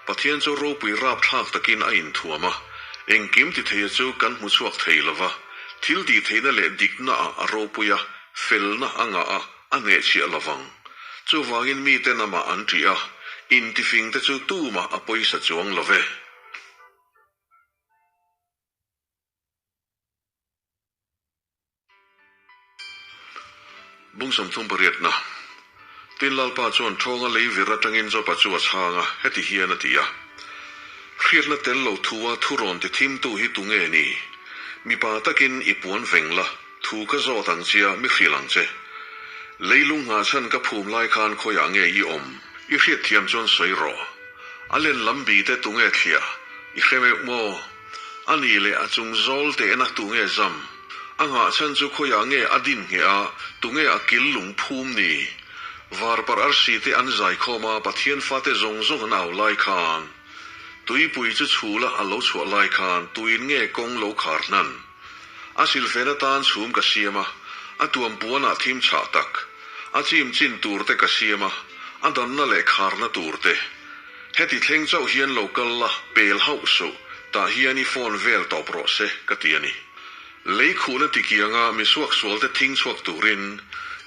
Pathian chu ropui rapthlak takin a inthuam a, engkim ti theia chu kan hmu chhuak thei lo va, thil tih theihna leh diknaah a ropui a, felna a ngah a, a hnehchhiah lo vang. Chuvangin miten amah an ṭih a, intifingte chu tumah a pawisa chuang lo ve. Bung 38na. Tin Lalpa chuan ṭhawnga lei vir aṭangin Joba chu a chhang a, heti hian a ti a, Hriatna tel lo thua thu rawn ti thimtu hi tunge ni? Mipa takin i puan veng la, thu ka zawt ang chia mi hrilh ang che. Leilung nghahchhan ka phum lai khan khawiah nge i awm? I hriatthiam chuan sawi rawh. A len lam bi te tunge thliah? I hre meuh maw? A nih leh a chung zawl tehna tunge zam? A nghah chhan chu khawiah nge a din ngheh a, tunge a kil lung phum ni? Varparh arsi te an zaikhawm a, Pathian fate zawng zawng an au lai khan, tuipui chu chhula a lo chhuah lai khan tuin nge kawng lo khar hnan? A silfen atan chhum ka siam a, a tuam puanah thim chhah tak, a chim chin tur te ka siam a, a danna leh kharna tur te. Heti thleng chauh hian lo kal la, pel hauh suh, tah hian i phone vel tawp rawh se, ka ti a ni. Lei khuhna tikianga mi suaksualte thing chhuak turin,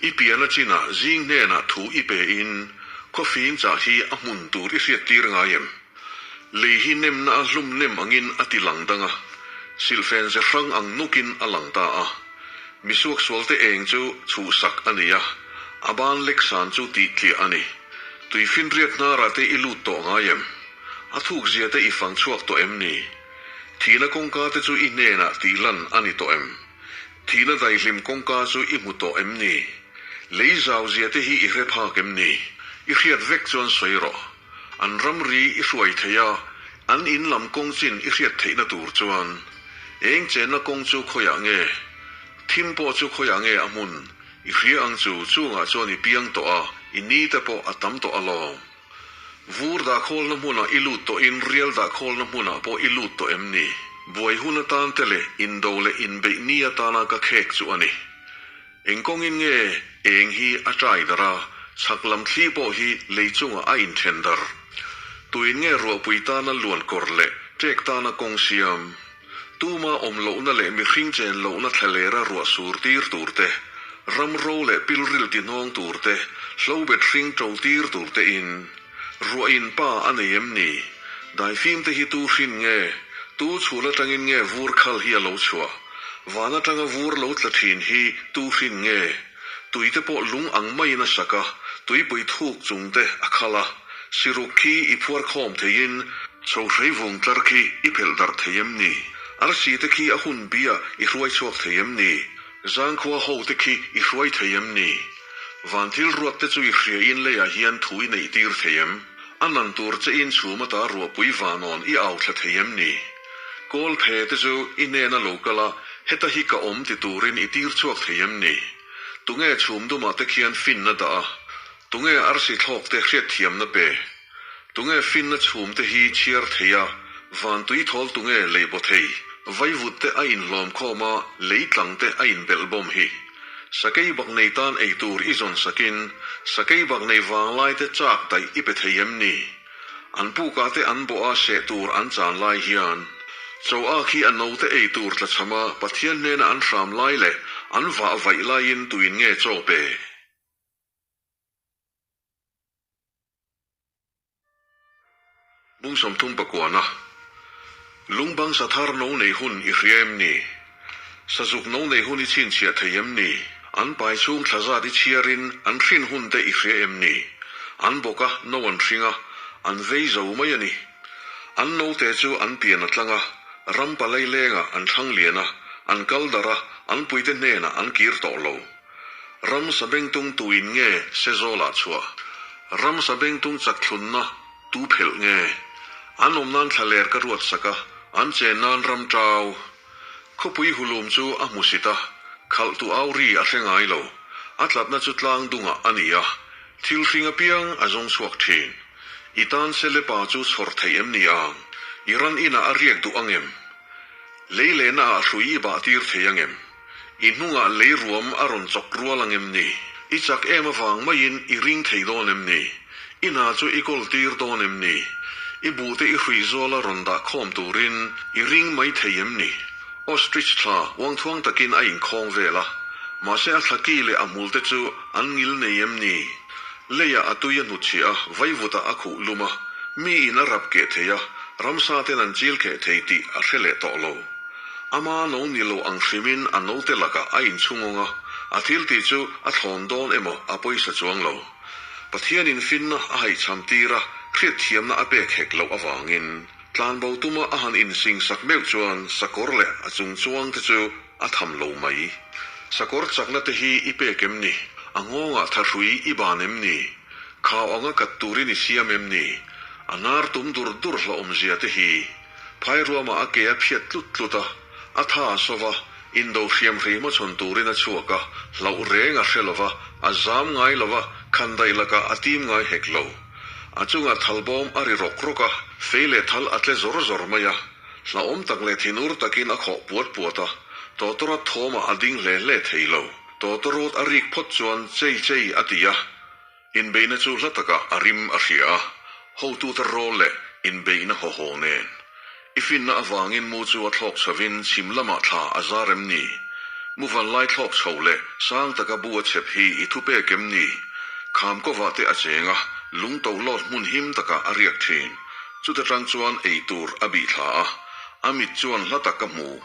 i pian a chinah zing hnenah thu i pe in, khawfing chah hi a hmun tur i hriat tir ngai em? Lei hi nemna a hlum nem angin a ti lang dang a, silhfen ze hrang ang nukin a lang ta a. Mi suaksualte eng chu chhuhsak a ni a, a ban lek san chu tih tliah a ni. Tuifinriat hnarah te i lut tawh ngai em? A thukzia te i fang chhuak tawh em ni? Thihna kawngka te chu i hnenah tih lan a ni tawh em? Thihna daihlim kawngka chu i hmu tawh em ni? Lei zauzia te hi i hre phak em ni? I hriat vek chuan sawi rawh. An ramri i hruai thei a, an in lam kawng chin i hriat theihna tur chuan. Eng chenna kawng chu khawiah nge? Thim pawh chu khawiah nge a hmun? I hria ang chu, chungah chuan i piang tawh a, i ni te pawh a tam tawh alawm. Vur dahkhawlna hmunah i lut tawhin rial dahkhawlna hmunah pawh i lut tawh em ni? Buai hun atan te leh indo leh inbeih ni atana ka khek chu a ni. Eng kawngin nge eng hi a ṭai dar a, chhak lam thli pawh hi lei chungah a inthen dar. Tuin nge ruahpui tana luan kawr leh ṭek tana kawng siam? Tuma awm lohna leh mihring chen lohna thlalera ruah sur tir tur te, ram ro leh pilril ti hnawng tur te, hlobet hring ṭo tir tur te in ruah in pa a nei em ni? Daifim te hi tu hrin nge? Tu chhul aṭangin nge vur khal hi a lo chhuah? Van aṭanga vur lo tla ṭhin hi tu hrin nge? Tui te pawh lung ang maiin a sak a, tuipui thuk chung te a khal a, siruk khi i phuar khawm theiin, Chho hrei vung tlar khi i phelh darh thei em ni? Arsi te khi a hun bia i hruai chhuak thei em ni? Zangkhua ho te khi i hruai thei em ni? Van thil ruat te chu i hria in leiah hian thu i neih tir thei em? A nan tur che in chhum ata ruahpui vanawn i au thla thei em ni? Kawl phe te chu i hnena lo kal a, heta hi ka awm ti turin i tir chhuak thei em ni? Tunge chhum dumah te khian finna dah a, Tunge arsi thlawk te hriatthiamna pe? Tunge finna chhum te hi chhiar thei a, van tui thawl tunge lei baw thei? Vaivut te a inhlawm khawm a, lei tlang te a inbelh bawm hi. Sakei bak nei tan ei tur i zawn sakin, sakei bak nei vanglai te chak daih i pe thei em ni? An pukah te an bawh a seh tur an chan lai hian, cho ak hi a note ei tur tlachham a Pathian hnena an hram lai leh an vah vaih laiin tuin nge chaw pe? Bung 39 Lungbang sathar no nei hun i hria em ni? Sazuk no nei hun i chhinchhiah thei em ni? An pai chhung thla zat i chhiarin an hrin hun te i hria em ni? An bawk a, no an hring a, an vei zo mai a ni. An note chu an pian a tlang a, ram palai lengah an thlang lian a, an kal darh a, an puite hnenah an kir tawh lo. Ramsa bengtung tuin nge Sezawlah chhuah? Ramsa bengtung chak thlunna tu phelh nge? An awm nan thlaler ka ruat sak a, an chen nan ram ṭau. Khawpui hulum chu a hmusit a, khalh tu au ri a hre ngai lo. A tlatna chu tlang dungah a ni a, thil hring apiang a zawng chhuak ṭhin. I tan selepa chu chhawr theih em ni ang? I ran inah a riak duh angem? Lei lehna ah hrui i bah tir thei angem? I hnungah lei ruam a rawn chawk rual ang em ni? I chak em avang maiin i ring thei dawn em ni? I hna chu i kawl tir dawn em ni? I buhte i hruih zuala rawn dah khawm turin i ring mai thei em ni? Ostrich thla uangthuang takin a inkhawng vel a, mahse a thla ki leh a hmulte chu an ngil nei em ni? Leiah a tui a hnutchhiah a, vaivutah a khuh lum a, miin a rap keh thei a, ramsa ten an chil kheh thei tih a hre leh tawh lo. Ama no ni lo ang hrimin a note lakah a inchhungawng a, a thiltih chu a thlawn dawn emaw a pawisa chuang lo. Pathianin finna a haihchham tir a, hriatthiamna a pek hek loh avangin tlanbo tuma a han insingsak meuh chuan sakawr leh a chungchuangte chu a tham lo mai. Sakawr chakna te hi i pek em ni? A nghawngah thahrui i ban em ni? Khau anga kat turin i siam em ni? A nar tum dur dur hlauhawmzia te hi. Phairuamah a ke a phiat tlut tlut a, a tha a sova, indo hriam hrei hmachhawn turin a chhuak a, hlauh reng a hre lova, a zam ngai lova, khandaih lakah a tim ngai hek lo. A chungah thalbawm a ri rawk rawk a, fei leh thal a tle zawr zawr mai a. Hlauhawm tak leh thinur takin a khawh puat puat a, tawtawrawt thawmah a ding hle hle thei lo. Tawtawrawt a rik phawt chuan chei chei a ti a. Inbeihna chu hla takah a rim a hria a, hotute rawl leh inbeihna haw haw nen. I finna avangin mu chu a thlawk chhovin chhim lamah thla a zar em ni? Mu vanlai thlawk chho leh sang taka bu a chhep hi i thupek em ni? Kham kovah te a cheng a, lung to lawt hmun him takah a riak thin. Chuta tang chuan ei tur a bih thla a, a mit chuan hla tak a hmu.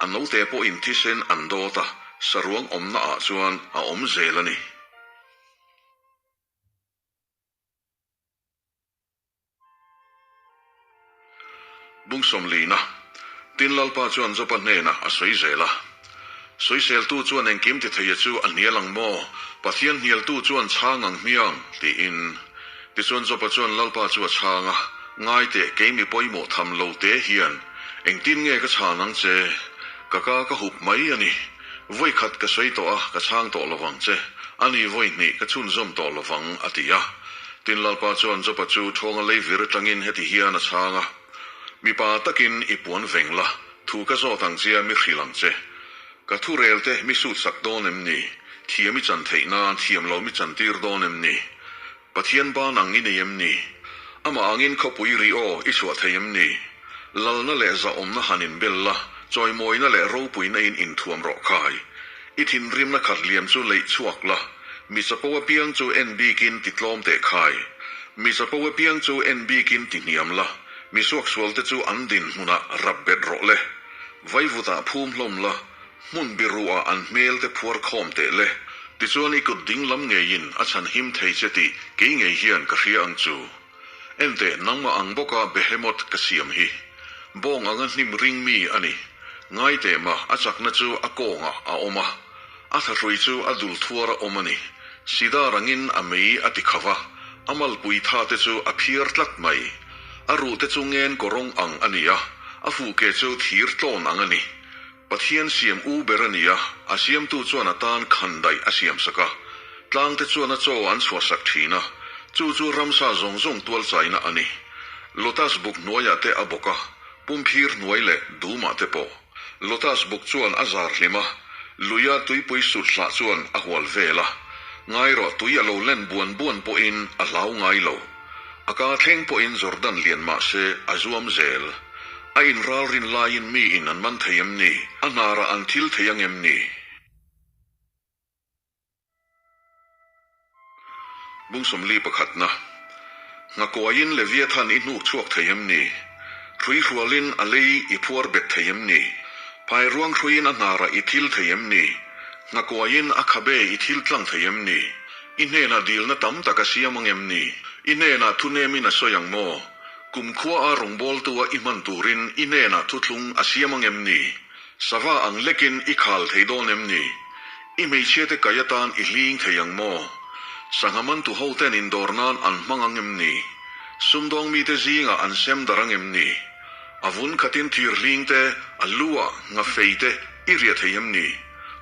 A note pawhin thisen an dawt a, saruang awmnaah chuan a awm zel a ni. Bung sawmlina, Tin Lalpa chuan Jopa hnenah a sawi zel a. Sawiseltu chuan engkim ti theia chu a hnial ang maw? Pathian hnialtu chuan chhang ang hmiang, tiin. Tichuan Jopa chuan Lalpa chu a chhang a, Ngai teh, kei mi pawimawh tham lo te hian engtin nge ka chhan ang che? Ka ka ka hup mai a ni. Vawi khat ka sawi tawh a, ka chhang tawh lovang che. A ni vawi hnih ka chhunzawm tawh lovang, a ti a. Tin Lalpa chuan Jopa chu thawnga lei vir atangin heti hian a chhang a, Mipa takin i puan veng la, thu ka zawt ang che a mi hrilh ang che. Ka thu rel te mi sut sak dawn em ni? Thiam i chan theih nan thiam lo mi chan tir dawn em ni? Pathian ban ang i nei em ni? Amah angin khawpui ri aw i chhuah thei em ni? Lalna leh zahawmna han inbel la, chawimawina leh ropuina in inthuam rawh khai. I thinrimna khat liam chu leih chhuak la, mi chapo apiang chu en bikin ti tlawm teh khai. Mi chapo apiang chu en bikin ti hniam la, mi suaksualte chu an dinhmunah rap bet rawh le. Vaivutah phum hlawm la, Hmun biruah an hmel te phuar khawm teh le. Tichuan i kut ding lam ngeiin a chhan him thei che tih kei ngei hian ka hria ang chu. Enteh nangmah ang bawka Behemoth ka siam hi. Bawng anga hnim ring mi a ni. Ngai teh mah a chakna chu a kawngah a awm a. A thahrui chu a dul thuar a awm a ni. Sidar angin a mei a ti kho va, a malpui tha te chu a phiar tlat mai. A ruh te chu ngen kawrawng ang a ni a, a fuhke chu thir tlawn ang a ni. Pathian siam u ber a ni a, a siamtu chuan a tan khandaih a siamsak a. Tlangte chuan a chaw an chhuahsak thin a, chu chu ramsa zawng zawng tualchaina a ni. Lotus buk hnuaiah te a bawk a, pumphir hnuai leh dumah te pawh. Lotus buk chuan a zar hlim a, luia tuipui sut hlah chuan a hual vel a. Ngai rawh tui a lo len buan buan pawhin a hlau ngai lo. A ka thleng pawhin Jordan lian mah se a zuam zel. A inralrin laiin miin an man thei em ni? A hnarah an thil thei ang em ni? Bung 41 na. Nghakuaiin Leviathan i hnuk chhuak thei em ni? Hrui hrualin a lei i phuar bet thei em ni? Phairuang hruiin a hnarah i thil thei em ni? Nghakuaiin a khabe i thil tlang thei em ni? I hnenah dilna tam tak a siam ang em ni? I hnenah thunemin a sawi ang maw? Kumkhua a rawngbawltua i hman turin i hnenah thuthlung a siam ang em ni? Sava ang lekin i khal thei dawn em ni? I hmeichhiate kai atan i hling thei ang maw? Sangha mantu hoten indawr nan an hmang ang em ni? Sumdawng mite zingah an sem dar ang em ni? A vun khatin thir hling te, a lu ah ngafei te i riah thei em ni?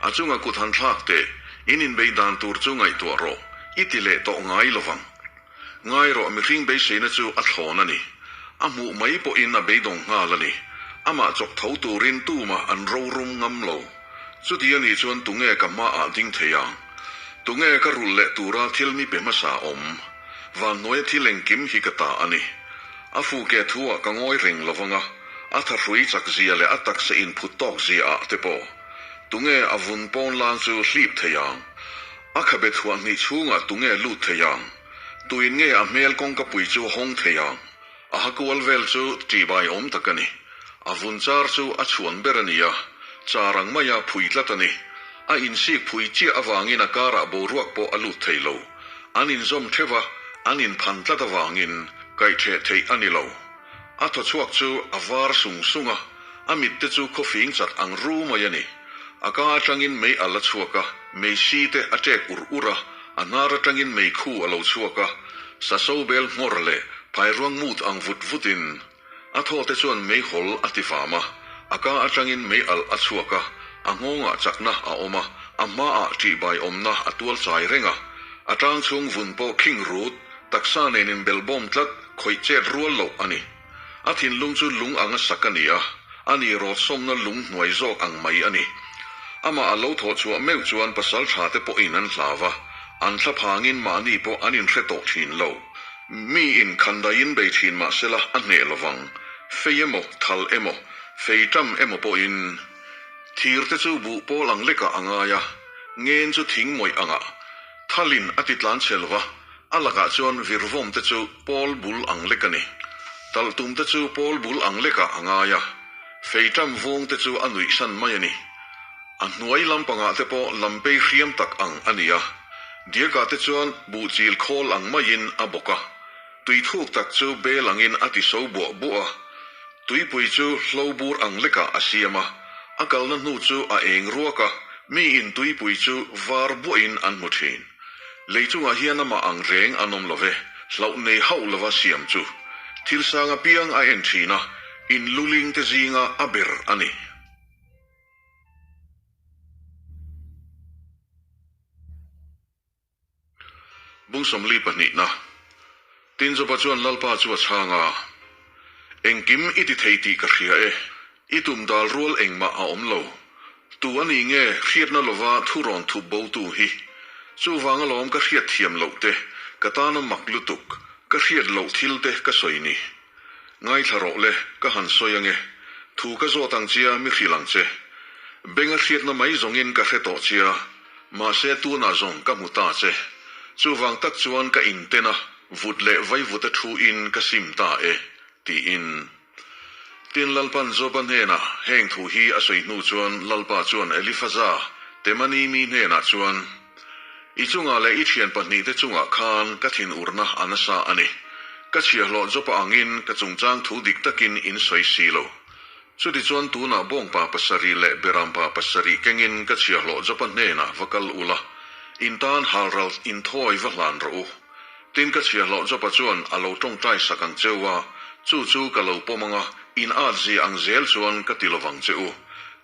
A chunga kut han thlak teh, in inbeih dan tur chu ngaihtuah rawh, i ti leh tawh ngai lovang. Ngai rawh, mihring beiseina chu a thlawn a ni. A hmuh mai pawhin a beidawng nghal a ni. Amah chawk tho turin tumah an rorum ngam lo. Chuti a nih chuan tunge ka hmaah ding thei ang? Tunge ka rulh leh tura thil mi pe hmasa awm? Vanhnuaia thil engkim hi ka ta a ni. A fuke thuah ka ngawi reng lo vang a, a thahrui chak zia leh a taksa inphut tawk zia ah te pawh. Tunge a vun pawn lang chu hlip thei ang? A khabe thuah hnih chhungah tunge lut thei ang? Tuin nge a hmel kawngkapui chu hawng thei ang? A ha kual vel chu ṭihbai awm tak a ni. A vun char chu a chhuan ber a ni a, char ang maia phui tlat a ni. A insik phui chiah avangin a karah boruak pawh a lut thei lo. An inzawm theuh a, an inphan tlat avangin kaihtheh theih a ni lo. A thaw chhuak chu a var sung sung a, a mit te chu khawfing chat ang ru mai a ni. A ka atangin mei a la chhuak a, mei si te a ṭek ur ur a, a hnar atangin mei khu a lo chhuak a, sa so bel nghawr leh phairuang mut ang vut vutin a thaw te chuan mei hawl a ti vam a, a ka atangin mei alh a chhuak a, a nghawngah chakna a awm a, a hmaah ṭihbai awmna a tual chai reng a, a tang chhung vun pawh khing rut, taksa nen inbelhbawm tlat khawih chet rual loh a ni. A thinlung chu lung anga sak a ni a, a ni rawtsawmna lung hnuai zawk ang mai a ni. Amah a lo thawh chhuah meuh chuan pasal tha te pawhin an hlau a, an thla phangin mahni pawh an inhre tawh thin lo. Mi in khandaiin bei thin mah sela a hneh lovang, fei emaw, thal emaw, fei ṭam emaw pawhin. Thir te chu buh pawl ang lekah a ngai a, ngen chu thing mawih angah thalin a ti tlan chhe lova, A lakah chuan virvawm te chu pawl bul ang lek a ni. Talhtum te chu pawl bul ang lekah a ngai a, feiṭam vawng te chu a nuihsan mai a ni. A hnuai lampangah te pawh lampei hriam tak ang a ni a, diakah te chuan buhchil khawl ang maiin a bawk a, tui thuk tak chu bel angin a ti so buah buah a, tuipui chu hlo bur ang lekah a siam a, a kalna hnu chu a eng ruak a, miin tuipui chu var buahin an hmu ṭhin. Lei chungah hian amah ang reng an awm lo ve, hlauh nei hauh lova siam chu thil sang apiang a en thin a, in luling te zinga a ber a ni. Bung 42na Tin Joba chuan Lalpa chu a chhang a, Engkim i ti thei tih ka hria e, I tum dal rual engmah a awm lo. Tu a ni nge hriatna lova thu rawn thup bo tu hi? Chuvang alawm ka hriat thiam loh te, ka tana mak lutuk, ka hriat loh thil te ka sawi ni. Ngaithla rawh le, ka han sawi ange. Thu ka zawt ang chia mi hrilh ang che. Benga hriatna mai zawngin ka hre tawh chia, mahse tunah zawng ka hmu ta che. Chuvang tak chuan ka inten a, vut leh vaivuta thu in ka sim ta e, tiin. Tin, Lalpan Joba hnenah heng thu hi a sawi hnu chuan Lalpa chuan Elifaza, Temani mi hnenah chuan, I chungah leh i thian pahnihte chungah khan ka thinurna a nasa a ni. Ka chhiahhlawh Joba angin ka chungchang thu dik takin in sawi si lo. Chutichuan tunah bawngpa pasarih leh berampa pasarih kengin ka chhiahhlawh Joba hnenah va kal ula, in tan halral inthawi va hlan rawh u. Tin ka chhiahhlawh Joba chuan a lo tawngtai sak ang che u a, chu chu ka lo pawm ang a, in at zia ang zel chuan ka ti lovang che u.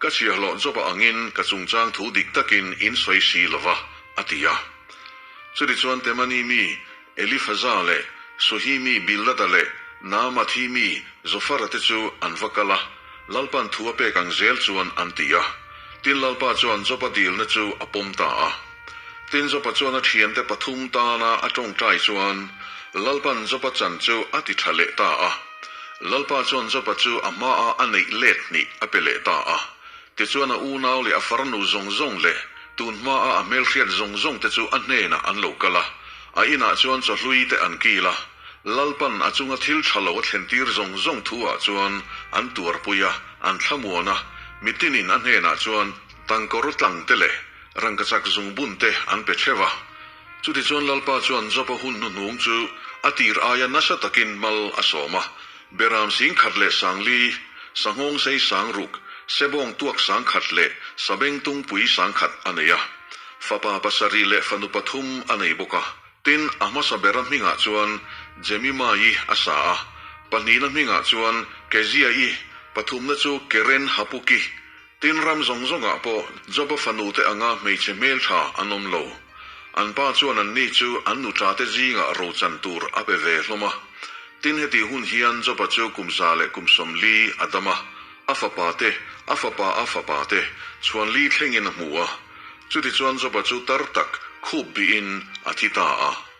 Ka chhiahhlawh Joba angin ka chungchang thu dik takin in sawi si lova, a ti a. Chutichuan Temani mi Elifaza leh Suhi mi Bildada leh Naamathi mi Zofara te chu an va kal a, Lalpan thu a pek ang zel chuan an ti a. Tin Lalpa chuan Joba dilna chu a pawm ta a. Tin Joba chuan a thiante pathum tana a tawngtai chuan Lalpan Joba chan chu a ti tha leh ta a. Lalpa chuan Joba chu a hmaa a neih let hnih a pe leh ta a. Tichuan a unau leh a farnu zawng zawng leh tun hmaa a hmelhriat zawng zawng te chu a hnenah an lo kal a. A inah chuan chawhlui te an kil a. Lalpan a chunga thil tha lo a thlentir zawng zawng thu ah chuan an tuarpui a, an thlamuan a. Mitinin a hnenah chuan tangkawr tlang te leh Rangkachak zungbun te an pe theuh a. Chutichuan Lalpa chuan Joba hun hnuhnung chu a tir aia nasa takin mal a sawm a. Beram sing khat leh sangli, sanghawng sei sang ruk, sebawng tuak sang khat leh sabeng tungpui sang khat a nei a. Fapa pasarih leh fanu pathum a nei bawk a. Tin, a hmasa bera hmingah chuan Jemima-i a sa a, pahnihna hmingah chuan Kezia-i, pathumna chu Keren Hapuki, Tin, ram zawng zawngah pawh Joba fanute anga hmeichhe hmeltha an awm lo. An pa chuan anni chu an nuṭate zingah rochan tur a pe ve hlawm a. Tin, hetih hun hian Joba chu kum 140 a dam a, a fapa te, a fapa a fapa te chhuan li thlengin a hmu a. Chutichuan Joba chu tar tak khup bihin a thi ta a.